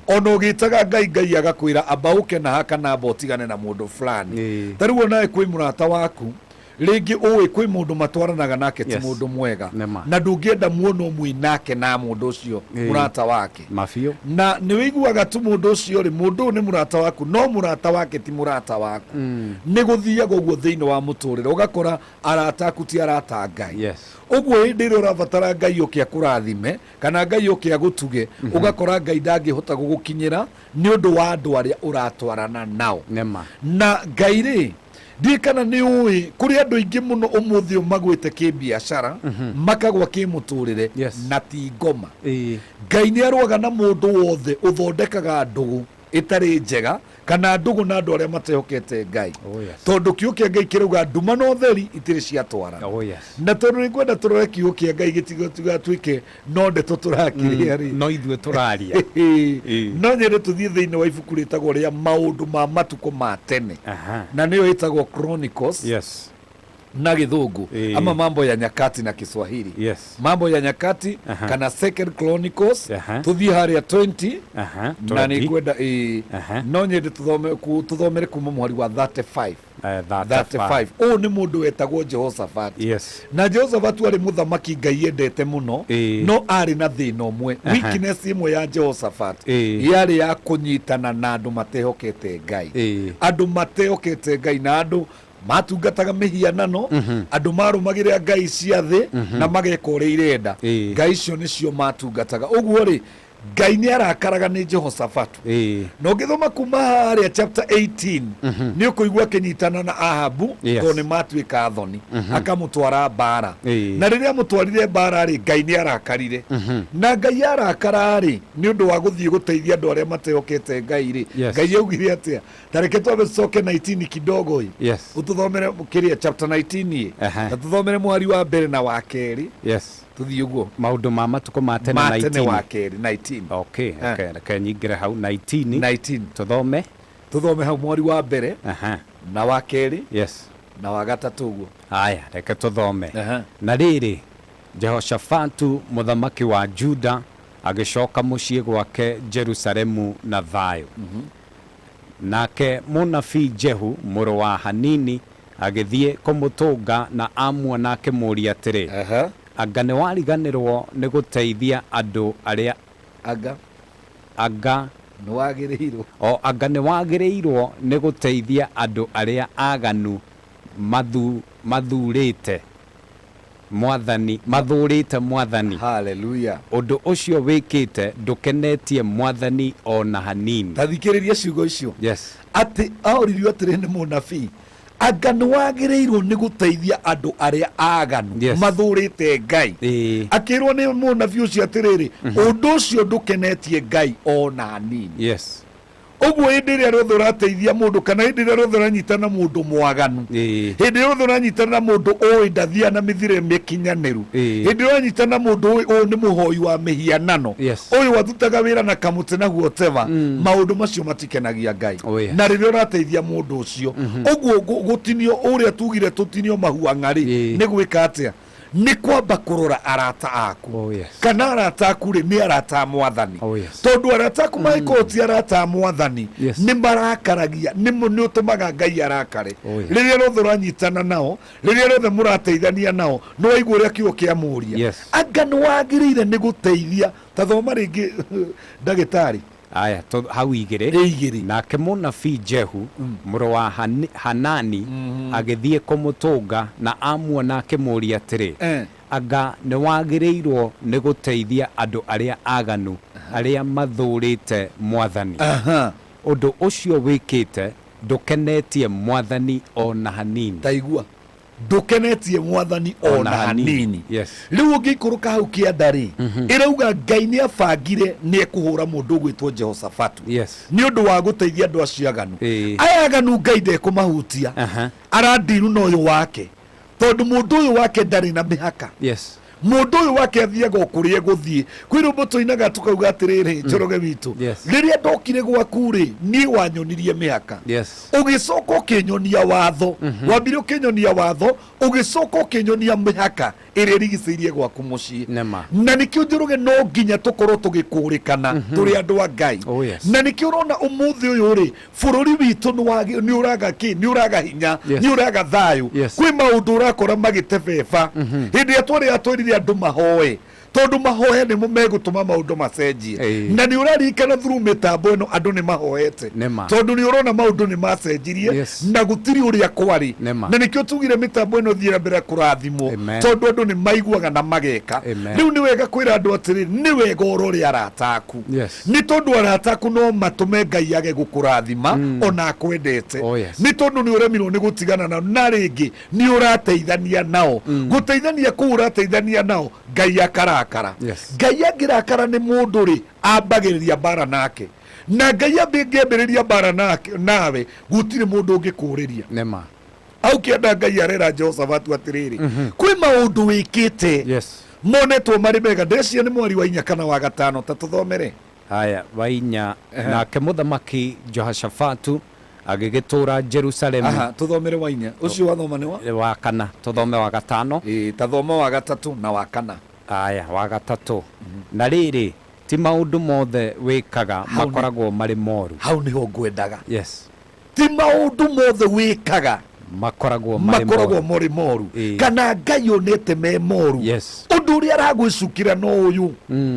ona ũgĩtaga Ngai, Ngai agakwĩra amba ũke na haka na amba ũtigane na mũndũ fulani. Ta rĩu onawe kwĩ mũrata waku rĩngĩ ũĩ kwĩ mũndũ matwaranaga nake ti Yes. mũndũ mwega, Nĩma. na ndũngĩenda muono mwĩ nake na mũndũ ũcio mũrata wake. Mabiũ. Na nĩ wĩiguaga tu mũndũ ũcio rĩ, mũndũ ũyũ nĩ mũrata waku, no mũrata wake ti mũrata waku. Nĩ gũthiaga ũguo thĩinĩ wa mũtũrĩre, ũgakora arata aku ti arata a Ngai. Yes. Ũguo hĩndĩ ĩrĩa ũrabatara Ngai ũke akũrathime kana Ngai ũke agũtuge, ũgakora Ngai ndangĩhota gũgũkinyĩra nĩ ũndũ wa andũ arĩa ũratwarana nao. Nĩma. Na Ngai rĩ, ndiĩ kana nĩ ũĩ kũrĩ andũ aingĩ mũno ũmũthĩ ũyũ magwĩte kĩbiacara, makagwa kĩmũtũrĩre. Yes. Na ti ngoma. Ngai nĩ arũaga na mũndũ wothe ũthondekaga ndũgũ ĩtarĩ njega kana ndũgũ na andũ arĩa matehokete Ngai. Oh, yes. Tondũ kiugo kĩa Ngai kĩrauga nduma na ũtheri itirĩ ciatwarana. Oh, yes. Na tondũ nĩ ngwenda tũrore kiugo kĩa Ngai gĩtigatuĩke no ndeto tũrakĩrĩa rĩ, No ithuĩ tũraria. No nyende tũthiĩ thĩinĩ wa ibuku rĩtagwo rĩa maũndũ ma matukũ ma tene, na nĩyo ĩtagwo Chronicles. Yes. Na gĩthũngũ, ama Mambo ya Nyakati na Kiswahili. Yes. Mambo ya Nyakati kana Second Chronicles. Tũthiĩ harĩa 20. Na nĩ 20. ngwenda ĩĩ, no nyende tũthomere kuma mũhari wa 35. 35. Ũyũ nĩ mũndũ wetagwo Jehoshaphat. Yes. Na Jehoshaphat arĩ mũthamaki Ngai endete mũno, no arĩ na thĩna ũmwe. Weakness ĩmwe ya Jehoshaphat yarĩ ya kũnyitana na andũ matehokete Ngai, andũ matehokete Ngai na andũ matungataga mĩhianano, andũ marũmagĩrĩra ngai cia thĩ na mageka ũrĩa irenda. Ngai icio nĩcio matungataga. Ũguo rĩ, Ngai nĩ arakaraga nĩ Jehoshafatu. Na ũngĩthoma kuma harĩa chapter 18, nĩ ũkũigua akĩnyitana na Ahabu, tondũ nĩ matuĩka thoni, akamũtwara mbara. Na rĩrĩa amũtwarire mbara rĩ, Ngai nĩ arakarire. Na Ngai arakara rĩ, nĩ ũndũ wa gũthiĩ gũteithia andũ arĩa matehokete Ngai rĩ, Ngai augire atĩa? Tareke twambe tũcoke 19 kidogo ĩ. Yes. Ũtũthomere kĩrĩa chapter 19 ĩ, na tũthomere mwari wa mbere na wa kerĩ. Yes. Tũthiĩ ũguo. Maũndũ ma matukũ ma tene. Ma tene 19. wa kerĩ 19. Okay, okay, reke nyingĩre hau 19. 19. Tũthome. Tũthome hau mwari wa mbere na wa kerĩ. Yes. Na wa gatatũ ũguo. Haya, reke tũthome. Na rĩrĩ, Jehoshafatu mũthamaki wa Juda agĩcoka mũciĩ gwake Jerusalemu na thayũ. Nake mũnabii Jehu mũrũ wa Hanini agĩthiĩ kũmũtũnga na amuona akĩmũũria atĩrĩ, anga nĩ wariganĩrwo nĩ gũteithia andũ arĩa anga anga Nĩ wagĩrĩirwo. O anga nĩ wagĩrĩirwo nĩ gũteithia andũ arĩa aganu mathu, mathurĩte Mwathani, mathũũrĩte Mwathani. Haleluya. Ũndũ ũcio wĩkĩte ndũkenetie Mwathani o na hanini. Ta thikĩrĩria ciugo icio. Yes. Atĩ aoririo atĩrĩ nĩ mũnabii, anga nĩ wagĩrĩirwo nĩ gũteithia andũ arĩa aganu Yes. mathũũrĩte Ngai. Ĩĩ. Akĩrwo nĩ mũnabii ũcio atĩrĩrĩ, ũndũ ũcio ndũkenetie Ngai o na hanini. Yes. Ũguo hĩndĩ ĩrĩa rĩothe ũrateithia mũndũ kana hĩndĩ ĩrĩa rĩothe ũranyitana na mũndũ mwaganu, hĩndĩ ĩrĩa rĩothe ũranyitana na mũndũ ũĩ ndathiaga na mĩthiĩre mĩkinyanĩru, hĩndĩ ĩrĩa ũranyitana na mũndũ ũĩ ũyũ nĩ mũhoi wa mĩhianano, Yes. ũyũ atutaga wĩra na kamũtĩ na whatever, maũndũ macio matikenagia Ngai. Oh, yes. Na rĩrĩa ũrateithia mũndũ ũcio, ũguo gũtinio ũrĩa tugire tũtinio mahuang'a-rĩ, nĩ gwĩka atĩa? Nĩ kwamba kũrora arata aku. Oh, yes. Kana arata aku rĩ nĩ arata a Mwathani. Oh, yes. Tondũ arata aku mangĩkorwo ti arata a Mwathani, Yes. nĩ marakaragia, nĩ ũtũmaga Ngai arakare. Oh, yes. Rĩrĩa rĩothe ũranyitana nao, rĩrĩa rĩothe mũrateithania nao, nĩ waigua ũrĩa kiugo kĩa mũria. Yes. Anga nĩ wagĩrĩire nĩ gũteithia, ta thoma rĩngĩ ndagĩtarĩ. Aya, hau igĩrĩ. Igĩrĩ. Nake mũnabii Jehu mũrũ wa Hanani agĩthiĩ kũmũtũnga na amuona akĩmũũria atĩrĩ, Anga nĩ wagĩrĩirwo nĩ gũteithia andũ arĩa aganu arĩa mathũũrĩte Mwathani? Ũndũ ũcio wĩkĩte ndũkenetie Mwathani o na hanini. Ta igua, ndũkenetie Mwathani o na hanini. Yes. Rĩu ũngĩikũrũka hau kĩanda rĩ, ĩrauga Ngai nĩ abangire nĩ ekũhũra mũndũ ũgwĩtwo Jehoshafatu. Yes. Nĩ ũndũ wa gũteithia andũ acio aganu. Aya aganu Ngai ndekũmahutia. Arandiru na ũyũ wake. Tondũ mũndũ ũyũ wake ndarĩ na mĩhaka. Yes. Mũndũ ũyũ wake athiaga o kũrĩa egũthiĩ. Kwĩ rwĩmbo tũinaga tũkauga atĩrĩrĩ, Njoroge witũ, Yes. rĩrĩa ndokire gwaku rĩ, niĩ wanyonirie mĩhaka. Yes. Ũgĩcoka ũkĩnyonia watho. Wambire ũkĩnyonia watho, ũgĩcoka ũkĩnyonia mĩhaka ĩrĩa ĩrigicĩirie gwaku mũciĩ. Nĩma. Na nĩkĩo Njoroge no nginya tũkorwo tũgĩkũrĩkana tũrĩ andũ a Ngai. Oh, yes. Na nĩkĩo ũrona ũmũthĩ ũyũ rĩ, bũrũri witũ nĩ ũraga kĩ? Nĩ ũraga hinya, Yes. nĩ ũraga thayũ. Yes. Kwĩ maũndũ ũrakora magĩtebeba. Hĩndĩ ĩrĩa twarĩ atwĩrire andũ mahoe, tondũ mahoya nĩmo megũtũma maũndũ macenjie. Na nĩ ũraririkana through mĩtambo ĩno andũ nĩ mahoete. Nĩma. Tondũ nĩ ũrona maũndũ nĩ macenjirie Yes. na gũtirĩ ũrĩa kwarĩ. Nĩma. Na nĩkĩo tugire mĩtambo ĩno thiĩ na mbere kũrathimwo. Amen. Tondũ andũ nĩ maiguaga na mageka. Amen. Rĩu nĩ wega kwĩra andũ atĩrĩ, nĩ wega ũrore arata aku. Yes. Nĩ tondũ arata aku no matũme Ngai age gũkũrathima ona akwendete. Oh, yes. Nĩ tondũ nĩ ũremirwo nĩ gũtigana nao, na rĩngĩ nĩ ũrateithania nao. Gũteithania kũu ũrateithania nao, Ngai akarakara. Yes. Ngai angĩrakara nĩ mũndũ rĩ, ambagĩrĩria mbara nake. Na Ngai angĩambĩrĩria mbara nake, nawe, gũtirĩ mũndũ ũngĩkũũrĩria. Nĩma. Hau kĩanda Ngai arera Jehoshafatu atĩrĩrĩ, kwĩ maũndũ wĩkĩte Yes. monetwo marĩ mega. Ndĩreciria nĩ mweri wa inya kana wa gatano, ta tũthomere. Haya, wa inya. Nake mũthamaki Jehoshafatu agĩgĩtũũra Jerusalemu. Aha, tũthomere wa inya. Ũcio wathoma nĩ wa? Wa kana, tũthome wa gatano. Ĩĩ, ta thoma wa gatatũ na wa kana. Aya, wa gatatũ. Na rĩrĩ, ti maũndũ mothe wĩkaga makoragwo marĩ moru. Hau nĩho ngwendaga. Yes. Ti maũndũ mothe wĩkaga makoragwo marĩ makoragwo moru. marĩ moru. Ĩĩ. Kana Ngai onete me moru. Yes. Ũndũ ũrĩa aragwĩcukĩra no ũyũ.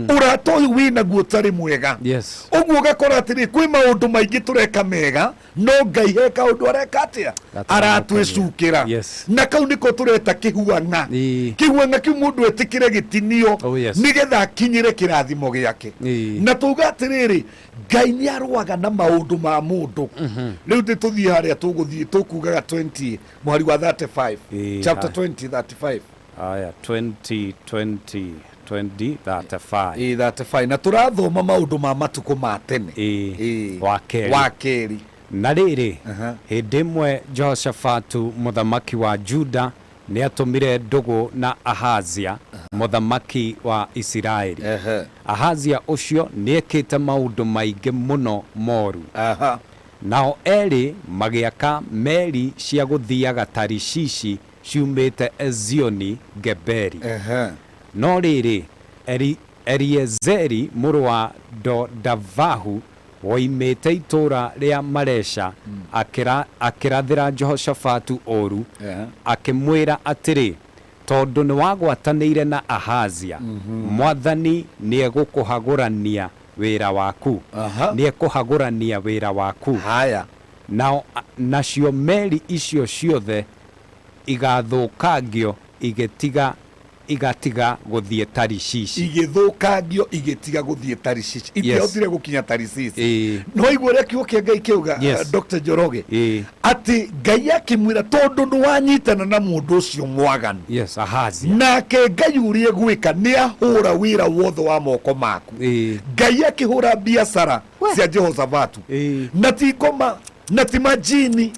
Ũrata ũyũ wĩnaguo ũtarĩ mwega. Yes. Ũguo ũgakora atĩrĩ, kwĩ maũndũ maingĩ tũreka mega, no Ngai he kaũndũ areka atĩa? Aratwĩcukĩra. Yes. Na kau nĩko tũreta kĩhuang'a. Kĩhuang'a kĩu mũndũ etĩkĩre gĩtinio, Oh, yes. nĩgetha akinyĩre kĩrathimo gĩake. Na tuga atĩrĩrĩ, Ngai nĩ arũaga na maũndũ ma mũndũ. Rĩu nĩ tũthiĩ harĩa tũgũthiĩ, tũkugaga 20 mũhari wa 35. Chapter 20, 35. Aya, 20, 20, 20, 35. Ĩĩ, 35. Na tũrathoma maũndũ ma matukũ ma tene. Ĩĩ. Wa kerĩ. Wa kerĩ. Na rĩrĩ, hĩndĩ ĩmwe Jehoshafatu mũthamaki wa Juda nĩatũmire ndũgũ na Ahazia mũthamaki wa Isiraeli. Ahazia ũcio nĩekĩte maũndũ maingĩ mũno moru. Nao erĩ magĩaka meri cia gũthiaga Tarishishi ciumĩte Ezioni Geberi. No rĩrĩ, Eliezeri mũrũ wa Dodavahu woimĩte itũũra rĩa Maresha akĩrathĩra Jehoshafatu ũũru, akĩmwĩra atĩrĩ, tondũ nĩwagwatanĩire na Ahazia, Mwathani nĩegũkũhagũrania Wĩra waku. Nĩ ekũhagũrania wĩra waku. Haya. Nao, nacio meri icio ciothe igathũkangio igĩtiga igatiga gũthiĩ Tarishishi. Igĩthũkangio igĩtiga gũthiĩ Tarishishi. Itiahotire gũkinya Tarishishi. No igua ũrĩa kiugo kĩa Ngai kĩuga, Dr. Njoroge, atĩ Ngai akĩmwĩra tondũ nĩwanyitana na mũndũ ũcio mwaganu. Yes, Ahazia. Nake Ngai ũrĩa egwĩka nĩ ahũra wĩra wothe wa moko maku. Ngai akĩhũra biacara cia Jehoshafatu. Na ti ngoma, na ti majini,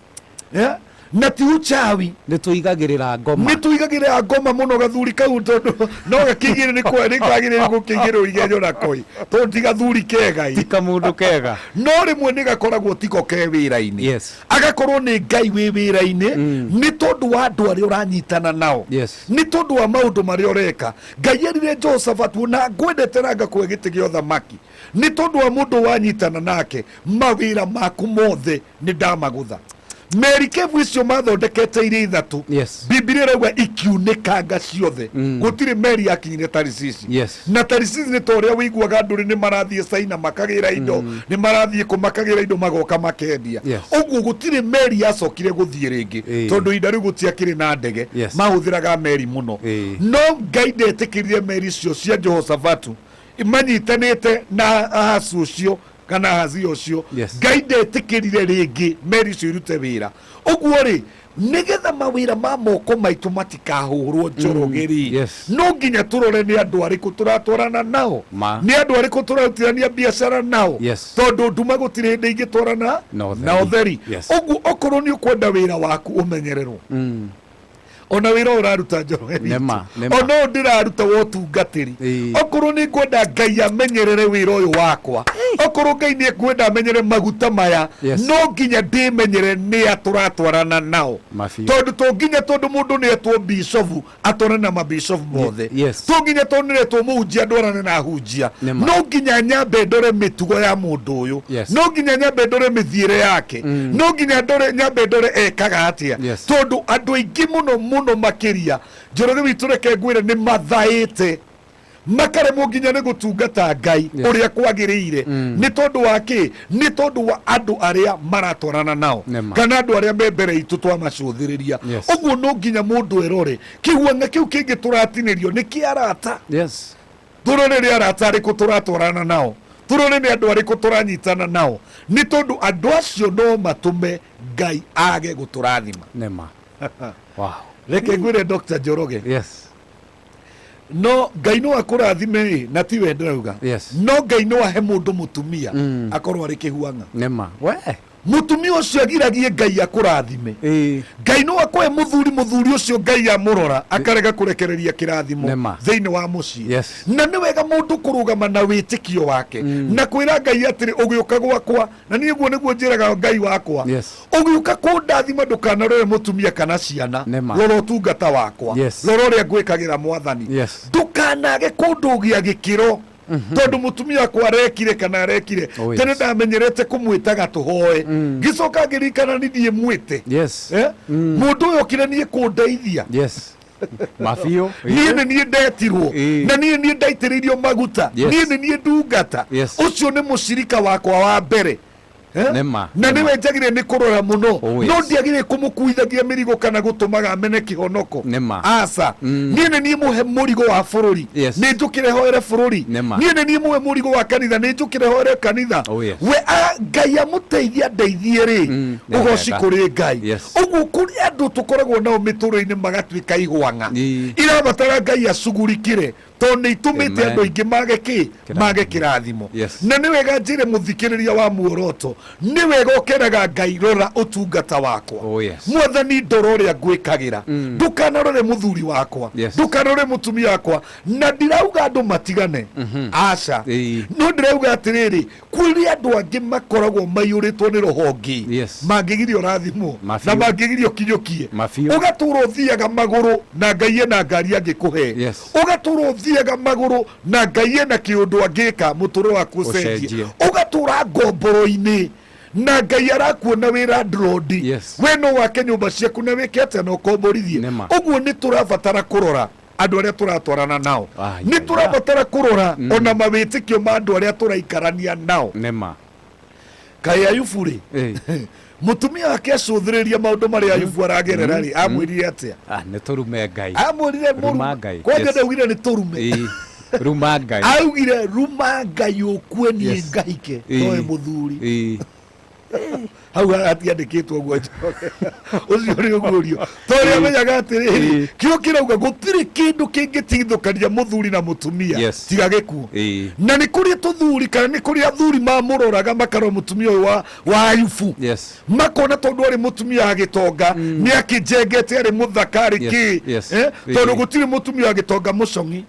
yeah? Na ti uchawi. Nĩ tũigagĩrĩra ngoma. Nĩ tũigagĩrĩra ngoma mũno gathuri kau tondũ no gakĩigĩrĩre nĩ kwa nĩ kwagĩrĩire gũkĩigĩrĩrwo igenyo na koi tondũ ti gathuri kega ĩ. Ti kamũndũ kega. No rĩmwe nĩ gakoragwo tiko ke wĩra-inĩ. Agakorwo nĩ Ngai wĩ wĩra-inĩ nĩ tondũ wa andũ arĩa ũranyitana nao. Nĩ tondũ wa maũndũ marĩa ũreka. Ngai erire Jehoshafatu na ngwendete na ngakũhe gĩtĩ gĩa ũthamaki nĩ tondũ wa mũndũ wanyitana nake mawĩra maku mothe nĩ ndamagũtha. Merikebu icio mathondekete irĩ ithatũ. Bibilia ĩrauga ikiunĩkanga ciothe. Gũtirĩ meri yakinyire Tarishishi. Na Tarishishi nĩ ta ũrĩa ũiguaga andũ nĩ marathiĩ China makagĩra indo, nĩ marathiĩ kũ makagĩra indo magoka makendia. Ũguo gũtirĩ meri yacokire gũthiĩ rĩngĩ tondũ ihinda rĩu gũtiakĩrĩ na ndege. Mahũthĩraga meri mũno. No Ngai ndetĩkĩrire meri icio cia Jehoshafatu manyitanĩte na Ahazu ũcio kana Ahazia ũcio. Ngai ndetĩkĩrire rĩngĩ meri icio irute wĩra. Ũguo rĩ, nĩgetha mawĩra ma moko maitũ matikahũrwo Njoroge rĩ, no nginya tũrore nĩ andũ arĩkũ tũratwarana nao, nĩ andũ arĩkũ tũrarutithania biacara nao, tondũ nduma gũtirĩ hĩndĩ ingĩtwarana na ũtheri. Ũguo okorwo nĩ ũkwenda wĩra waku ũmenyererwo, ona wĩra ũyũ ũraruta Njoroge witũ, ona ũyũ ndĩraruta wa ũtungatĩri, okorwo nĩ ngwenda Ngai amenyerere wĩra ũyũ wakwa, okorwo Ngai nĩ ngwenda amenyere maguta maya, no nginya ndĩmenyere nĩa tũratwarana nao. Tondũ to nginya tondũ mũndũ nĩ etwo bishofu atwarane na mabishofu mothe, to nginya tondũ nĩ etwo mũhunjia ndwarane na ahunjia. No nginya nyambe ndore mĩtugo ya mũndũ ũyũ, no nginya nyambe ndore mĩthiĩre yake, no nginya ndore nyambe ndore ekaga atĩa. Tondũ andũ aingĩ mũno mũno makĩria Njoroge witũ, reke ngwĩre, nĩ mathaĩte makaremwo nginya nĩ gũtungata Ngai ũrĩa kwagĩrĩire. Nĩ tondũ wa kĩ? Nĩ tondũ wa andũ arĩa maratwarana nao kana andũ arĩa me mbere itũ twamacũthĩrĩria. Ũguo no nginya mũndũ erore kĩhuang'a kĩu kĩngĩ tũratinĩrio nĩ kĩa arata. Tũrore nĩ arata arĩkũ tũratwarana nao, tũrore nĩ andũ arĩkũ tũranyitana nao, nĩ tondũ andũ acio no matũme Ngai age gũtũrathima. Nĩma. Wow. Reke ngwĩre Dr. Njoroge, no Ngai no akũrathime ĩ, na tiwe ndĩrauga, no Ngai no ahe mũndũ mũtumia akorwo arĩ kĩhuang'a. Nĩma. We. Mũtumia ũcio agiragie Ngai akũrathime. Ngai no akũhe mũthuri, mũthuri ũcio Ngai amũrora akarega kũrekereria kĩrathimo thĩinĩ wa mũciĩ. Na nĩ wega mũndũ kũrũgama na wĩtĩkio wake na kwĩra Ngai atĩrĩ, ũgĩũka gwakwa, na niĩ guo nĩguo njĩraga Ngai wakwa, ũgĩũka kũndathima ndũkanarore mũtumia kana ciana, rora ũtungata wakwa, rora ũrĩa ngwĩkagĩra Mwathani. Ndũkanage kũndũgia gĩkĩro tondũ mũtumia wakwa arekire kana arekire. Tene ndamenyerete kũmwĩtaga tũhoe, ngĩcoka ngĩririkana nĩ niĩ mwĩte. Mũndũ ũyũ okire niĩ kũndeithia. Mabiũ. Niĩ nĩ niĩ ndetirwo na niĩ niĩ ndaitĩrĩirio maguta, niĩ nĩ niĩ ndungata. Ũcio nĩ mũcirika wakwa wa mbere. Na nĩwe njagĩrĩire nĩ kũrora mũno, no ndiagĩrĩire kũmũkuithagia mĩrigo kana gũtũmaga amene kĩhonoko. Aca, niĩ nĩ niĩ mũhe mũrigo wa bũrũri, nĩ njũkĩre hoere bũrũri. Niĩ nĩ niĩ mũhe mũrigo wa kanitha, nĩ njũkĩre hoere kanitha. We Ngai amũteithia ndeithie rĩ, ũgoci kũrĩ Ngai. Ũguo kũrĩ andũ tũkoragwo nao mĩtũrĩre-inĩ magatuĩka ihwang'a irabatara Ngai acugurikĩre, tondũ nĩ itũmĩte andũ aingĩ mage kĩ? Mage kĩrathimo. Na nĩ wega njĩre mũthikĩrĩria wa Muoroto, nĩ wega ũkeraga Ngai, rora ũtungata wakwa. Mwathani, ndora ũrĩa ngwĩkagĩra, ndũkanarore mũthuri wakwa, ndũkanarore mũtumia wakwa. Na ndirauga andũ matigane, aca, no ndĩrauga atĩrĩrĩ, kũrĩ andũ angĩ makoragwo maiyũrĩtwo nĩ roho ũngĩ mangĩgirio rathimwo na mangĩgirio kinyũkie. Ũgatũra ũthiaga magũrũ na Ngai ena ngari angĩkũhe, ũgatũra ũthiaga magũrũ na Ngai ena kĩũndũ angĩka mũtũrĩre waku ũcenjie, ũgatũra ngomboro-inĩ na Ngai arakuona wĩ landlord, we no wake nyũmba ciaku na wĩke atĩa na ũkomborithie. Ũguo nĩ tũrabatara kũrora Andũ arĩa tũratwarana nao, nĩ tũrabatara kũrora ona mawĩtĩkio ma andũ arĩa tũraikarania nao. Nĩma. Kaĩ Ayubu rĩ, mũtumia wake acũthĩrĩria maũndũ marĩa Ayubu aragerera rĩ, amwĩrire atĩa? Ah, nĩ tũrume Ngai. Amwĩrire Ruma Ngai. Kwanja Yes. ndaugire nĩ tũrume. Ĩĩ. Ruma Ngai. Augire ruma Ngai ũkue, niĩ ngahike toe mũthuri. Hau hatiandĩkĩtwo ũguo, Njoroge. Ũcio nĩ ũguũrio tondũ amenyaga atĩrĩrĩ, kĩo kĩrauga gũtirĩ kĩndũ kĩngĩtigithũkania mũthuri na mũtumia tiga gĩkuũ. Na nĩ kũrĩ tũthuri kana nĩ kũrĩ athuri mamũroraga makarora mũtumia ũyũ wa Ayubu, makona tondũ arĩ mũtumia wa gĩtonga, nĩ akĩnjengete, arĩ mũthaka, arĩ kĩ, tondũ gũtirĩ mũtumia wa gĩtonga mũcong'i.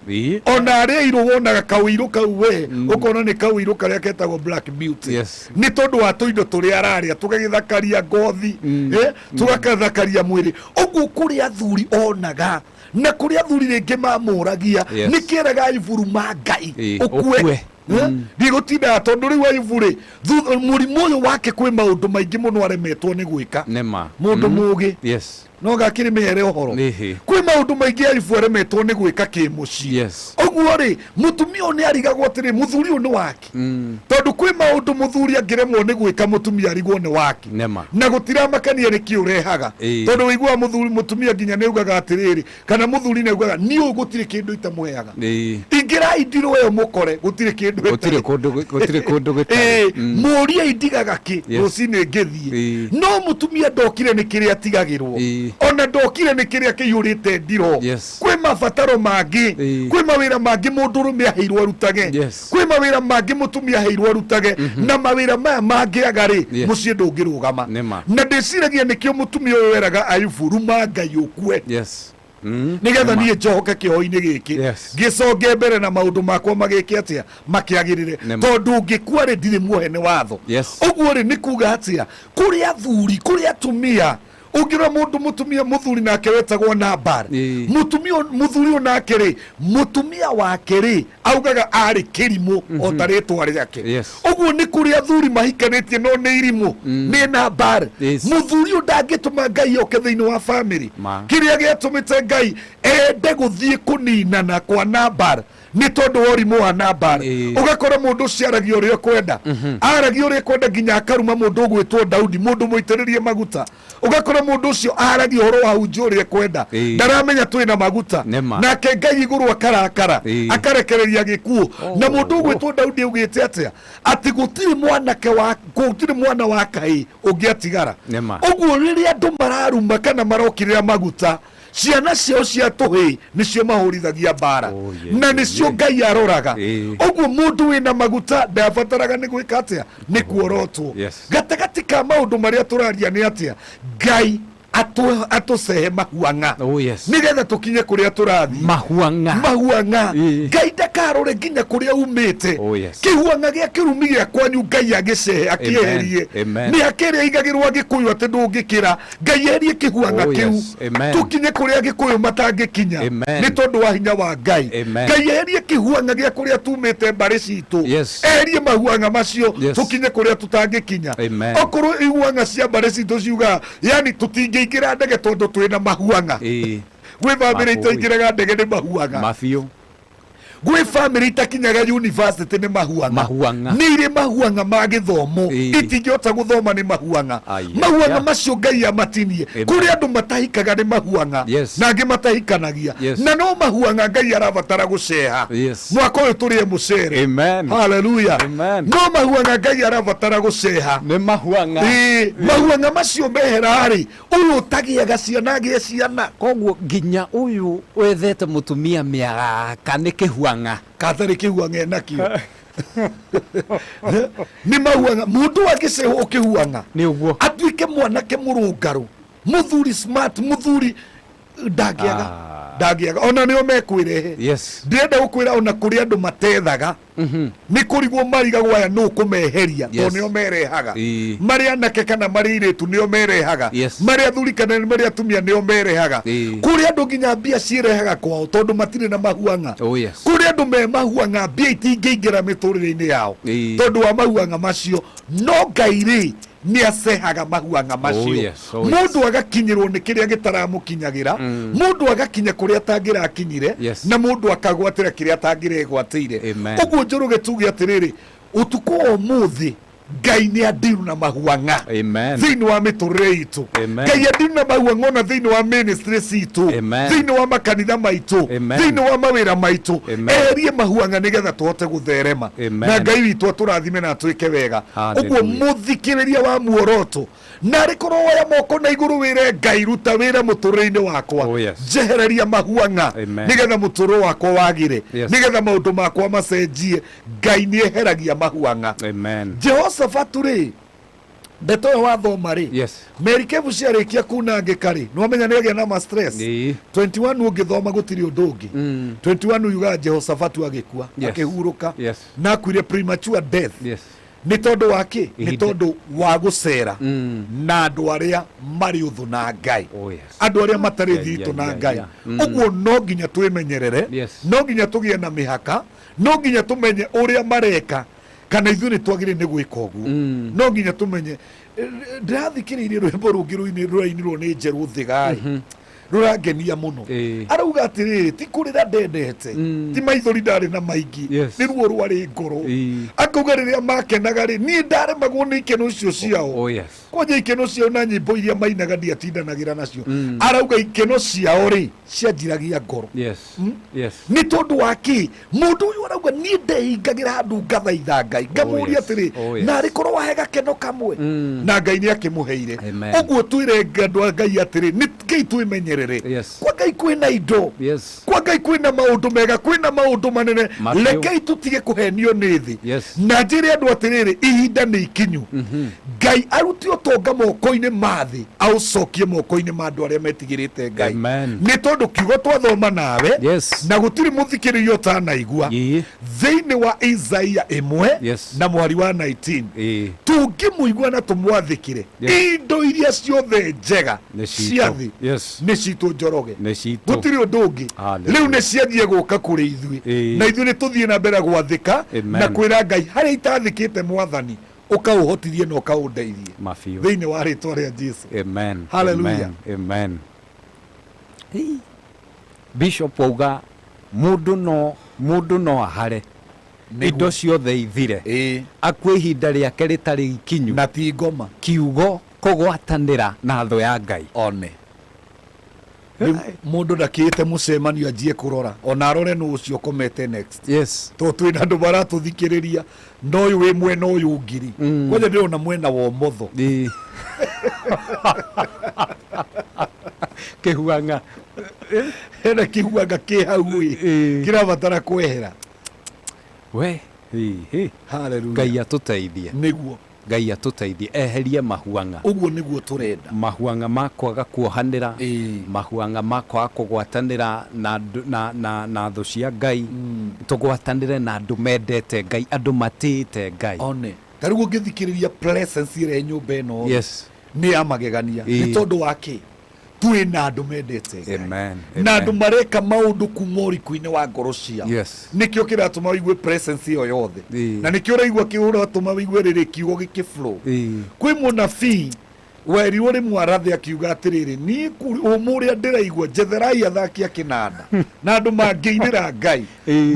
Ona arĩ airũ wonaga kaũirũ kau, we ũkona nĩ kaũirũ karĩa ketagwo black beauty, nĩ tondũ wa tũindo tũrĩa ararĩa tũgagĩthakaria ngothi, tũgakathakaria mwĩrĩ ũguo. Kũrĩ athuri onaga na kũrĩ athuri rĩngĩ mamũragia, nĩ kĩeraga Ayubu ruma Ngai ũkue. Ũkue. Ndigũtindaga tondũ rĩu Ayubu rĩ, mũrimũ ũyũ wake kwĩ maũndũ maingĩ mũno aremetwo nĩ gwĩka. Nĩma. Mũndũ mũgĩ no gakĩrĩ mĩhere ũhoro. Kwĩ maũndũ maingĩ Ayubu aremetwo nĩ gwĩka kĩmũciĩ. Ũguo rĩ, mũtumia ũyũ nĩ arigagwo atĩrĩ, mũthuri ũyũ nĩ wake? Tondũ kwĩ maũndũ mũthuri angĩremwo nĩ gwĩka, mũtumia arigwo nĩ wake. Nĩma. Na gũtiramakania nĩ kĩ ũrehaga, tondũ wĩiguaga mũthuri mũtumia nginya nĩ augaga atĩrĩrĩ, kana mũthuri nĩ augaga niĩ ũyũ gũtirĩ kĩndũ itamũheaga, ingĩrai ndirũ ĩyo mũkore gũtirĩ kĩndũ Gũtirĩ ĩtarĩ. kũndũ, gũtirĩ kũndũ gũtarĩ. Mũrie indigaga kĩ rũcinĩ ngĩthiĩ. No mũtumia ndokire nĩ kĩrĩa atigagĩrwo, ona ndokire nĩ kĩrĩa kĩiyũrĩte ndiroo. Kwĩ mabataro mangĩ, kwĩ mawĩra mangĩ mũndũrũme aheirwo arutage, kwĩ mawĩra mangĩ mũtumia aheirwo arutage, na mawĩra maya mangĩaga rĩ, mũciĩ ndũngĩrũgama. Nĩma. Na ndĩciragia nĩkĩo mũtumia ũyũ weraga Ayubu ruma Ngai ũkue, nĩgetha Nĩma. niĩ njohoke kĩoho-inĩ gĩkĩ, ngĩconge mbere na maũndũ makwa magĩke atĩa, makĩagĩrĩre. Nĩma. Tondũ ũngĩkua rĩ, ndirĩ muohe nĩ watho. Ũguo rĩ, nĩ kuga atĩa? Kũrĩ athuri, kũrĩ atumia ũngĩrora mũndũ mũtumia mũthuri nake wetagwo Nabal, mũtumia mũthuri ũyũ nake rĩ, mũtumia wake rĩ, augaga arĩ kĩrimũ o ta rĩtwa rĩake. Ũguo nĩ kũrĩ athuri mahikanĩtie no nĩ irimũ, nĩ Nabal. Mũthuri ũyũ ndangĩtũma Ngai oke thĩinĩ wa famĩlĩ. Ma. Kĩrĩa gĩatũmĩte Ngai ende gũthiĩ kũninana kwa Nabal nĩ tondũ wa ũrimũ wa Nabal. Ũgakora mũndũ ũcio aragia ũrĩa ũkwenda, aragia ũrĩa ũkwenda, nginya akaruma mũndũ ũgwĩtwo Daudi, mũndũ mũitĩrĩrie maguta. Ũgakora mũndũ ũcio aragia ũhoro wa hunjũ ũrĩa ekwenda, ndaramenya twĩ na maguta. Nĩma. Nake Ngai igũrũ akarakara, akarekereria gĩkuũ. Na mũndũ ũgwĩtwo Daudi augĩte atĩa? Atĩ gũtirĩ mwanake wa gũtirĩ mwana wa kahĩĩ ũngĩatigara. Nĩma. Ũguo rĩrĩa andũ mararuma kana marokĩrĩra maguta, ciana ciao cia tũhĩĩ nĩcio mahũrithagia mbara, na nĩcio Ngai aroraga. Ũguo mũndũ wĩna maguta ndabataraga nĩ gwĩka atĩa? Nĩ kuorotwo. Gatagatĩ ka maũndũ marĩa tũraria nĩ atĩa? Ngai atũcehe mahuang'a nĩgetha tũkinye kũrĩa tũrathiĩ. Mahuang'a. Mahuang'a. Ngai ndakarore nginya kũrĩa umĩte. Kĩhuang'a gĩa kĩrumi gĩa kwanyu Ngai agĩcehe, akĩeherie. Amen. Mĩhaka ĩrĩa ĩigagĩrwo Agĩkũyũ atĩ ndũngĩkĩra, Ngai eherie kĩhuang'a kĩu, tũkinye kũrĩa Agĩkũyũ matangĩkinya Amen. nĩ tondũ wa hinya wa Ngai. Amen. Ngai eherie kĩhuang'a gĩa kũrĩa tumĩte mbarĩ citũ, eherie mahuang'a macio, tũkinye kũrĩa tũtangĩkinya. Amen. Okorwo ihuang'a cia mbarĩ citũ ciugaga yani tũtingĩingĩra ndege tondũ twĩna mahuang'a, gwĩ bamĩrĩ Mabũi. itaingĩraga ndege nĩ mahuang'a. Mabiũ. Gwĩ bamĩrĩ itakinyaga university nĩ mahuang'a. Mahuang'a. Nĩ irĩ mahuang'a ma gĩthomo, itingĩhota gũthoma nĩ mahuang'a. Mahuang'a macio Ngai amatinie. Amen. Kũrĩ andũ matahikaga nĩ mahuang'a, na angĩ matahikanagia, na no mahuang'a Ngai arabatara gũceha. Mwaka ũyũ tũrĩe mũcere. Amen. Haleluya. Amen. No mahuang'a Ngai arabatara gũceha. Nĩ mahuang'a. Ĩĩ, mahuang'a macio mehera rĩ, ũyũ ũtagĩaga ciana agĩe ciana. Koguo nginya ũyũ wethete mũtumia mĩaka nĩ kĩhuang'a. Katarĩ kĩhuang'a enakĩo nĩ mahuang'a. Mũndũ angĩcehwo kĩhuang'a nĩ ũguo atuĩke mwanake mũrũngarũ, mũthuri smart, mũthuri ndangĩaga, ndangĩaga ona nĩo mekwĩrehe. Ndĩrenda gũkwĩra ona kũrĩ andũ matethaga nĩ kũrigwo marigagwo aya nũ kũmeheria, tondũ nĩo merehaga, marĩ anake kana marĩ airĩtu nĩo merehaga, marĩ athuri kana marĩ atumia nĩo merehaga. Kũrĩ andũ nginya mbia ciĩrehaga kwao tondũ matirĩ na mahuang'a. Oh yes. Kũrĩ andũ me mahuang'a, mbia itingĩingĩra mĩtũrĩre-inĩ yao tondũ wa mahuang'a macio. No Ngai rĩ, Nĩ acehaga mahuang'a macio. Oh, yes, oh, yes. Mũndũ agakinyĩrwo nĩ kĩrĩa gĩtaramũkinyagĩra, mũndũ agakinya kũrĩa atangĩrakinyire, na mũndũ akagwatĩra kĩrĩa atangĩregwatĩire. Amen. Ũguo Njoroge, tuge atĩrĩrĩ, ũtukũ wa ũmũthĩ Ngai nĩ andiru na mahuang'a Amen. thĩinĩ wa mĩtũrĩre itũ. Amen. Ngai andiru na mahuang'a ona thĩinĩ wa ministry citũ, Amen. thĩinĩ wa makanitha maitũ, Amen. thĩinĩ wa mawĩra maitũ. Amen. Eherie mahuang'a nĩgetha tũhote gũtherema. Amen. Na Ngai witũ atũrathime na atwĩke wega. Ũguo Hallelujah. mũthikĩrĩria wa muoroto, narĩ korwo woya moko na igũrũ wĩre Ngai, ruta wĩra mũtũrĩre-inĩ wakwa. Oh, yes. Njehereria mahuang'a Amen. nĩgetha mũtũrĩre wakwa wagĩre, nĩgetha maũndũ makwa macenjie. Ngai nĩ eheragia mahuang'a. Amen. Jehoshafatu rĩ, ndeto ĩyo wathoma rĩ, merikebu ciarĩkia kunangĩka rĩ, nĩwamenya nĩ agĩa na ma stress. 21 ũngĩthoma gũtirĩ ũndũ ũngĩ. 21 yugaga Jehoshafatu agĩkua, akĩhurũka, na akuire premature death. Nĩ tondũ wa kĩ? Nĩ tondũ wa gũcera na andũ arĩa marĩ ũthũ na Ngai, andũ arĩa matarĩ thiritũ na Ngai. Ũguo no nginya twĩmenyerere, no nginya tũgĩe na mĩhaka, no nginya tũmenye ũrĩa mareka kana ithuĩ nĩ twagĩrĩire nĩ gwĩka ũguo. No nginya tũmenye. Ndĩrathikĩrĩirie rwĩmbo rũngĩ rũrainirwo nĩ Njerũ Thigai, rũrangenia mũno. Arauga atĩrĩrĩ, ti kũrĩra ndendete, ti maithori ndarĩ na maingĩ, nĩ ruo rwarĩ ngoro. Akauga rĩrĩa makenaga rĩ, niĩ ndaremagwo nĩ ikeno icio ciao. Oh, yes. Kwanja ikeno ciao na nyĩmbo iria mainaga ndiatindanagĩra nacio. Arauga ikeno ciao rĩ, cianjiragia ngoro. Nĩ tondũ wa kĩ? Mũndũ ũyũ arauga niĩ ndehingagĩra handũ ngathaitha Ngai, ngamũria atĩrĩ, narĩ korwo wahe gakeno kamwe, na Ngai nĩ akĩmũheire. Amen. Ũguo twĩre andũ a Ngai atĩrĩ, nĩ Ngai twĩmenyerere. Kwa Ngai kwĩna indo, kwa Ngai kwĩna maũndũ mega, kwĩna maũndũ manene. Mabiũ. Rekei tũtige kũhenio nĩ thĩ. Na njĩre andũ atĩrĩrĩ, ihinda nĩ ikinyu Ngai arute ũtonga moko-inĩ ma thĩ, aũcokie moko-inĩ ma andũ arĩa metigĩrĩte Ngai. Amen. Nĩ tondũ kiugo twathoma nawe, na gũtirĩ mũthikĩrĩria ũtanaigua, thĩinĩ wa Isaia 1 na mũhari wa 19, tũngĩmũigua na tũmwathĩkĩre, indo iria ciothe njega Nĩ citũ. cia thĩ nĩ citũ, Njoroge. Nĩ citũ. Gũtirĩ ũndũ ũngĩ. Hallelujah. Rĩu nĩ cianjie gũka kũrĩ ithuĩ, na ithuĩ nĩ tũthiĩ na mbere gwathĩka Amen. na kwĩra Ngai harĩa itathĩkĩte, Mwathani ũkaũhotithie na ũkaũndeithie Mabiũ. thĩinĩ wa rĩtwa rĩa Jesu. Amen. Hallelujah. Amen. Amen. Hey. Bishop auga mũndũ no ahare indo ciothe ithire, akue ihinda rĩake rĩtarĩ ikinyu, na ti ngoma. Kiugo kũgwatanĩra na thũ ya Ngai. One Rĩu mũndũ ndakĩte mũcemanio anjie kũrora ona arore nũ ũcio ũkomete next. Tondũ twĩna andũ maratũthikĩrĩria na ũyũ wĩ mwena ũyũ ngiri kwanja ndĩrona mwena wa ũmotho. Kĩhuang'a. Hena kĩhuang'a kĩ hau ĩ kĩrabatara kwehera. We hi. Hallelujah. Ngai atũteithie. Nĩguo. Ngai atũteithie eherie mahuang'a. Ũguo nĩguo tũrenda. Mahuang'a ma kwaga kuohanĩra, mahuang'a ma kwaga kũgwatanĩra na thũ cia Ngai, tũgwatanĩre na andũ mendete Ngai, andũ matĩĩte Ngai. One ta rĩu ũngĩthikĩrĩria presence ĩrĩa ĩ nyũmba ĩno nĩ ya magegania. Nĩ tondũ wa kĩ? Twĩna andũ mendete Ngai Amen. na andũ Amen. mareka maũndũ kuma ũriku-inĩ wa ngoro ciao. Nĩkĩo kĩratũma ũigue presence ĩyo yothe, na nĩkĩo ũraigua kĩratũma ũigue rĩrĩ kiugo gĩkĩ flow. Kwĩ mũnabii werirwo rĩmwe arathe akiuga atĩrĩrĩ, niĩ ũmũ ũrĩa ndĩraigua, njetherai athaki a kĩnanda na andũ mangĩinĩra Ngai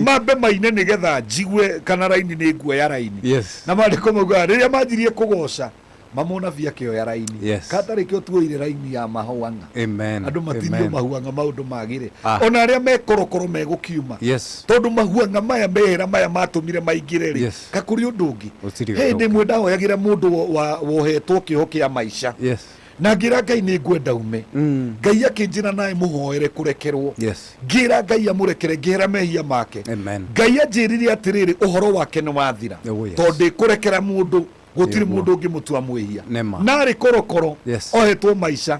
mambe maine nĩgetha njigue kana raini nĩ nguoya raini. Na maandĩko maugaga rĩrĩa manjirie kũgoca mamũnabii akĩoya raini. Katarĩ kĩo tuoire raini ya mahuang'a. Amen. Andũ matinio Amen. mahuang'a maũndũ magĩre. Ona arĩa mekorokoro megũkiuma, tondũ mahuang'a maya mehera maya matũmire maingĩre rĩ, kakũrĩ ũndũ ũngĩ. Gũtirĩ Hĩndĩ ũndũ ĩmwe ndahoyagĩra mũndũ wohetwo kĩoho kĩa maica, na ngĩra Ngai nĩ ngwenda ume. Ngai akĩnjĩra nawe mũhoere kũrekerwo. Ngĩra Ngai amũrekere, ngĩhera mehia make. Amen. Ngai anjĩrire atĩrĩrĩ, ũhoro wake nĩ wathira. Oh, yes. Tondũ ndĩkũrekera mũndũ, gũtirĩ Nĩguo. mũndũ ũngĩmũtua mwĩhia. Nĩma. Narĩ korokoro ohetwo maica.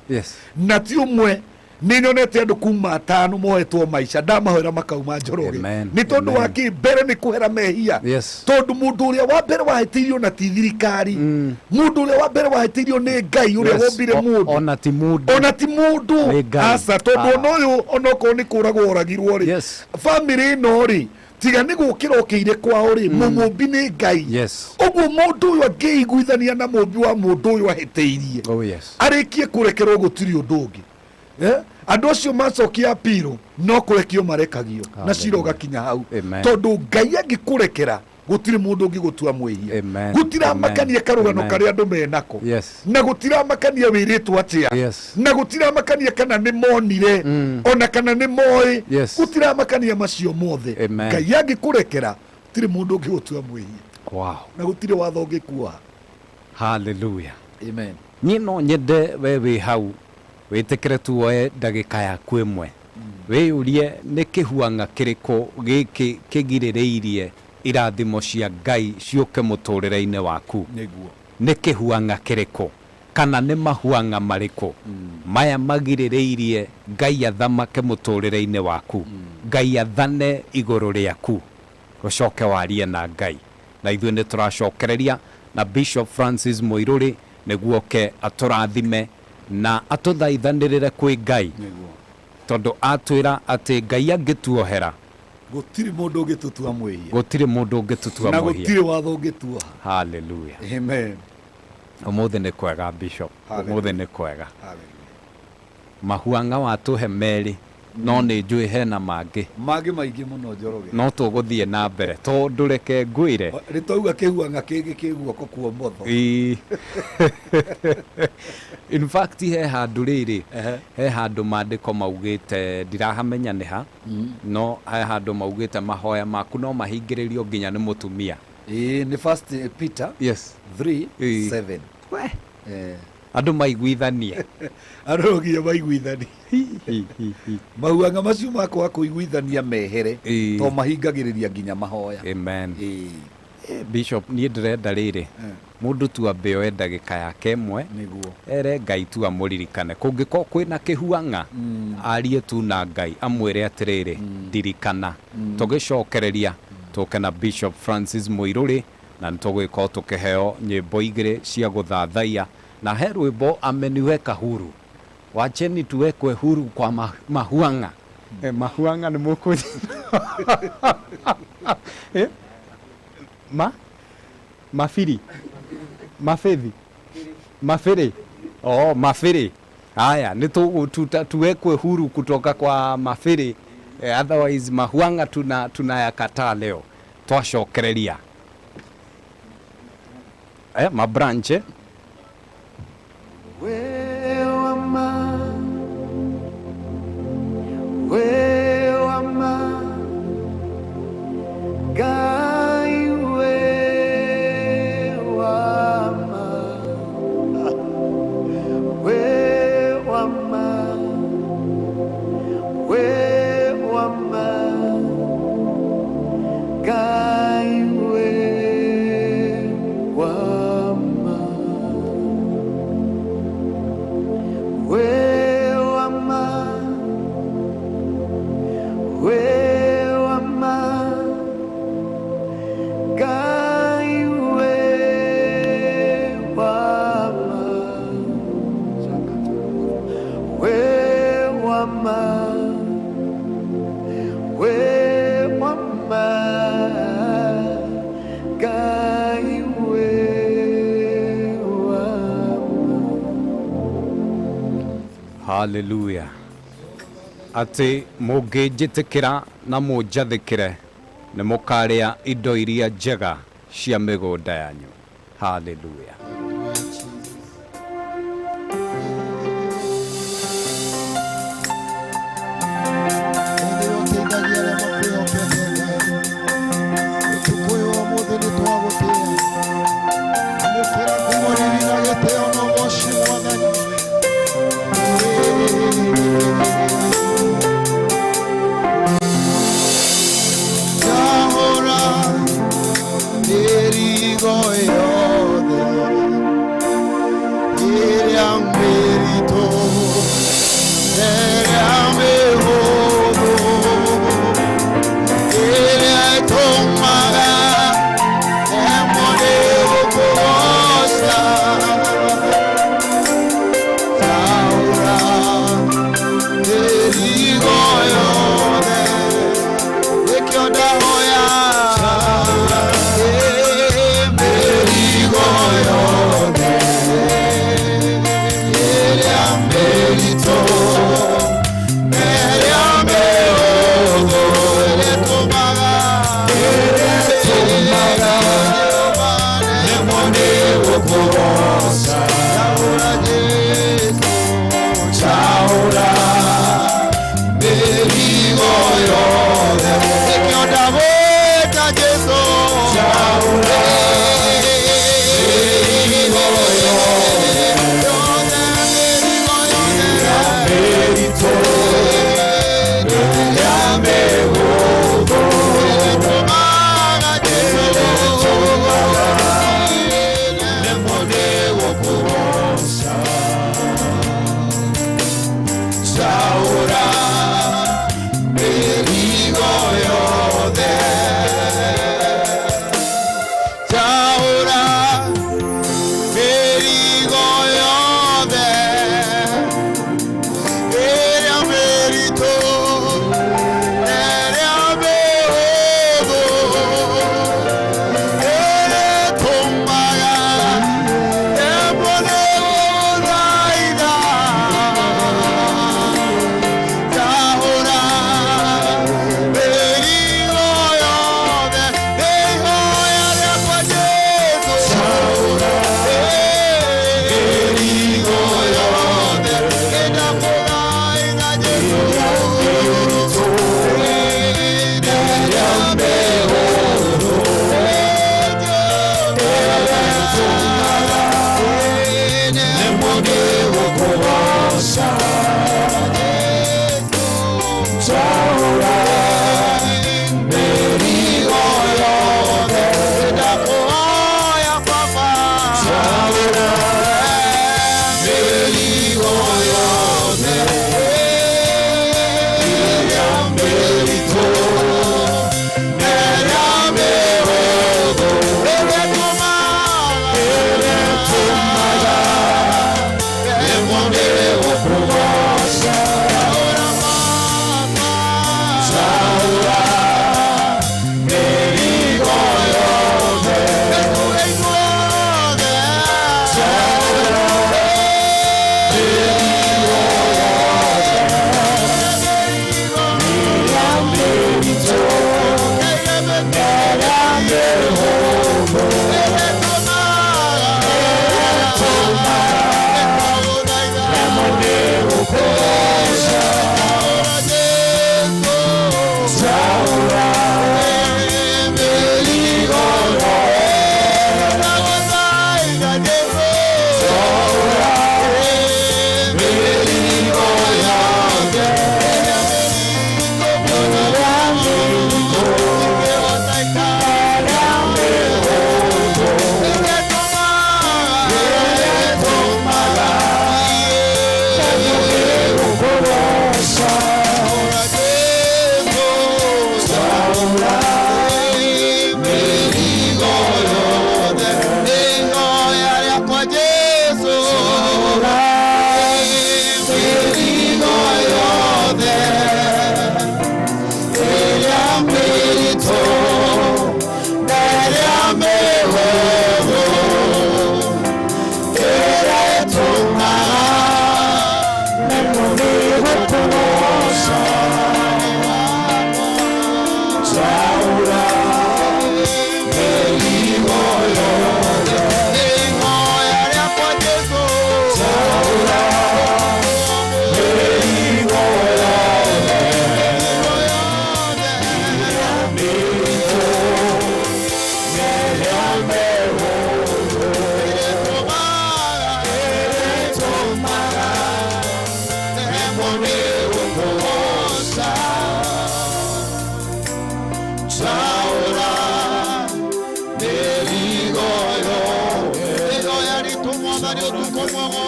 Na ti ũmwe, nĩ nyonete andũ kuma atano mohetwo maica, ndamahoera makauma, Njoroge. Amen. Nĩ tondũ Amen. wa kĩ? Mbere nĩ kũhera mehia. Tondũ mũndũ ũrĩa wa mbere wahĩtĩirio na ti thirikari, mũndũ ũrĩa wa mbere wahĩtĩirio nĩ Ngai ũrĩa wombire mũndũ. Ona ti mũndũ. Ona ti mũndũ. Nĩ Ngai. Aca, tondũ ona ũyũ onokorwo nĩ kũragwo oragirwo rĩ, bamĩrĩ ĩno rĩ, Tiga nĩ gũkĩra ũkĩire kwao rĩ, mũmũmbi nĩ Ngai. Yes. Ũguo mũndũ ũyũ angĩiguithania na mũmbi wa mũndũ ũyũ ahĩtĩirie, Oh yes. arĩkie kũrekerwo, gũtirĩ ũndũ ũngĩ. Eh? Andũ acio macokia apiro no kũrekio marekagio na cira ũgakinya hau. Amen. Tondũ Ngai angĩkũrekera, gũtirĩ mũndũ ũngĩgũtua mwĩhia. Amen. Gũtiramakania karũgano Amen. karĩa andũ menako, Yes. na gũtiramakania wĩrĩtwo atĩa, Yes. na gũtiramakania kana nĩ monire ona kana nĩ moĩ. Yes. Gũtiramakania macio mothe. Amen. Ngai angĩkũrekera, gũtirĩ mũndũ ũngĩgũtua mwĩhia, Wow. na gũtirĩ watho ũngĩkuoha. Hallelujah. Amen. Niĩ no nyende we wĩ hau wĩtĩkĩre tu woe ndagĩka yaku ĩmwe, wĩyũrie nĩ kĩhuang'a kĩrĩkũ gĩkĩ kĩgirĩrĩirie irathimo cia Ngai ciũke mũtũrĩre-inĩ waku. Nĩguo. Nĩ kĩhuang'a kĩrĩkũ kana nĩ mahuang'a marĩkũ maya magirĩrĩirie Ngai athamake mũtũrĩre-inĩ waku, Ngai athane igũrũ rĩaku? Ũcoke warie na Ngai. Na ithuĩ nĩ tũracokereria na Bishop Francis Mũirũrĩ nĩguo oke atũrathime na atũthaithanĩrĩre kwĩ Ngai, tondũ atwĩra atĩ Ngai angĩtuohera, gũtirĩ mũndũ ũngĩtũtua mwĩhia. Gũtirĩ mũndũ ũngĩtũtua na mwĩhia. Gũtirĩ watho ũngĩtuoha. Hallelujah. Amen. Ũmũthĩ nĩ kwega, Bishop. Hallelujah. Ũmũthĩ nĩ kwega. Mahuang'a watũhe merĩ, no nĩ njũĩ hena mangĩ. Mangĩ maingĩ mũno, Njoroge. No tũgũthiĩ na mbere tondũ reke ngwĩre. Nĩ twauga kĩhuang'a kĩngĩ kĩ guoko kwa ũmotho. Ĩĩ. In fact, he handũ rĩrĩ, he handũ maandĩko maugĩte, ndirahamenya nĩ ha, no he handũ maugĩte mahoya maku no mahingĩrĩrio nginya nĩ mũtumia. Ĩĩ, nĩ First Peter Yes. 3 Ĩĩ. 7. We. Andũ maiguithanie. Andũ no nginya maiguithanie. Mahuang'a macio makwaga kũiguithania mehere, Ĩĩ. to mahingagĩrĩria nginya mahoya. Amen. Bishop, niĩ ndĩrenda rĩrĩ, mũndũ tu ambe oe ndagĩka yake ĩmwe, nĩguo ere Ngai tu amũririkane. Kũngĩkorwo kwĩna kĩhuang'a, arie tu na Ngai, amwĩre atĩrĩrĩ, ndirikana. Tũgĩcokereria tũke na Bishop Francis Mũirũrĩ na nĩ tũgũgĩkorwo tũkĩheo nyĩmbo igĩrĩ cia gũthathaiya, na he rwĩmbo ameniweka huru, wacheni tuwekwe huru kwa mahuang'a. Mahuang'a nĩ mũkũ Eh? Ma mabiri mabithi mabĩrĩ, oh, mabĩrĩ. Haya, nĩ tuwekwe huru kutoka kwa mabĩrĩ. Otherwise mahuanga tunayakataa leo. Twacokereria mabranch. Wewe Ngai we wama, we wama, we wama, Ngai we wama, we wama, we wama, Ngai we wama, we wama, we wama, Ngai we wama. Hallelujah. Atĩ mũngĩnjĩtĩkĩra na mũnjathĩkĩre, nĩ mũkarĩa indo iria njega cia mĩgũnda yanyu. Hallelujah. Ũteithagia arĩa makwĩhokete, Ngai. Ũtukũ ũyũ wa ũmũthĩ nĩ twagũtĩĩa. Amũkĩra ngumo, riri na gĩtĩo na ũgoci, Mwathani. Ndahũra mĩrigo yothe ĩrĩa mĩritũ, ĩrĩa mĩhũthũ, ĩrĩa ĩtũmaga ndemwo nĩ gũkũgoca. Ndahũra mĩrigo yothe, nĩkĩo ndahoya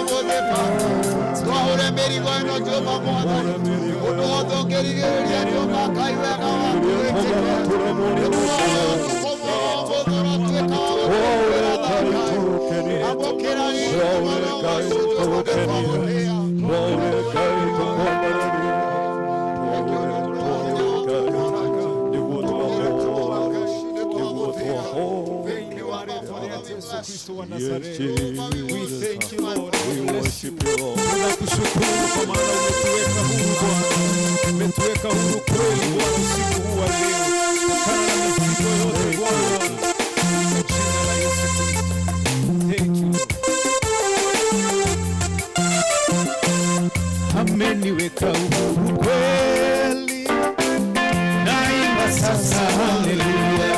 ũmũthĩ Baba. Twahure mĩrigo ĩno Jehova Mwathani. Ũndũ wothe ũngĩrigĩrĩria Jehova Ngai wega waku wĩtĩke. Nĩtũrohoya ũtukũ ũmũthĩ ũratuĩka wa gũtũiguĩra tha Ngai. Amũkĩra riri mwana ũcio Jehova nĩtwagũtĩĩa. We thank you, Lord. We bless you. Tunakushukuru kwa maana umetuweka huru Bwana, umetuweka huru kweli Bwana usiku huu wa leo, kutokana na mizigo yote Bwana, kwa jina la Yesu Kristo. Thank you Lord. Ameniweka huru kweli, naimba sasa haleluya.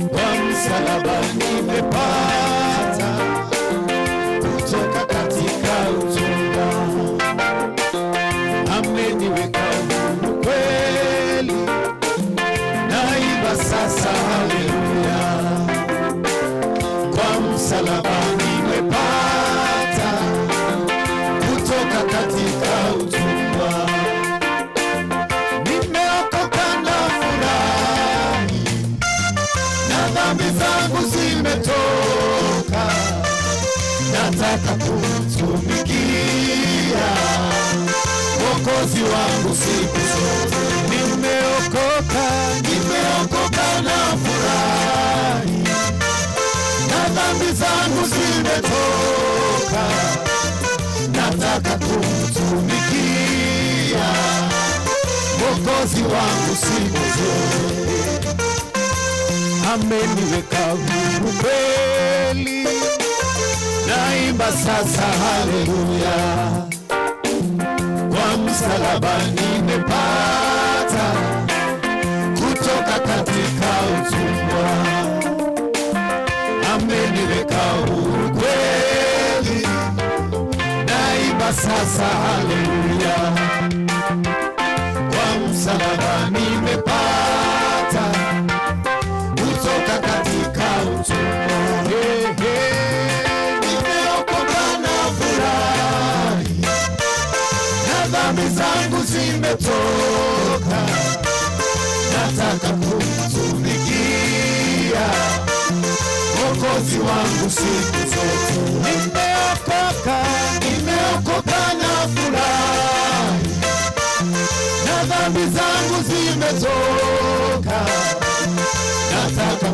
Kwa msalaba nimepata kutoka katika utumwa. Ameniweka huru kweli, naimba sasa haleluya. Kwa msalaba nimepata kutoka katika utumwa. Nimeokoka na furahi, na dhambi zangu zimetoka. Nataka kumtumikia Mwokozi wangu siku zote. Nimeokoka, nimeokoka na furahi, na dhambi zangu zimetoka. Nataka kumtumikia Mwokozi wangu siku zote. Ameniweka huru kweli, naimba sasa haleluya. Kwa msalaba nimepata kutoka katika utumwa. Ameniweka huru kweli, naimba sasa haleluya. Kwa msalaba nimepata kutoka katika utumwa. Hey, hey. Nimeokoka na furahi, na dhambi zangu zimetoka. Nataka kumtumikia Mwokozi wangu siku zote. Nimeokoka, nimeokoka na furahi, na dhambi zangu zimetoka. Nataka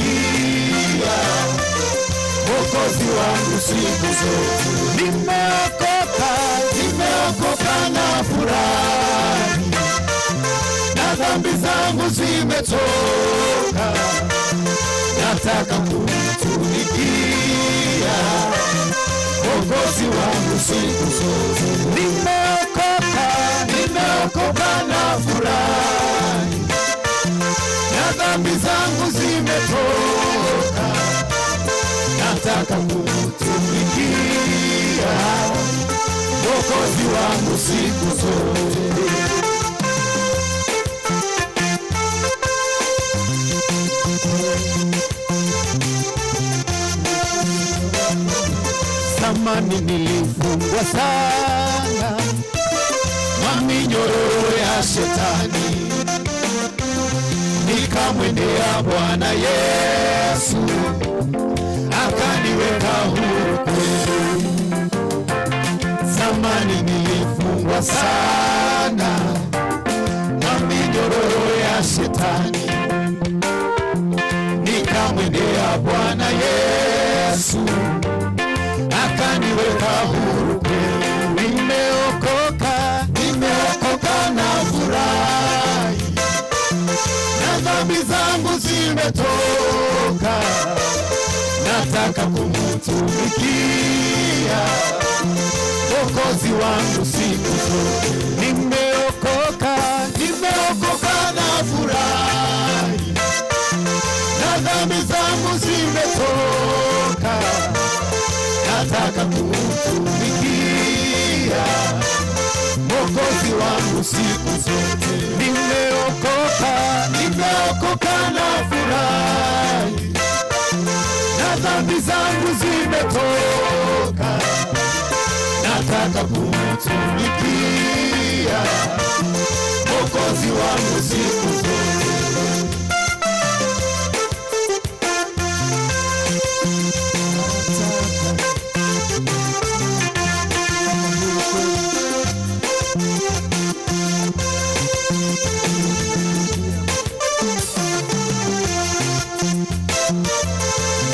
kumtumikia Mwokozi wangu siku zote. Nimeokoka, nimeokoka na furahi, na dhambi zangu zimetoka. Nataka kumtumikia Mwokozi wangu siku zote. Nimeokoka, nimeokoka na furahi, na dhambi zangu zimetoka. Nataka kumtumikia Mwokozi wangu siku zote. Zamani nilifungwa sana na minyororo ya shetani, nikamwendea Bwana Yesu akaniweka huru kweli. Zamani nilifungwa sana na minyororo ya shetani, nikamwendea Bwana Yesu akaniweka huru kweli. Nimeokoka, nimeokoka na furahi, na dhambi zangu zimetoka. Nataka kumtumikia Mwokozi wangu siku zote. Nimeokoka, nimeokoka na furahi, na dhambi zangu zimetoka. Nataka kumtumikia Mwokozi wangu siku zote. Nimeokoka, nimeokoka na furahi, na dhambi zangu zimetoka, nataka kumtumikia Mwokozi wangu siku zote.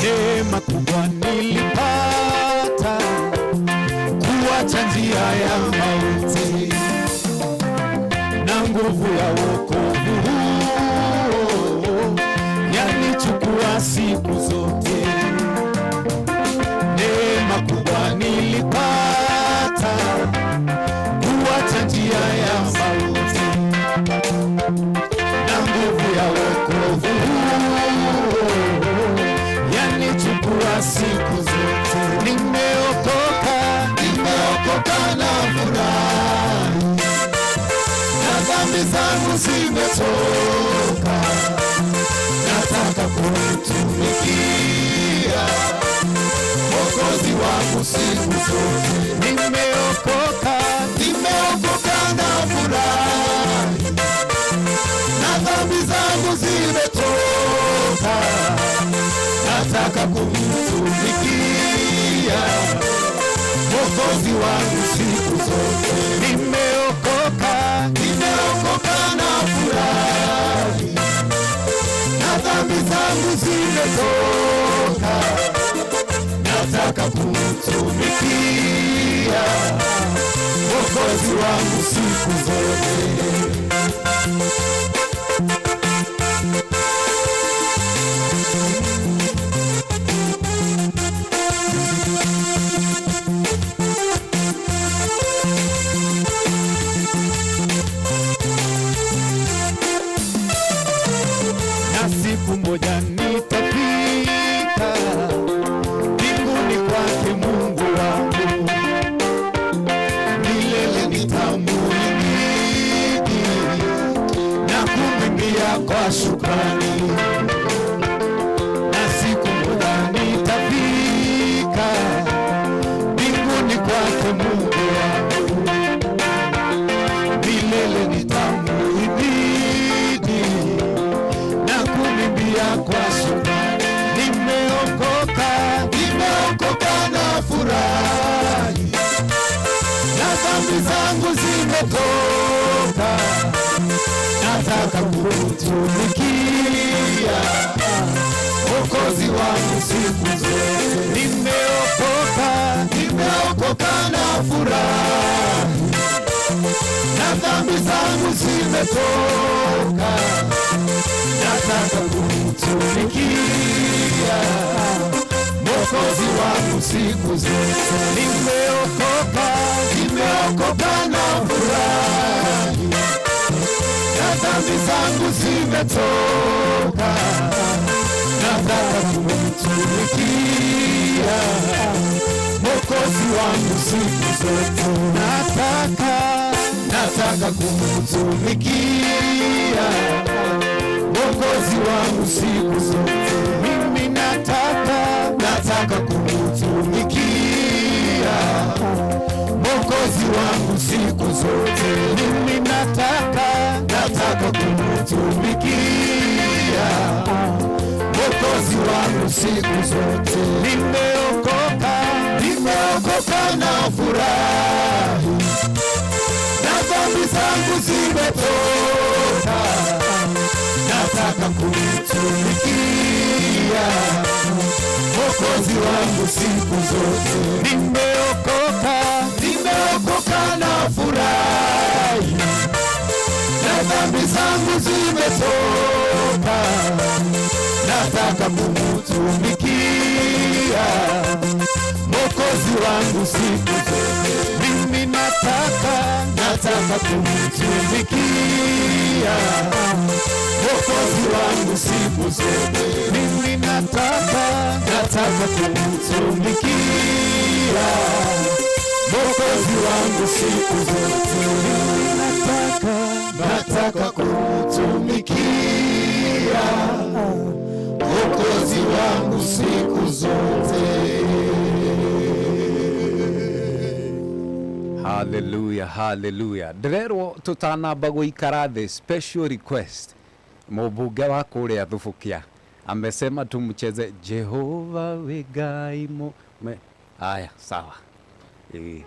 Neema kubwa nilipata kuacha njia ya mauti na nguvu ya wokovu huo yanichukua siku zote. Neema kubwa nilipata kuacha njia ya mauti na nguvu ya wokovu huo yanichukua siku zote. Nimeokoka, nimeokoka na furahi, na dhambi zangu zimetoka, nataka kumtumikia Mwokozi wangu siku zote. Nimeokoka, nimeokoka na furahi, na dhambi zangu zimetoka, nataka kumtumikia Mwokozi wangu siku zote. Nimeokoka, nimeokoka na furahi, na dhambi zangu zimetoka, nataka kumtumikia Mwokozi wangu siku zote. Na siku moja nitafika mbinguni kwake Mungu wangu, milele nitamuhimidi na kumwimbia kwa shukrani. Na siku moja nitafika mbinguni kwake Mungu wangu, milele nitamuhimidi na kumwimbia kwa shukrani. Nimeokoka, nimeokoka na furahi, na dhambi zangu zimetoka, nataka kumtumikia Mwokozi wangu siku zote. Nimeokoka, nimeokoka na furahi, na dhambi zangu zimetoka, nataka kumtumikia Mwokozi wangu siku zote. Nimeokoka, nimeokoka na furahi, na dhambi zangu zimetoka, nataka kumtumikia Mwokozi wangu siku zote. Nataka, nataka kumtumikia Mwokozi wangu siku zote. Mimi nataka, nataka kumtumikia Mwokozi wangu siku zote. Mimi nataka, nataka kumtumikia Mwokozi wangu siku zote. Nimeokoka, nimeokoka na furahi, na dhambi zangu zimetoka, nataka kumtumikia Mwokozi wangu siku zote. Nimeokoka, nimeokoka na furahi, na dhambi zangu zimetoka, nataka kumtumikia Mwokozi wangu siku zote. Mimi nataka, nataka kumtumikia Mwokozi wangu siku zote. Mimi nataka, nataka kumtumikia Mwokozi wangu siku zote. Mimi nataka, nataka kumtumikia Mwokozi wangu siku zote. Hallelujah, hallelujah. Ndĩrerwo tũtanamba gũikara thĩ, special request mũmbunge wa kũrĩa Thubukia amesema tumcheze Jehova wĩ Ngai me. Aya, sawa. Ĩĩ.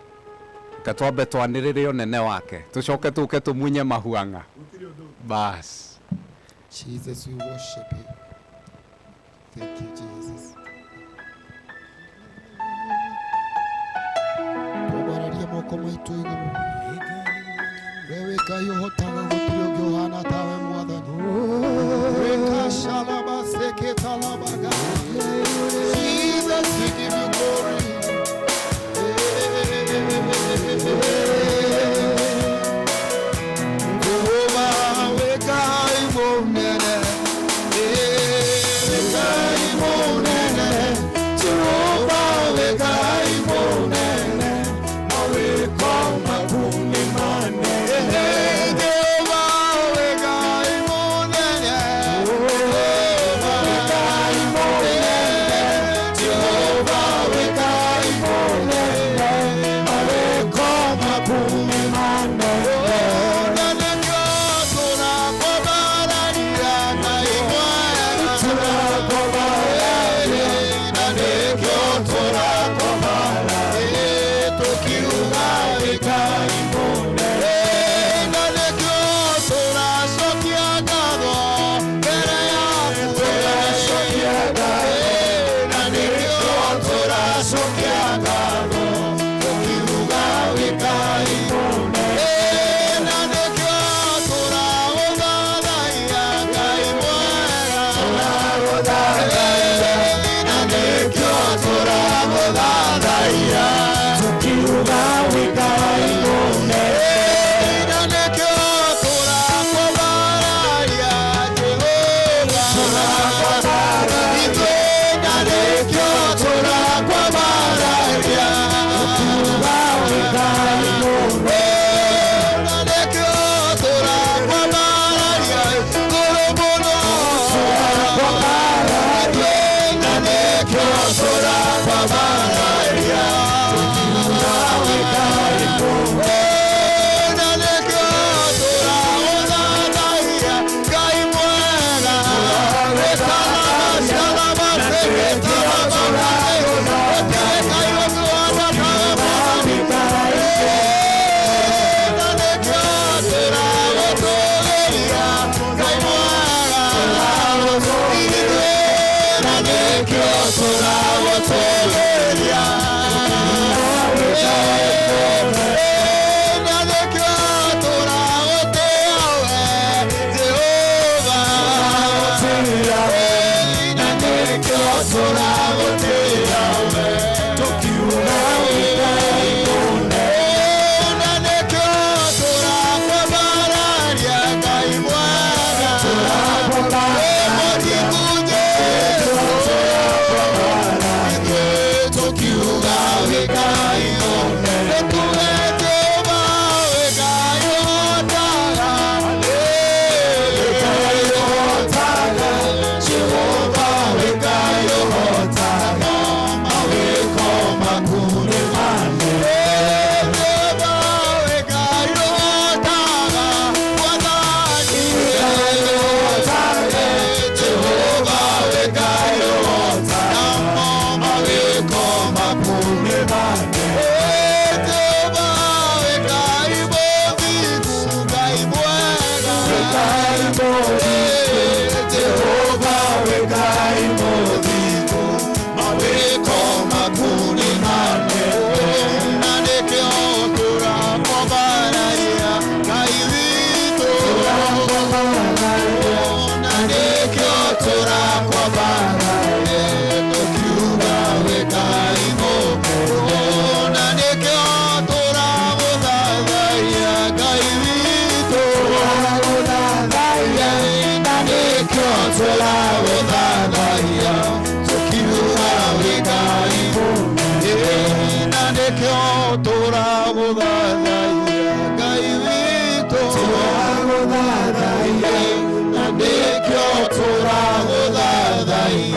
Katwambe twanĩrĩre ũnene wake tũcoke tũke tũmunye mahuang'a. Bas. Jesus, we worship you. Thank you, Jesus. Tũbararie moko maitũ igũrũ. Wewe Ngai ũhotaga gũtirĩ ũngĩ ũhana tawe Mwathani. Rekashalabaseketalabaga. Jesus, we give you glory. Jehovah, we Ngai mũnene. We Ngai mũnene. Jehovah, we Ngai mũnene. Mawĩko maku nĩ manene. Jehovah, we Ngai mũnene. Jehovah, we Ngai mũnene. Jehovah, we Ngai mũnene. Mawĩko maku nĩ manene. Na nĩkĩo tũrakwambararia Ngai mwega. Tũrakwambararia. Na nĩkĩo tũrakwambararia. Tũkiuga wĩ Ngai mũnene. Na nĩkĩo tũracokia ngatho mbere yaku. Tũracokia ngatho. Na nĩkĩo tũracokia ngatho tũkiuga wĩ Ngai mũnene. Na nĩkĩo tũragũthathaiya Ngai mwega. Tũragũthathaiya. Na nĩkĩo tũragũthathaiya tukiuga wĩ Ngai mũnene. Na nĩkĩo tũrakwambararia Jehova. Tũrakwambararia. Na nĩkĩo tũrakwambararia tukiuga wĩ Ngai mũnene. Na nĩkĩo tũrakwambararia igũrũ mũno. Tũrakwambararia. Na nĩkĩo tũrakwambararia tukiuga wĩ Ngai mũnene. Na nĩkĩo tũragũthathaiya Ngai mwega.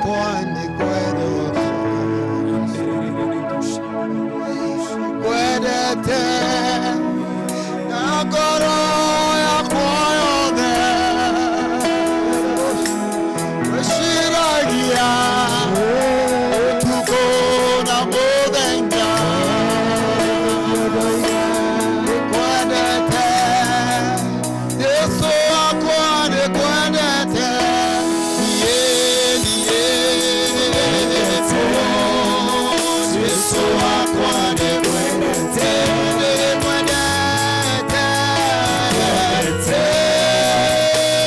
wakwa nĩngwendete. Ngwendete na ngoro yakwa yothe. Ngwĩciragia ũtukũ na mũthenya. Nĩngwendete Yesu wakwa nĩngwendete. Niĩ niĩ Yesu wakwa nĩngwendete. Nĩngwendete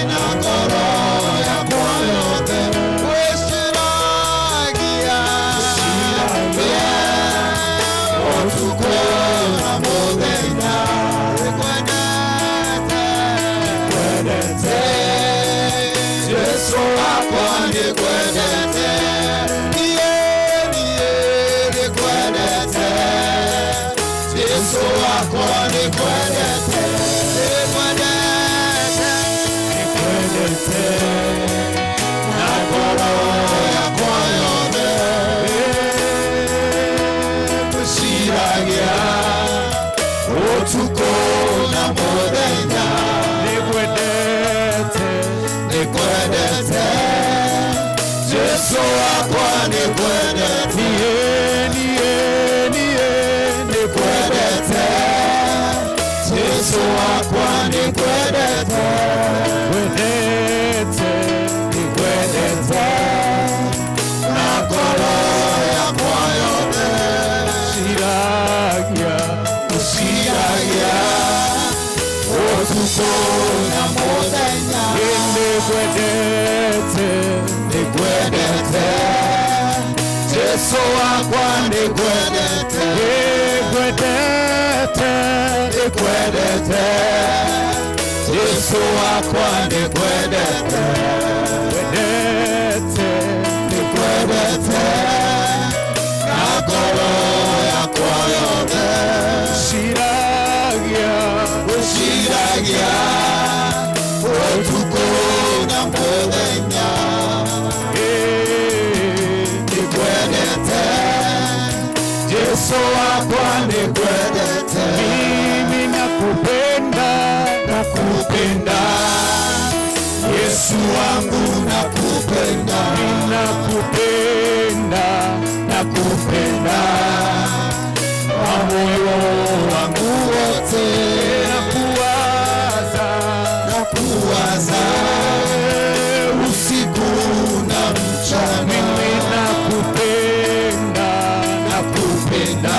na ngoro yakwa yothe. Ngwĩciragia ũtukũ na mũthenya. Nĩngwendete Yesu wakwa nĩngwendete. Niĩ niĩ nĩngwendete. Yesu wakwa nĩngwendete. Nĩngwendete. Nĩngwendete na ngoro yakwa yothe. Ngwĩciragia ũtukũ na mũthenya. Nĩngwendete nĩngwendete Yesu wakwa nĩngwendete. Niĩ niĩ niĩ nĩngwendete Yesu wakwa nĩngwendete. Ngwendete nĩngwendete na ngoro yakwa yothe. Ciragia ngwĩciragia ũtukũ na mũthenya. Nĩngwendete nĩngwendete Yesu wakwa nĩngwendete. Nĩngwendete nĩngwendete Yesu wakwa nĩngwendete. Ngwendete nĩngwendete na ngoro yakwa yothe. Ngwĩciragia ngwĩciragia ũtukũ na mũthenya. Nĩngwendete Yesu wakwa nĩngwendete. Mimi nakupenda nakupenda Yesu wangu nakupenda. Nakupenda nakupenda kwa moyo wangu wote. Nakuwaza nakuwaza usiku na mchana. Mimi nakupenda nakupenda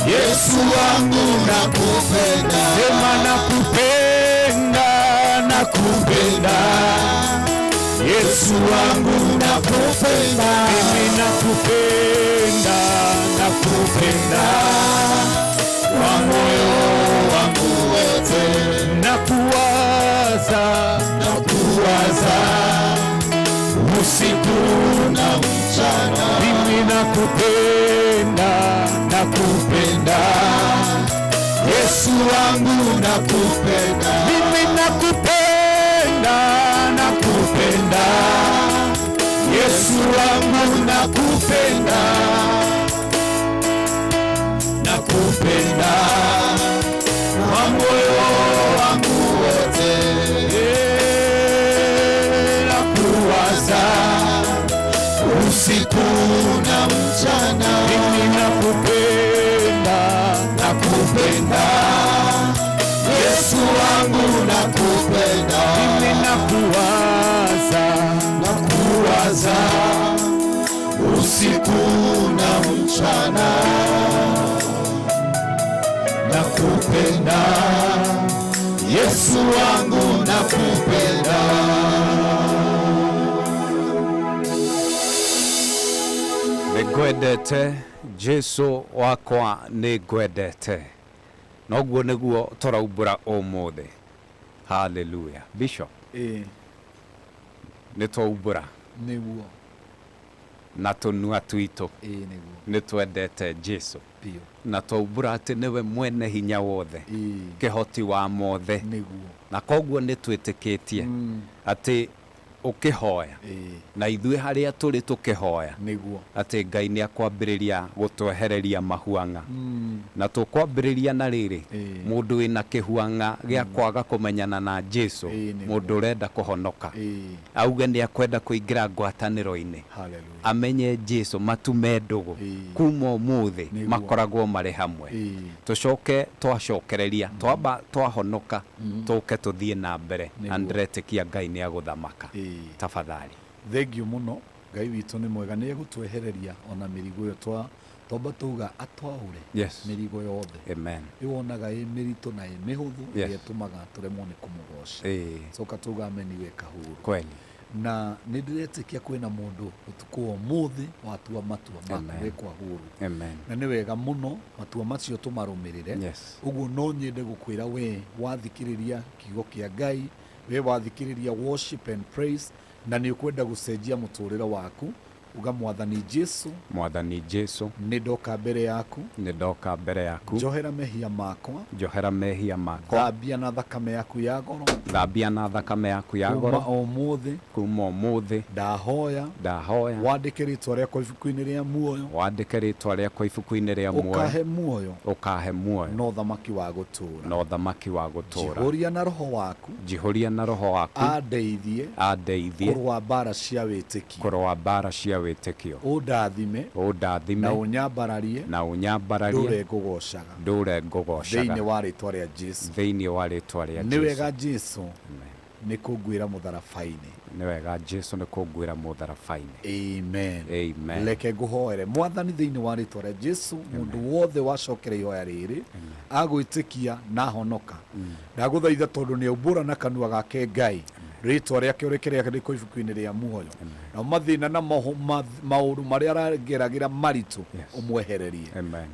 Yesu wangu nakupenda. Sema nakupenda nakupenda Yesu wangu nakupenda. Mimi nakupenda nakupenda kwa moyo wangu wote. Nakuwaza nakuwaza usiku na mchana. Mimi nakupenda nakupenda Yesu wangu nakupenda. Mimi nakupenda nakupenda Yesu wangu nakupenda. Nakupenda kwa moyo wangu wote. Nakuwaza usiku na mchana. Mimi nakupenda nakupenda Yesu wangu nakupenda. Mimi nakuwaza nakuwaza usiku na mchana. Nakupenda Yesu wangu nakupenda. Nĩngwendete Jesu wakwa nĩngwendete. Noguo nĩguo tũraumbũra ũmũthĩ. Hallelujah. Bishop, nĩ twaumbũra nĩguo na tũnua twitũ nĩguo nĩ twendete Jesu biũ na twaumbũra atĩ nĩwe mwene hinya wothe kĩhoti wa mothe nĩguo na koguo nĩ twĩtĩkĩtie atĩ Ũkĩhoya na ithuĩ harĩa tũrĩ tũkĩhoya nĩguo atĩ Ngai nĩ akwambĩrĩria gũtwehereria mahuang'a na tũkwambĩrĩria na rĩrĩ mũndũ wĩna kĩhuang'a gĩa kwaga kũmenyana na Jesu, mũndũ ũrenda kũhonoka auge nĩ akwenda kũingĩra ngwatanĩro-inĩ Hallelujah. amenye Jesu, matume ndũgũ kuma ũmũthĩ makoragwo marĩ hamwe, tũcoke twacokereria twamba twahonoka tũke tũthiĩ na mbere na ndĩretĩkia Ngai nĩ agũthamaka. Tafadhali. Thengiũ mũno. Ngai witũ nĩ mwega, nĩ egũtwehereria ona mĩrigo ĩyo twamba tuga atwaũre mĩrigo yothe Amen. ĩwonaga ĩ mĩritũ na ĩ mĩhũthũ ĩrĩa ĩtũmaga tũremwo nĩ kũmũgoca. Coka tuga ameni we kahuru. Kweli. Na nĩ ndĩretĩkia kwĩna mũndũ ũtukũ wa ũmũthĩ watua matua ma Amen. kũrekwa huru Amen. na nĩ wega mũno matua macio tũmarũmĩrĩre. Ũguo no nyende gũkwĩra we wathikĩrĩria kiugo kĩa Ngai, we wathikĩrĩria worship and praise, na nĩ ũkwenda gũcenjia mũtũrĩre waku, uga Mwathani Jesu, Mwathani Jesu, nĩ ndoka mbere yaku, nĩ ndoka mbere yaku, njohera mehia makwa, njohera mehia makwa, thambia na thakame yaku ya goro, thambia na thakame yaku ya kuma goro, ũmũthĩ kuma ũmũthĩ ndahoya, ndahoya wandĩke rĩtwa rĩakwa ibuku-inĩ rĩa muoyo, wandĩke rĩtwa rĩakwa ibuku-inĩ rĩa muoyo, ũkahe muoyo ũkahe muoyo na ũthamaki wa gũtũũra, na ũthamaki wa gũtũũra, njihũria na roho waku, njihũria na roho waku, andeithie andeithie kũrũa mbara cia wĩtĩkio, kũrũa mbara cia wĩtĩkio, ũndathime ũndathime na ũnyambararie, na ũnyambararie, ndũre ngũgocaga ndũre ngũgocaga thĩinĩ wa rĩtwa rĩa Jesu. Thĩinĩ wa rĩtwa rĩa Nĩ Jesu. wega Jesu nĩ kũnguĩra mũtharaba-inĩ. Nĩ wega Jesu nĩ kũnguĩra mũtharaba-inĩ. Amen. Amen. Reke ngũhoere Mwathani thĩinĩ wa rĩtwa rĩa Jesu. Mũndũ wothe wacokera ihoya rĩrĩ agwĩtĩkia na ahonoka, ndagũthaitha tondũ nĩ aumbũra na kanua gake Ngai rĩtwa rĩake ũreke rĩandĩkwo ibuku-inĩ rĩa muoyo, na mathĩna na maũndũ marĩa arageragĩra maritũ ũmwehererie,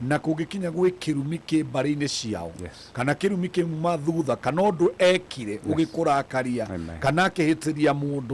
na kũngĩkinya gwĩ kĩrumi kĩ mbarĩ-inĩ ciao kana kĩrumi kĩmuma thutha kana ũndũ ekire ũgĩkũrakaria kana akĩhĩtĩria mũndũ,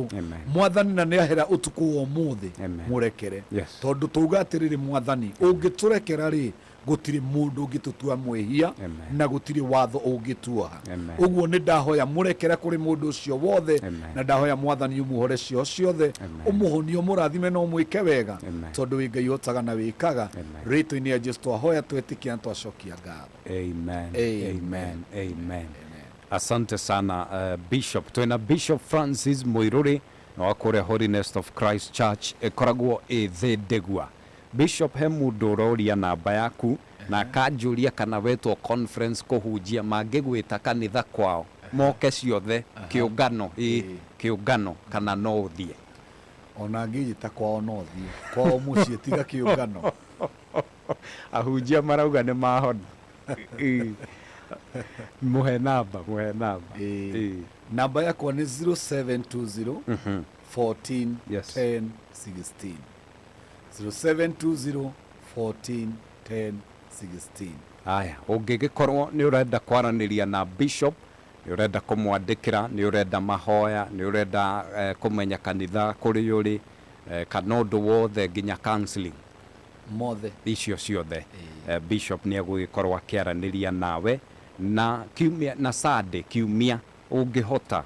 Mwathani na nĩ ahera ũtukũ wa ũmũthĩ mũrekere, tondũ tauga atĩrĩrĩ Mwathani ũngĩtũrekera rĩ gũtirĩ mũndũ ũngĩtũtua mwĩhia na gũtirĩ watho ũngĩtuoha. Ũguo nĩ ndahoya mũrekere kũrĩ mũndũ ũcio wothe, na ndahoya Mwathani ũmuhore cio ciothe, ũmũhonie, ũmũrathime na ũmwĩke wega, tondũ wĩ Ngai ũhotaga na wĩkaga. Rĩtwa-inĩ ya Jesu twahoya, twetĩkia na twacokia ngatho. Amen. Amen. Amen. Amen. Asante sana Bishop. Twina Bishop Francis Muiruri na wa kũrĩa Holiness of Christ Church ĩkoragwo ĩ Thĩndĩgua. Bishop, he mũndũ ũroria namba yaku na akanjũria kana wetwo conference kũhunjia mangĩgwĩta kanitha kwao moke ciothe kĩũngano ĩ kĩũngano kana no ũthiĩ? Ona angĩnjĩta kwao no thiĩ kwao mũciĩ tiga kĩũngano. Ahunjia marauga nĩ mahona. Mũhe namba, mũhe namba. Namba yakwa nĩ 0720 14 10 16, 0720 14 10 16. Aya, ũngĩgĩkorwo nĩ ũrenda kwaranĩria na bishop, nĩ ũrenda kũmwandĩkĩra, nĩ ũrenda mahoya, nĩ ũrenda kũmenya kanitha kũrĩ ũrĩ, kana ũndũ wothe nginya counseling mothe icio ciothe, bishop nĩ egũgĩkorwo akĩaranĩria nawe na kiumia na Sunday kiumia ũngĩhota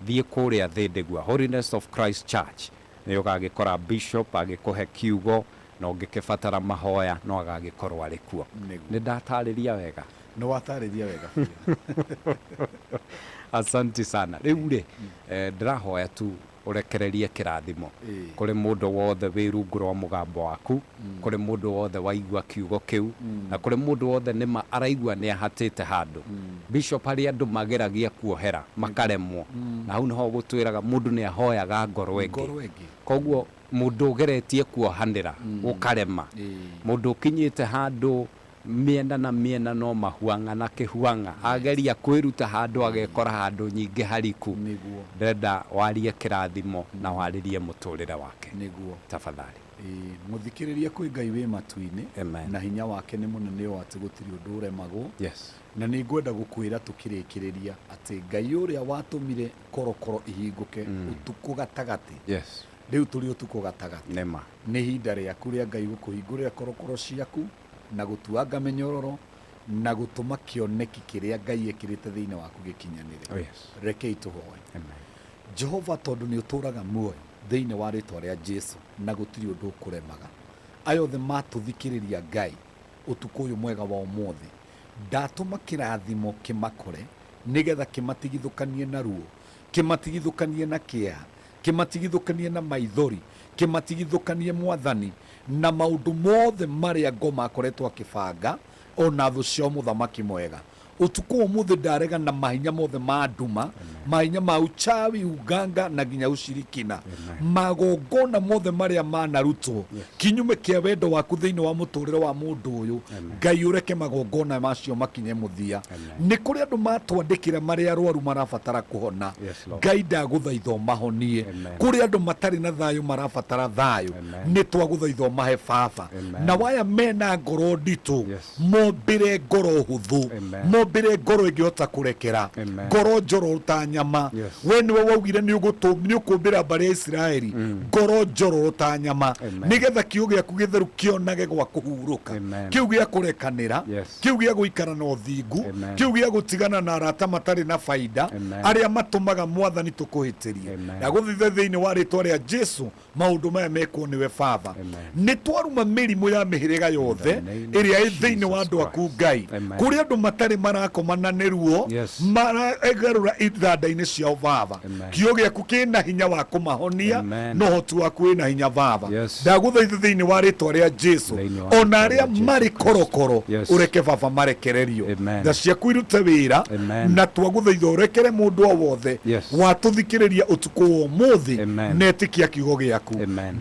thiĩ kũrĩa Thĩndĩgua Holiness of Christ Church, nĩ ũgagĩkora bishop agĩkũhe kiugo, na ũngĩkĩbatara mahoya no agagĩkorwo arĩ kuo. Nĩ ndatarĩria wega? Nĩ watarĩria wega. Asante sana. Rĩu rĩ, ndĩrahoya tu ũrekererie kĩrathimo kũrĩ mũndũ wothe wĩ rungu rwa mũgambo waku, kũrĩ mũndũ wothe waigua kiugo kĩu, na kũrĩ mũndũ wothe nĩma araigua nĩ ahatĩte handũ. Bishop, harĩ andũ mageragia kuohera makaremwo, na hau nĩho gũtwĩraga mũndũ nĩ ahoyaga ngoro ĩngĩ. Ngoro ĩngĩ. Koguo mũndũ ũgeretie kuohanĩra ũkarema, mũndũ ũkinyĩte handũ mĩena na mĩena no mahuanga na kĩhuanga, ageria kwĩruta handũ agekora handũ nyingĩ hariku, nĩguo ndĩrenda warie kĩrathimo na warĩrie mũtũrĩre wake. Nĩguo. Tafadhali. Mũthikĩrĩria, kwĩ Ngai wĩ matu-inĩ Amen. na hinya wake nĩ mũnene ũũ atĩ gũtirĩ ũndũ ũremagwo. Na nĩ ngwenda gũkwĩra tũkĩrĩkĩrĩria atĩ Ngai ũrĩa watũmire korokoro ihingũke ũtukũ gatagatĩ, rĩu tũrĩ ũtukũ gatagatĩ, nĩma nĩ ihinda rĩaku rĩa Ngai gũkũhingũrĩra korokoro ciaku na gũtuanga mĩnyororo na gũtũma kĩoneki kĩrĩa Ngai ekĩrĩte thĩinĩ waku gĩkinyanĩre. Oh, yes. Rekei tũhoe. Jehova tondũ nĩ ũtũũraga muoyo thĩinĩ wa rĩtwa rĩa Jesu na gũtirĩ ũndũ ũkũremaga. Aya othe matũthikĩrĩria Ngai ũtukũ ũyũ mwega wa ũmũthĩ, ndatũma kĩrathimo kĩmakore nĩgetha kĩmatigithũkanie na ruo, kĩmatigithũkanie na kĩeha, kĩmatigithũkanie na maithori, kĩmatigithũkanie Mwathani na maũndũ mothe marĩa ngoma akoretwo akĩbanga ona thũ ciao. Mũthamaki mwega, ũtukũ ũmũthĩ ndarega na mahinya mothe ma nduma, mahinya ma uchawi, uganga na nginya ushirikina, magongona mothe marĩa manarutwo kinyume kĩa wendo waku thĩinĩ wa mũtũrĩre wa mũndũ ũyũ. Ngai, ũreke magongona macio makinye mũthia. Nĩ kũrĩ andũ matwandĩkĩra marĩa arwaru marabatara kũhona. Ngai, ndagũthaitha ũmahonie. Kũrĩ andũ matarĩ na thayũ marabatara thayũ, nĩ twagũthaitha ũmahe baba. Na waya mena ngoro nditũ, mombĩre ngoro hũthũ, mombĩre ngoro ĩngĩhota kũrekera, ngoro njororo ta nyama. We nĩwe waugire nĩ ũkũmbĩra mbarĩ ya Isiraeli ngoro njororo ta nyama, nĩgetha kiugo gĩaku gĩtheru kĩonage gwa kũhurũka, kĩu gĩa kũrekanĩra, kĩu gĩa gũikara na ũthingu, kĩu gĩa gũtigana na arata matarĩ na baida, arĩa matũmaga Mwathani tũkũhĩtĩrie. Ndagũthaitha thĩinĩ wa rĩtwa rĩa Jesu, maũndũ maya mekwo nĩwe baba. Nĩ twaruma mĩrimũ ya mĩhĩrĩga yothe ĩrĩa ĩ thĩinĩ wa andũ aku Ngai. Kũrĩ andũ matarĩ marakomana nĩ ruo, maregarũra ithanda-inĩ ciao baba. Kiugo gĩaku kĩna hinya wa kũmahonia na ũhoti waku wĩna hinya baba. Ndagũthaitha thĩinĩ wa rĩtwa rĩa Jesu, ona arĩa marĩ korokoro, ũreke baba marekererio, tha ciaku irute wĩra. Na twagũthaitha ũrekere mũndũ o wothe watũthikĩrĩria ũtukũ wa ũmũthĩ na etĩkia kiugo gĩaku.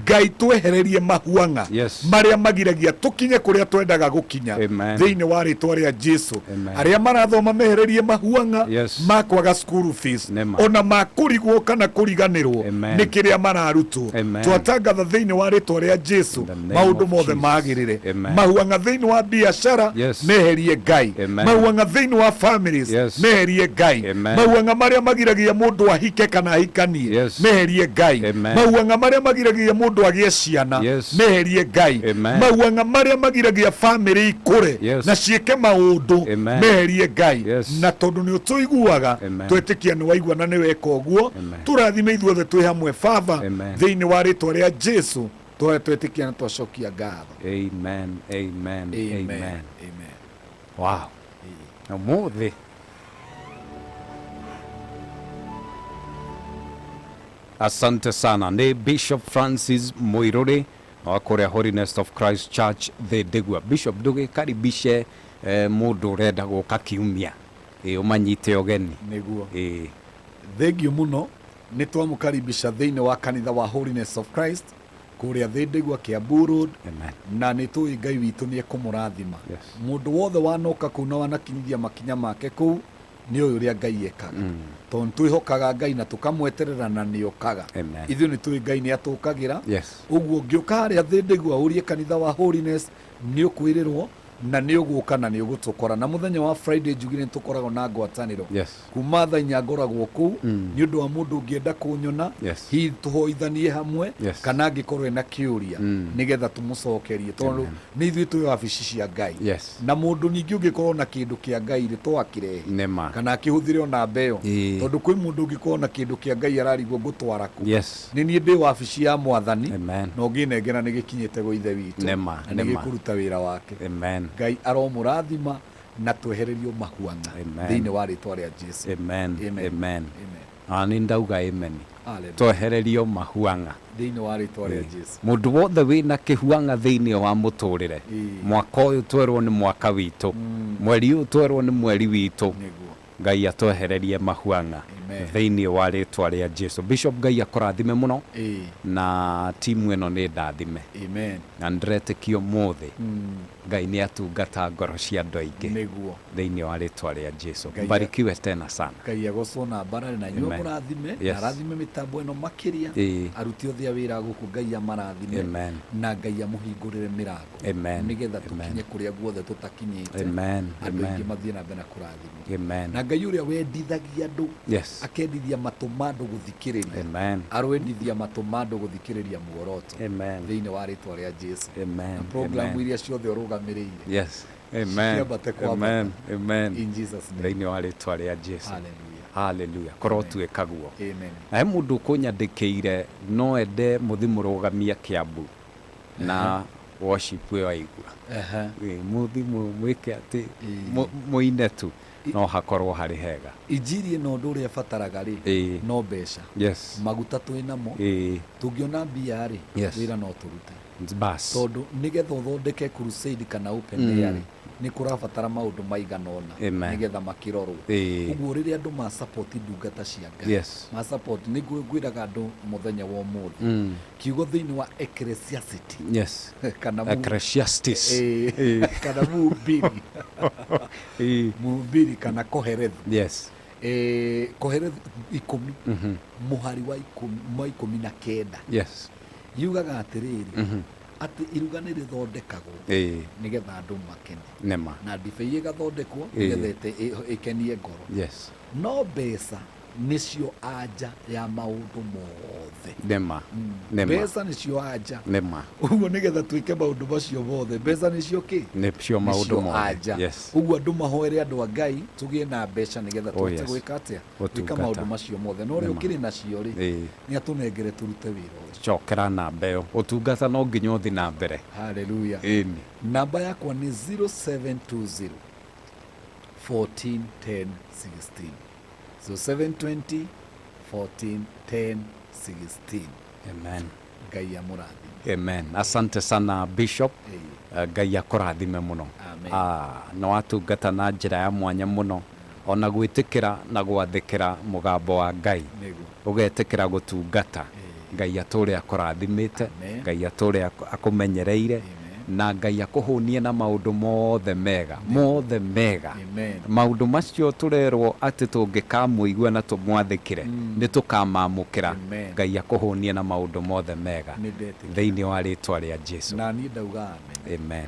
Ngai, twehererie mahuang'a marĩa magiragia tũkinye kũrĩa twendaga gũkinya thĩinĩ wa rĩtwa rĩa Jesu. Arĩa marathoma, mehererie mahuang'a ma kwaga school fees, ona ma kũrigwo kana kũriganĩrwo nĩ kĩrĩa mararutwo. Twatangatha thĩinĩ wa rĩtwa rĩa Jesu, maũndũ mothe magĩrĩre. Mahuang'a thĩinĩ wa biacara, meherie Ngai. Mahuang'a thĩinĩ wa families, meherie Ngai. Mahuang'a marĩa magiragia mũndũ ahike kana ahikanie, meherie Ngai. Mahuang'a marĩa magiragia mũndũ agĩe ciana, meherie Ngai. Mahuang'a marĩa magiragia famĩlĩ ikũre na ciĩke maũndũ, meherie Ngai. Na tondũ nĩ ũtũiguaga, twetĩkia nĩ waigua na nĩ weka ũguo. Tũrathime ithuothe twĩ hamwe baba, thĩinĩ wa rĩtwa rĩa Jesu twetĩkia na twacokia ngatho. Amen, amen. Amen. Amen. Amen. Wow, ũmũthĩ asante sana. Nĩ Bishop Francis Muiruri wa kũrĩa Holiness of Christ Church Thĩndĩgua. Bishop, ndũgĩkaribishe mũndũ ũrenda gũka kiumia, ĩ ũmanyite ũgeni. Nĩguo. Ĩ. Thengiũ mũno. Nĩ twamũkaribisha thĩinĩ wa kanitha wa Holiness of Christ kũrĩa Thĩndĩgua, Kiambu Road. Na nĩ tũĩ Ngai witũ nĩ ekũmũrathima. Mũndũ wothe wanoka kũu na wanakinyithia makinya make kũu nĩ ũyũ ũrĩa Ngai ekaga, tondũ nĩ twĩhokaga Ngai na tũkamweterera na nĩ okaga. Ithuĩ nĩ tũĩ Ngai nĩ atũkagĩra. Ũguo ũngĩũka harĩa Thĩndĩgua ũrie kanitha wa Holiness, nĩ ũkwĩrĩrwo na nĩ ũgũka na nĩ ũgũtũkora. Na mũthenya wa Friday njugire nĩ tũkoragwo na ngwatanĩro kuma thaa 4, ngoragwo kũu nĩ ũndũ wa mũndũ ũngĩenda kũnyona, hihi tũhoithanie hamwe, kana angĩkorwo ena kĩũria, nĩgetha tũmũcokerie, tondũ nĩ ithuĩ twĩ wabici cia Ngai. Na mũndũ ningĩ ũngĩkorwo na kĩndũ kĩa Ngai rĩ, to akĩrehe Nĩma. kana akĩhũthĩre ona mbeo, tondũ kwĩ mũndũ ũngĩkorwo na kĩndũ kĩa Ngai ararigwo ngũtwara kũ. Nĩ niĩ ndĩ wabici ya Mwathani, na ũngĩnengera nĩ gĩkinyĩte gwĩ Ithe witũ na nĩ gĩkũruta wĩra wake. Ngai aromũrathima na twehererio mahuang'a thĩinĩ wa rĩtwa rĩa Jesu. Amen. Amen. Amen. Ah, nĩ ndauga amen. Hallelujah. Twehererio mahuang'a thĩinĩ wa rĩtwa rĩa Jesu. Mũndũ wothe wĩna kĩhuang'a thĩinĩ wa mũtũrĩre, mwaka ũyũ twerwo nĩ mwaka witũ, mweri ũyũ twerwo nĩ mweri witũ, Ngai atwehererie mahuang'a Amen. thĩinĩ wa rĩtwa rĩa Jesu. Bishop, Ngai akũrathime mũno na timu ĩno nĩ ndathime. Amen. Na nĩndĩretĩkia ũmũthĩ Ngai nĩ atungata ngoro cia andũ aingĩ thĩinĩ wa rĩtwa rĩa Jesu. Mbarikiwe tena sana. Ngai agocwo na mbarare na inyuĩ, Amen. mũrathime na arathime mĩtambo ĩno makĩria. Aruti othe a wĩra gũkũ, Ngai amarathime. Amen. Na Ngai amũhingũrĩre mĩrango Amen. nĩgetha Amen. tũkinye kũrĩa guothe tũtakinyĩte. Amen. Andũ aingĩ Amen. mathiĩ na mbere na kũrathimwo. Amen. Na Ngai ũrĩa wendithagia andũ, akendithia matũ ma andũ gũthikĩrĩria, Amen. arwendithia matũ ma andũ gũthikĩrĩria muoroto Amen. thĩinĩ wa rĩtwa rĩa Jesu. Amen. Na programu Amen. iria ciothe ũrũgamĩrĩire Yes. Amen. ciambate kwambata. Amen. Amen. In Jesus' name. Thĩinĩ wa rĩtwa rĩa Jesu. Hallelujah. Haleluya, korwo tuĩka guo. Amen. Na he mũndũ ũkũnyandĩkĩire no ende mũthi mũrũgamie Kĩambu na worship ĩyo aigua. Ĩ, mũthi mwĩke atĩ mũine tu no hakorwo harĩ hega. Injiri ĩno ũndũ ũrĩa ĩbataraga rĩ, no mbeca. Maguta twĩ namo. Tũngĩona mbia rĩ, wĩra no tũrute. Bas. Tondũ nĩgetha ũthondeke crusade kana open air rĩ, nĩ kũrabatara maũndũ maigana ũna nĩgetha makĩrorwo. Ũguo rĩrĩa andũ ma support ndungata cia Ngai, ma support, nĩ ngwĩraga andũ mũthenya wa ũmũthĩ, kiugo thĩinĩ wa Ecclesiastes, kana Ecclesiastes. Kana Mũhubiri. Mũhubiri kana Koherethu. Koherethu 10, mũhari wa 19. Yugaga atĩrĩrĩ, atĩ iruga nĩ rĩthondekagwo nĩgetha andũ makene. Nĩma. Na ndibei ĩgathondekwo nĩgetha ĩkenie ngoro. No mbeca nĩcio anja ya maũndũ mothe. Nĩma. Nĩma. Mbeca nĩcio anja. Nĩma. Ũguo nĩgetha twĩke maũndũ macio mothe, mbeca nĩcio kĩ? Nĩcio maũndũ Nĩcio mothe. anja. Ũguo andũ mahoere andũ a Ngai tũgĩe na mbeca nĩgetha tũhote gwĩka atĩa? Gwĩka Gũtungata. maũndũ macio mothe. Na ũrĩa Nĩma. ũkĩrĩ nacio rĩ, nĩ atũnengere tũrute wĩra ũyũ. Cokera namba ĩyo. Ũtungata no nginya ũthiĩ na mbere. Hallelujah. Ĩni. Namba yakwa nĩ 0720 14 10 16. 0720 14 10 16. Amen. Ngai amũrathime. Amen. Asante sana Bishop. Ngai akũrathime mũno. Amen. Nĩ watungata na njĩra ya mwanya mũno, ona gwĩtĩkĩra na gwathĩkĩra mũgambo wa Ngai. Nĩguo. Ũgetĩkĩra gũtungata. Ngai atũre akũrathimĩte, Amen. Ngai atũre akũmenyereire, na Ngai akũhũnie na maũndũ mothe mega, mothe mega. Amen. Maũndũ macio tũrerwo atĩ tũngĩkamũigua na tũmwathĩkĩre, nĩ tũkamamũkĩra. Amen. Ngai akũhũnie na maũndũ mothe mega Nĩ ndetĩkĩra. thĩinĩ wa rĩtwa rĩa Jesu. Na niĩ ndauga amen. Amen.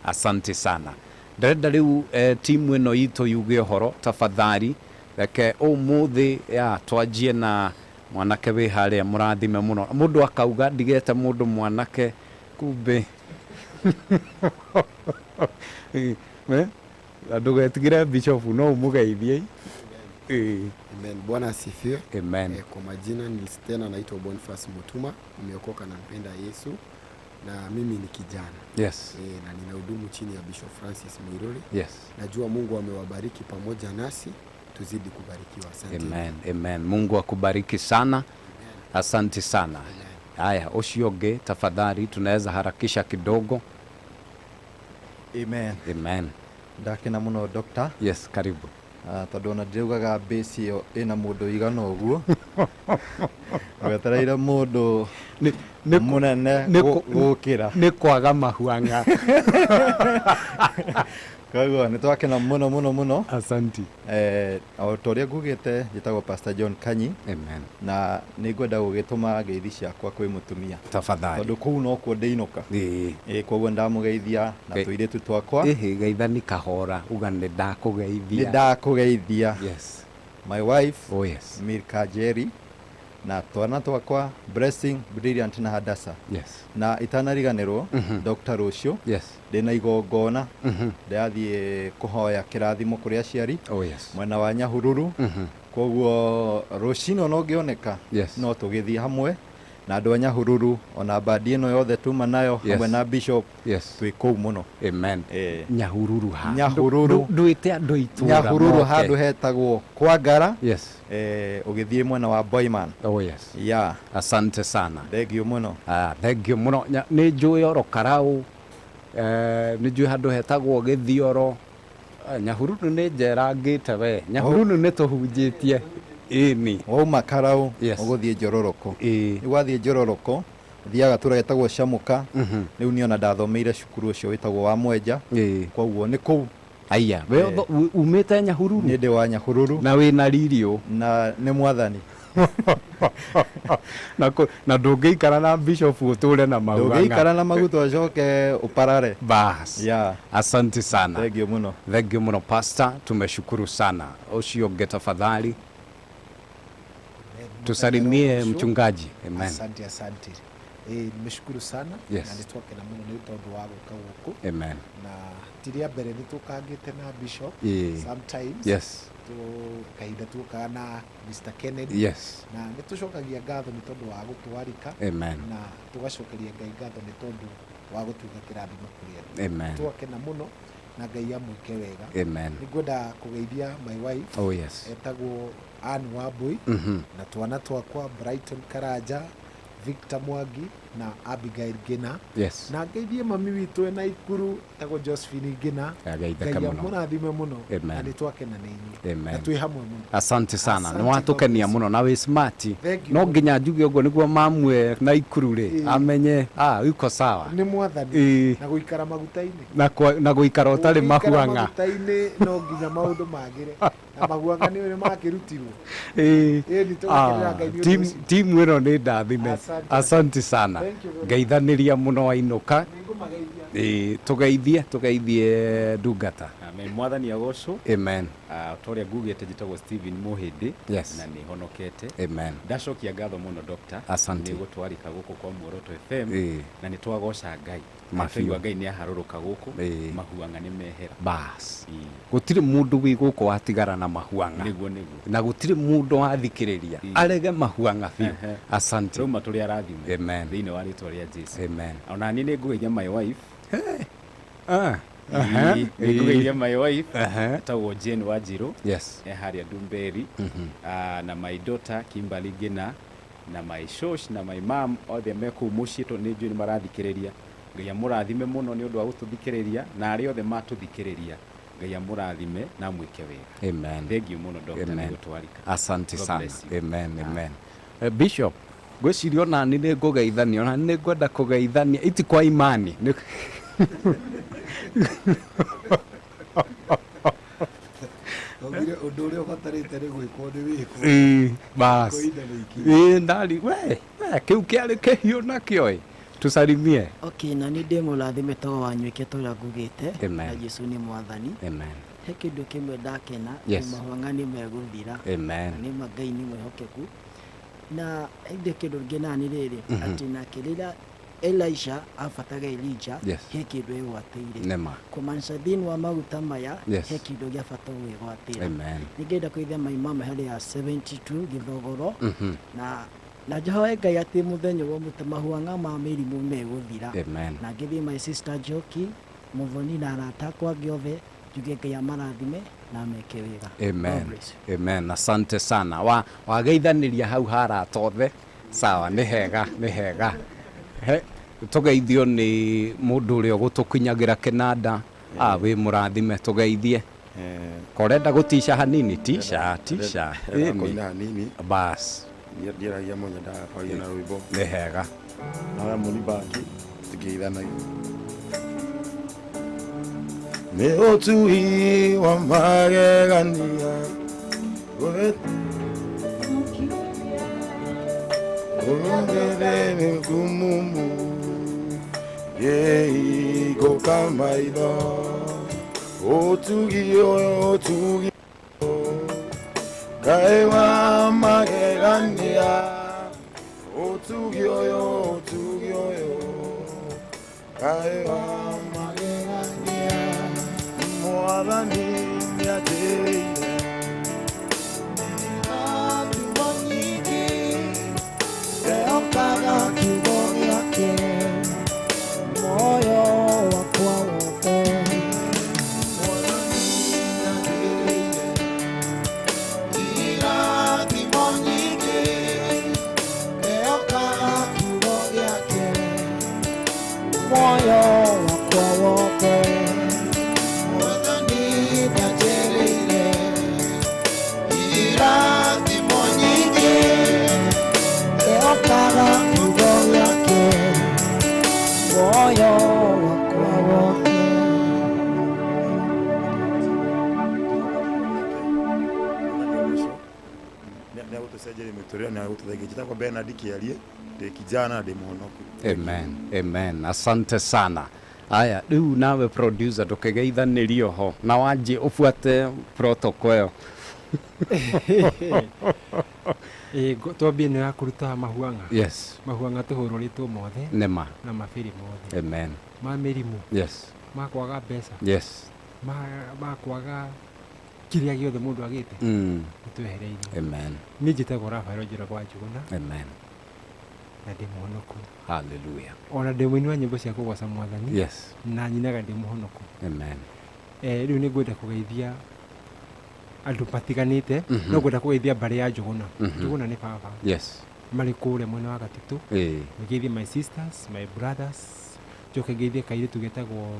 Asante sana. Ndĩrenda rĩu timu ĩno itũ yuge ũhoro tafadhali, reke ũmũthĩ ya twanjie na mwanake wĩ harĩa mũrathime mũno. Mũndũ akauga ndigete mũndũ mwanake kumbe. Ndũgetigĩre Bishop no ũmũgeithie. Amen. Bwana asifiwe. Amen. Kwa majina ni tena naitwa Boniface Mutuma, nimeokoka na mpenda Yesu na mimi ni kijana. Na ninahudumu chini ya Bishop Francis Muiruri. Najua Mungu amewabariki pamoja nasi, tuzidi kubarikiwa. Asante. Amen. Amen. Mungu akubariki sana. Asante sana. Haya, usioge tafadhali, tunaweza harakisha kidogo. Amen. Amen. Ndakena muno doctor. Yes, karibu. Tondũ ona ndĩraugaga base ĩyo ĩna mũndũ ũigana ũguo. Wetereire mũndũ mũnene gũkĩra. Nĩ kwaga mahuang'a. Koguo nĩ twakena mũno mũno mũno. Asanti. O ta ũrĩa ngugĩte, njĩtagwo Pastor John Kanyi. Amen. Na nĩ ngwenda gũgĩtũma ngeithi ciakwa kwĩ mũtumia. Tafadhali. Tondũ kũu nokuo ndĩinũka. Koguo ndamũgeithia na tũirĩtu twakwa. Ĩhĩ, geithani kahora, uga nĩ ndakũgeithia. Nĩ ndakũgeithia. Yes. My wife, Oh, yes. Milka Jerry, na twana twakwa Blessing, Brilliant na Hadasa. Na itanariganĩrwo, Dr. Rũciũ, ndĩna igongona, ndĩrathiĩ kũhoya kĩrathimo kũrĩ aciari, Oh, yes. mwena wa Nyahururu. Koguo rũcinĩ ona ũngĩoneka, no tũgĩthiĩ hamwe na andũ a Nyahururu, ona bandi ĩno yothe tuma nayo hamwe na Bishop, twĩ kũu mũno. Amen. Nyahururu ha. Nyahururu. Ndwĩte andũ itũra Nyahururu moke. handũ hetagwo Kwangara. Ũgĩthiĩ mwena wa Boyman. Oh, yes. Yeah. Asante sana. Thank you mũno. Thank you mũno. Nĩ njũĩ oro Karau, nĩ njũĩ handũ hetagwo Gĩthioro. Nyahururu nĩ njerangĩte we. Nyahururu nĩ tũhunjĩtie. Ĩni. Wauma Karau, ũgũthiĩ Njororoko. Rĩu wathiĩ Njororoko, ũthiaga gatũra getagwo Camuka. Rĩu niĩ ona ndathomeire cukuru ũcio wĩtagwo wa Mwenja. Koguo nĩ kũu. Aya, we umĩte Nyahururu? Nĩ ndĩ wa Nyahururu. Na wĩna riri ũ? Na nĩ mwathani. Na ndũngĩikara na Bishop ũtũre na mahuang'a. Ndũngĩikara na maguta ũcoke ũparare. Bas. Yeah. Asante sana. Thank you mũno. Thank you mũno Pastor, tumeshukuru sana. Ũcio ũngĩ tafadhali. Tusalimie mchungaji. Amen. Asante, asante. Nimeshukuru sana. Yes. Na nĩtwakena mũno nĩ tondũ wa gũka gũkũ. Amen. Na ti rĩa mbere nĩtũkangĩte na Bishop sometimes. Kahinda tuokaga na Mr. Kennedy. Yes. Na nĩ tũcokagia ngatho nĩ tondũ wa gũtwarĩka. Amen. Na tũgacokeria Ngai ngatho nĩ tondũ wa gũtuĩka kĩrathimo kũrĩ andũ. Amen. Twakena mũno na Ngai amwĩke wega. Amen. Nĩ ngwenda kũgeithia my wife. Oh, yes. Etagwo Ann Wambui. Na twana twakwa Brighton Karanja, Victor Mwangi na Abigail Ngina. Yes. Na ngeithie mami witũ ena Ikuru etagwo Josephine Ngina. Ageithĩka Ngai mũno. amũrathime mũno. Amen. Na nĩ twakena nĩ inyuĩ. Amen. Na twĩ hamwe mũno. Asante sana. Asante, Nĩ watũkenia God bless. mũno na wĩ smart. Thank you. No nginya njuge ũguo nĩguo mamwe na Ikuru rĩ Ĩĩ. amenye uko sawa. Nĩ mwathani. Ĩĩ. Na gũikara maguta-inĩ. Na gũikara ũtarĩ Ũngĩikara mahuang'a. maguta-inĩ no nginya maũndũ magĩre. Na mahuang'a nĩ makĩrutirwo. Ĩĩ. Ĩĩ, nĩ tũgakenera Ngai nĩ ũndũ ũcio. Timu ĩno nĩ ndathime. Asante. Asante sana. Thank you very much. Ngeithanĩria mũno wainũka. Ĩĩ, tũgeithie ndungata. Amen. Mwathani agocwo. Amen. Ta ũrĩa ngugĩte njĩtagwo Stephen Mũhĩndĩ. Yes. Na nĩ honokete. Amen. Ndacokia ngatho mũno Doctor. Asante. Nĩ gũtwarĩka gũkũ kwa Muoroto FM. Ĩĩ. Na nĩ twagoca Ngai. Ma Twaigua biũ. Ngai nĩ aharũrũka gũkũ. Ĩĩ. Mahuang'a nĩ mehera. Bas. Gũtirĩ mũndũ wĩ gũkũ watigara na mahuang'a. Nĩguo nĩguo. Na gũtirĩ mũndũ wathikĩrĩria arege mahuang'a biũ. Asante. Rauma tũrĩ arathime. Amen. Thĩinĩ wa rĩtwa rĩa Jesu. Amen. Ona niĩ nĩ ngũgeithia my wife. Aha. Nĩ ngũgeithia my wife. Aha. Etagwo Jane Wanjirũ. Yes. E harĩa Ndumberi. Na my daughter Kimberly Ngina na my shosh na my mom othe me kũu mũciĩ tondũ nĩ njũĩ nĩ marathikĩrĩria. Ngai amũrathime mũno nĩ ũndũ wa gũtũthikĩrĩria na arĩa othe matũthikĩrĩria. Ngai amũrathime na amwĩke wega. Amen. Thank you mũno Doctor nĩ Amen. gũtwarĩka. Asante God sana. bless you. Amen. Amen. Bishop, ngwĩciria ona niĩ nĩ ngũgeithania, ona nĩ ngwenda kũgeithania iti kwa imani. Augire ũndũ ũrĩa ũbatarĩte nĩ gwĩkwo nĩ wĩkwo. Ĩĩ, bas. Kwa ihinda nĩ ikinyu. Ĩĩ, ndari we, kĩu kĩarĩ kĩhiũ nakĩo ĩ. Tusalimie. Okay, na nĩ ndĩ mũrathime toro wanywĩke ta ũrĩa ngugĩte. Amen. Na Jesu nĩ mwathani. Amen. He kĩndũ kĩmwe ndakena. Yes. Mahuang'a nĩ megũthira. Amen. Na nĩ ma Ngai nĩ mwĩhokeku. Na ĩndĩ kĩndũ ngenaga nĩ rĩrĩ, atĩ nake rĩrĩa Elisha abataga Elijah, Yes. he kĩndũ egwatĩire. Nĩma. Kũmaanisha thĩinĩ wa maguta maya, Yes. he kĩndũ gĩa bata ũgwĩgwatĩra. Amen. Nĩngenda kũgeithia my mama harĩa ya 72 Gĩthogoro. Na njohoe Ngai atĩ mũthenya wa mũte mahuang'a ma mĩrimũ megũthira. Amen. Na ngĩthiĩ my sister Njoki, Mũthoni na arata akwa angĩ othe, njuge Ngai amarathime na ameke wega. God Amen. bless you. Amen. Asante sana. Wageithanĩria hau harata othe. Sawa, nĩ hega, nĩ hega. He, tũgeithio nĩ mũndũ ũrĩa ũgũtũkinyagĩra kĩnanda. Wĩ mũrathime, tũgeithie. Korenda gũtica hanini, tica, tica. Ndĩrenda kũina hanini. Bas. Ndiaragia mũno, nyendaga kwaria na rwĩmbo. Nĩ hega. Na arĩa mũnibaki, tũkĩgeithanagia. Nĩ ũtui wa magegania, ũgethĩ mĩkumumu, ĩhingũka maitho, ũtugi ũyũ, ũtugi ũyũ, Ngai wa magegania, ũtugi ũyũ, ũtugi ũyũ, Ngai wa magegania, Mwathani nĩanjĩrĩire. Irathimo nyingĩ, ndehokaga kiugo gĩake, muoyo wakwa wothe. Irathimo nyingĩ, ndehokaga kiugo gĩake, muoyo wakwa wothe. Mwathani nĩanjĩrĩire. Irathimo nyingĩ, ndehokaga kiugo gĩake, muoyo wakwa wothe. Nĩ agũtũcenjeria mĩtũrĩre, nĩ agũtũthengia. Njĩtagwo Bernard Kĩarie, ndĩ kijana, ndĩ mũhonoku. Amen. Amen. Asante sana. Aya, rĩu nawe producer ndũkĩgeithanĩrio ho na wanjie ũbuate protocol ĩyo. Twambie nĩ ya kũruta mahuang'a. Yes. Mahuang'a tũhũrũrĩtwo mothe. Nĩma. Na mabĩrĩ mothe. Amen. Ma mĩrimũ. Yes. Ma kwaga mbeca. Yes. Ma kwaga Kĩrĩa gĩothe mũndũ agĩte nĩtwehereirio. Amen. Niĩ njĩtagwo Rafael Njoroge wa Njũgũna. Amen. Na ndĩ mũhonoku. Hallelujah. Ona ndĩ mũini wa nyĩmbo cia kũgoca Mwathani. Yes. Na nyinaga ndĩ mũhonoku. Amen. Rĩu nĩ ngwenda kũgeithia andũ matiganĩte. No ngwenda kũgeithia mbarĩ ya Njũgũna. Njũgũna nĩ baba. Yes. Marĩ kũrĩa mwena wa Gatitũ. Ngeithie my sisters, my brothers. Njoke ngeithie kairĩtu getagwo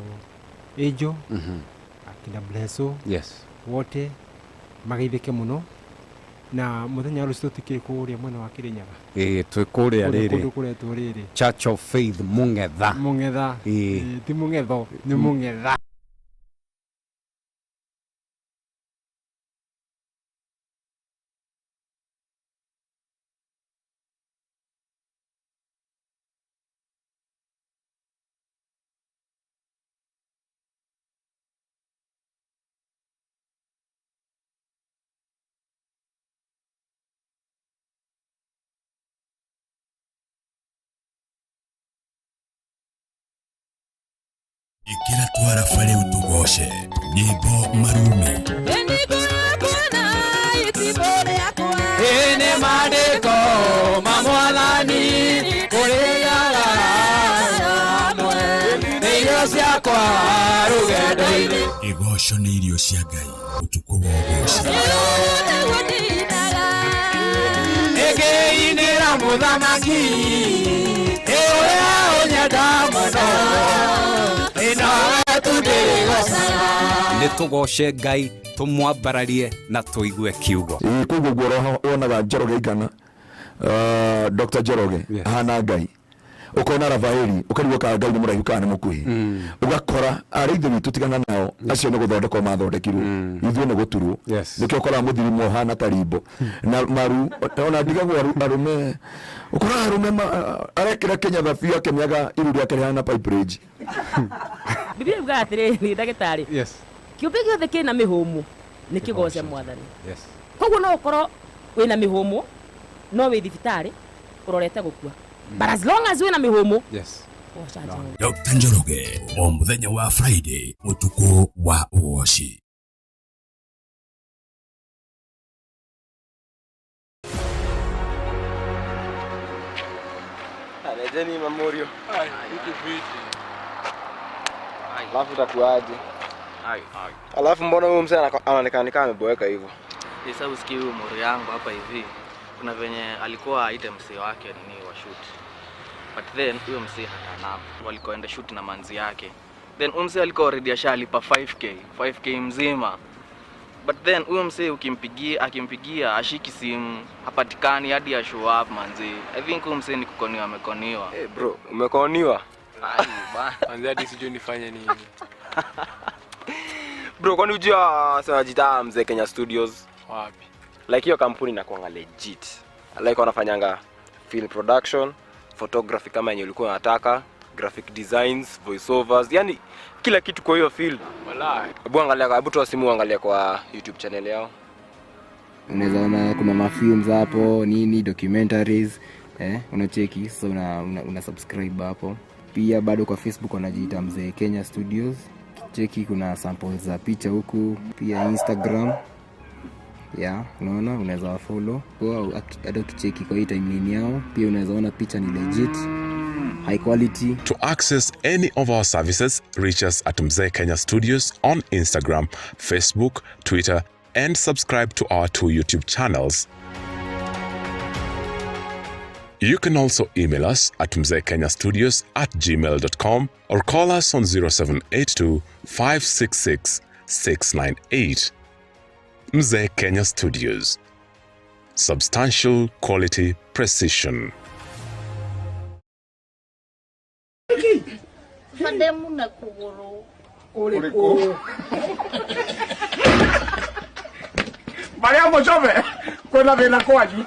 Angel. Akina Blesso. Yes. Wote mageithĩke mũno. Na mũthenya wa rũciũ tũtikĩrĩ kũrĩa mwena wa Kĩrĩnyaga. Ĩĩ, twĩ kũrĩa Kũndũ rĩrĩ. kũndũ kũretwo rĩrĩ. Church of Faith Mũng'etha. Mũng'etha. Ĩĩ. Ĩĩ, ti Mũng'etho, nĩ Mũng'etha. Ĩkĩra twaraba rĩu tũgoce nyĩmbo marumi. Ĩ nĩ maandĩko ma Mwathani kũrĩaga hamwe nĩ irio ciakwa rũgendo-inĩ. Igoco nĩ irio cia Ngai ũtukũ wa ũgoci. Nĩngĩinĩra mũthamaki ĩ ũrĩa ũnyenda mũno ĩ nowe tu ndĩrĩgocaga. Nĩ tũgoce Ngai, tũmwambararie na tũigue kiugo. Ĩĩ, koguo guo wonaga Njoroge Igana, Dr. Njoroge ahana Ngai, ukona Rafaeli ukarigwo kana Ngai nĩ mũraihu kana nĩ mũkuhĩ, ũgakora arĩ ithe witũ tigana nao acio nĩ gũthondekwo mathondekirwo, ithuĩ nĩ gũturwo. Nĩkĩo ũkoraga mũthirimo ũhana ta rimbo na maru. Ona ndigagwo arũme, ũkoraga arũme arekĩra kĩnyatha biũ akĩmĩaga iru rĩake rĩhana pipe range. Biblia yugaga atĩrĩrĩ, ndagĩtarĩ. Yes. Kĩũmbe gĩothe kĩna mĩhũmũ nĩ kĩgoce Mwathani. Yes. Koguo no ũkorwo wĩna mĩhũmũ no wĩ thibitarĩ ũrorete gũkua. But as long as wĩna mĩhũmũ, Yes. goca Jehova. Dr. Njoroge o mũthenya wa Friday ũtukũ wa ũgoci. Alejeni Mamorio. Alafu utakuaje? Alafu mbona huyu mzee anaonekana ni kama ameboeka hivyo? Sasa usikii huyu mori yangu hapa hivi. Kuna venye alikuwa aite msee wake nini wa shoot. But then huyo msee hatana. Walikoenda shoot na manzi yake. Then huyo msee alikuwa already ashalipa 5k, 5k mzima. But then huyo msee ukimpigia, akimpigia ashiki simu, hapatikani hadi ya show up manzi. I think huyo msee ni kukoniwa, amekoniwa. Eh, hey bro, umekoniwa? Ai bana. Manzi hadi sijui nifanye nini. Bro, kwani hujua sema jita Mzee Kenya Studios? Wapi? Like hiyo kampuni inakuanga legit. Like wanafanyanga film production, photography kama yenye ulikuwa unataka, graphic designs, voiceovers, yani kila kitu kwa hiyo field. Walai. Hebu angalia, hebu toa simu angalia kwa YouTube channel yao. Unaweza ona kuna mafilms hapo, nini documentaries, unacheki. Sasa una subscribe hapo. Pia bado kwa Facebook wanajiita Mzee Kenya Studios. Cheki kuna samples za picha huku, pia Instagram. Yeah, unaona unaweza wa follow. Kwa hata ukicheki kwa hii timeline yao, pia unaweza ona picha ni legit, high quality. To access any of our services, reach us at Mzee Kenya Studios on Instagram, Facebook, Twitter, and subscribe to our 2 YouTube channels. You can also email us at mzeekenyastudios@gmail.com or call us on 0782 566 698. Mzee Kenya Studios. Substantial quality precision. Fademu na kuguru. Uriku. Maria Mochove, kwenda thina kwanyu.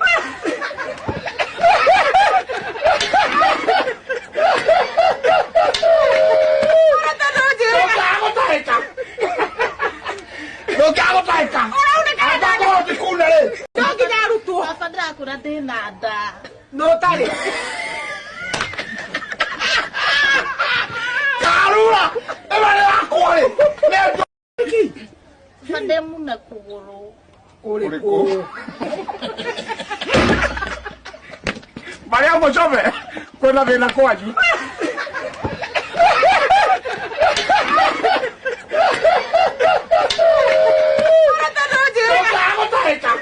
Fademu na kuguru. kũgũrũ. Ũrĩkũ? Maria Mũcome kwĩna thĩna kwanyu. Ndũngĩagũtahĩka.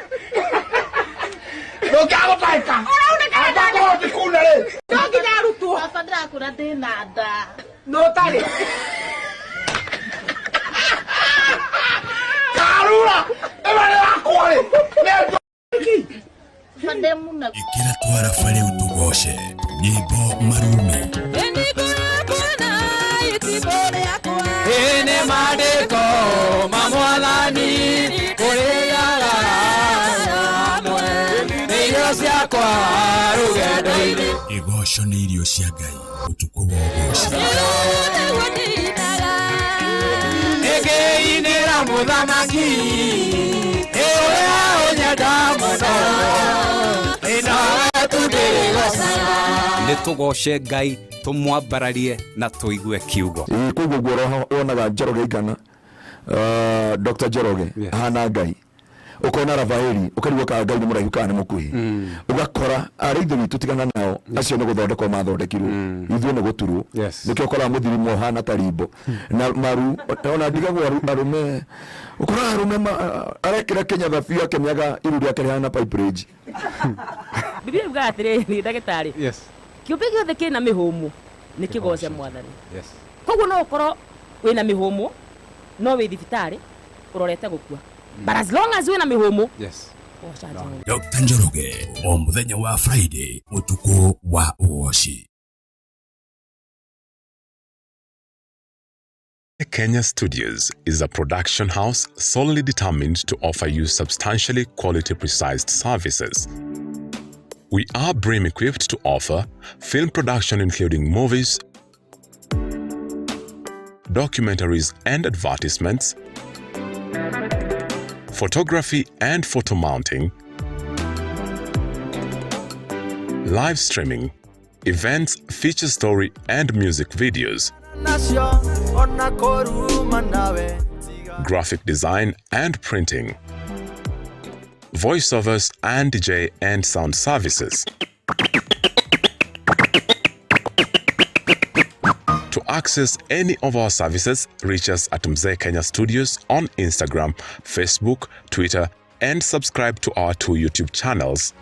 Ndũngĩagũtahĩka. Angĩkorwo ti kuna rĩ. No nginya arutwo. Baba ndĩrakũra ndĩna nda. No ũtarĩ. Karura ĩno nĩ yakwa rĩ. Nĩ Baba ndĩmuna. Ĩkĩra twara rĩu tũgoce nyĩmbo marumi. Ĩ nĩ maandĩko ma mwathani kũrĩaga hamwe nĩ irio ciakwa rũgendo-inĩ. Igoco nĩ irio cia Ngai ũtukũ wa ũgoci. Nĩngĩinĩra mũthamaki ũrĩa ũnyenda mũno ĩnowe tu ndĩgocaga. Nĩ tũgoce Ngai, tũmwambararie na tũigue kiugo. Ĩĩ, koguo guo wonaga Njoroge Igana, Dr. Njoroge ahana Ngai, ukona Rafaeli ukarigwo kana Ngai nĩ mũraihu kana nĩ mũkuhĩ, ũgakora arĩ ithe witũ tigana nao acio nĩ gũthondekwo mathondekirwo, ithuĩ nĩ gũturwo. Nĩkĩo ũkoraga mũthiri ũhana ta rimbo na maru. Ona ndigagwo arũme, ũkoraga arũme arekĩra kĩnyatha biũ akĩmĩaga iru rĩake rĩhana pipe range. Biblia yugaga atĩrĩrĩ, ndagĩtarĩ, kĩũmbe gĩothe kĩna mĩhũmũ nĩ kĩgoce mwathani. Koguo no ũkorwo wĩna mĩhũmũ no wĩ thibitarĩ ũrorete gũkua, but as long as wĩna mĩhũmũ, goca Jehova. Dr. Njoroge o mũthenya wa Friday ũtukũ wa ũgoci. Kenya Studios is a production house solely determined to offer you substantially quality precise services. We are brim equipped to offer film production including movies, documentaries and advertisements, photography and photo mounting, live streaming, events, feature story and music videos, nacio ona kũruma nawe graphic design and printing, voiceovers and DJ and sound services. To access any of our services, reach us at Mzee Kenya Studios on Instagram, Facebook, Twitter, and subscribe to our two YouTube channels.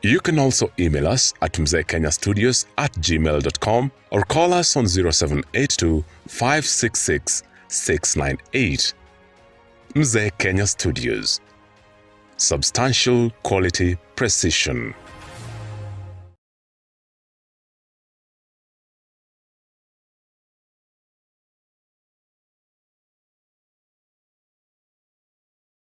You can also email us at mzeekenyastudios@gmail.com or call us on 0782 566 698. Mzee Kenya Studios. Substantial quality precision.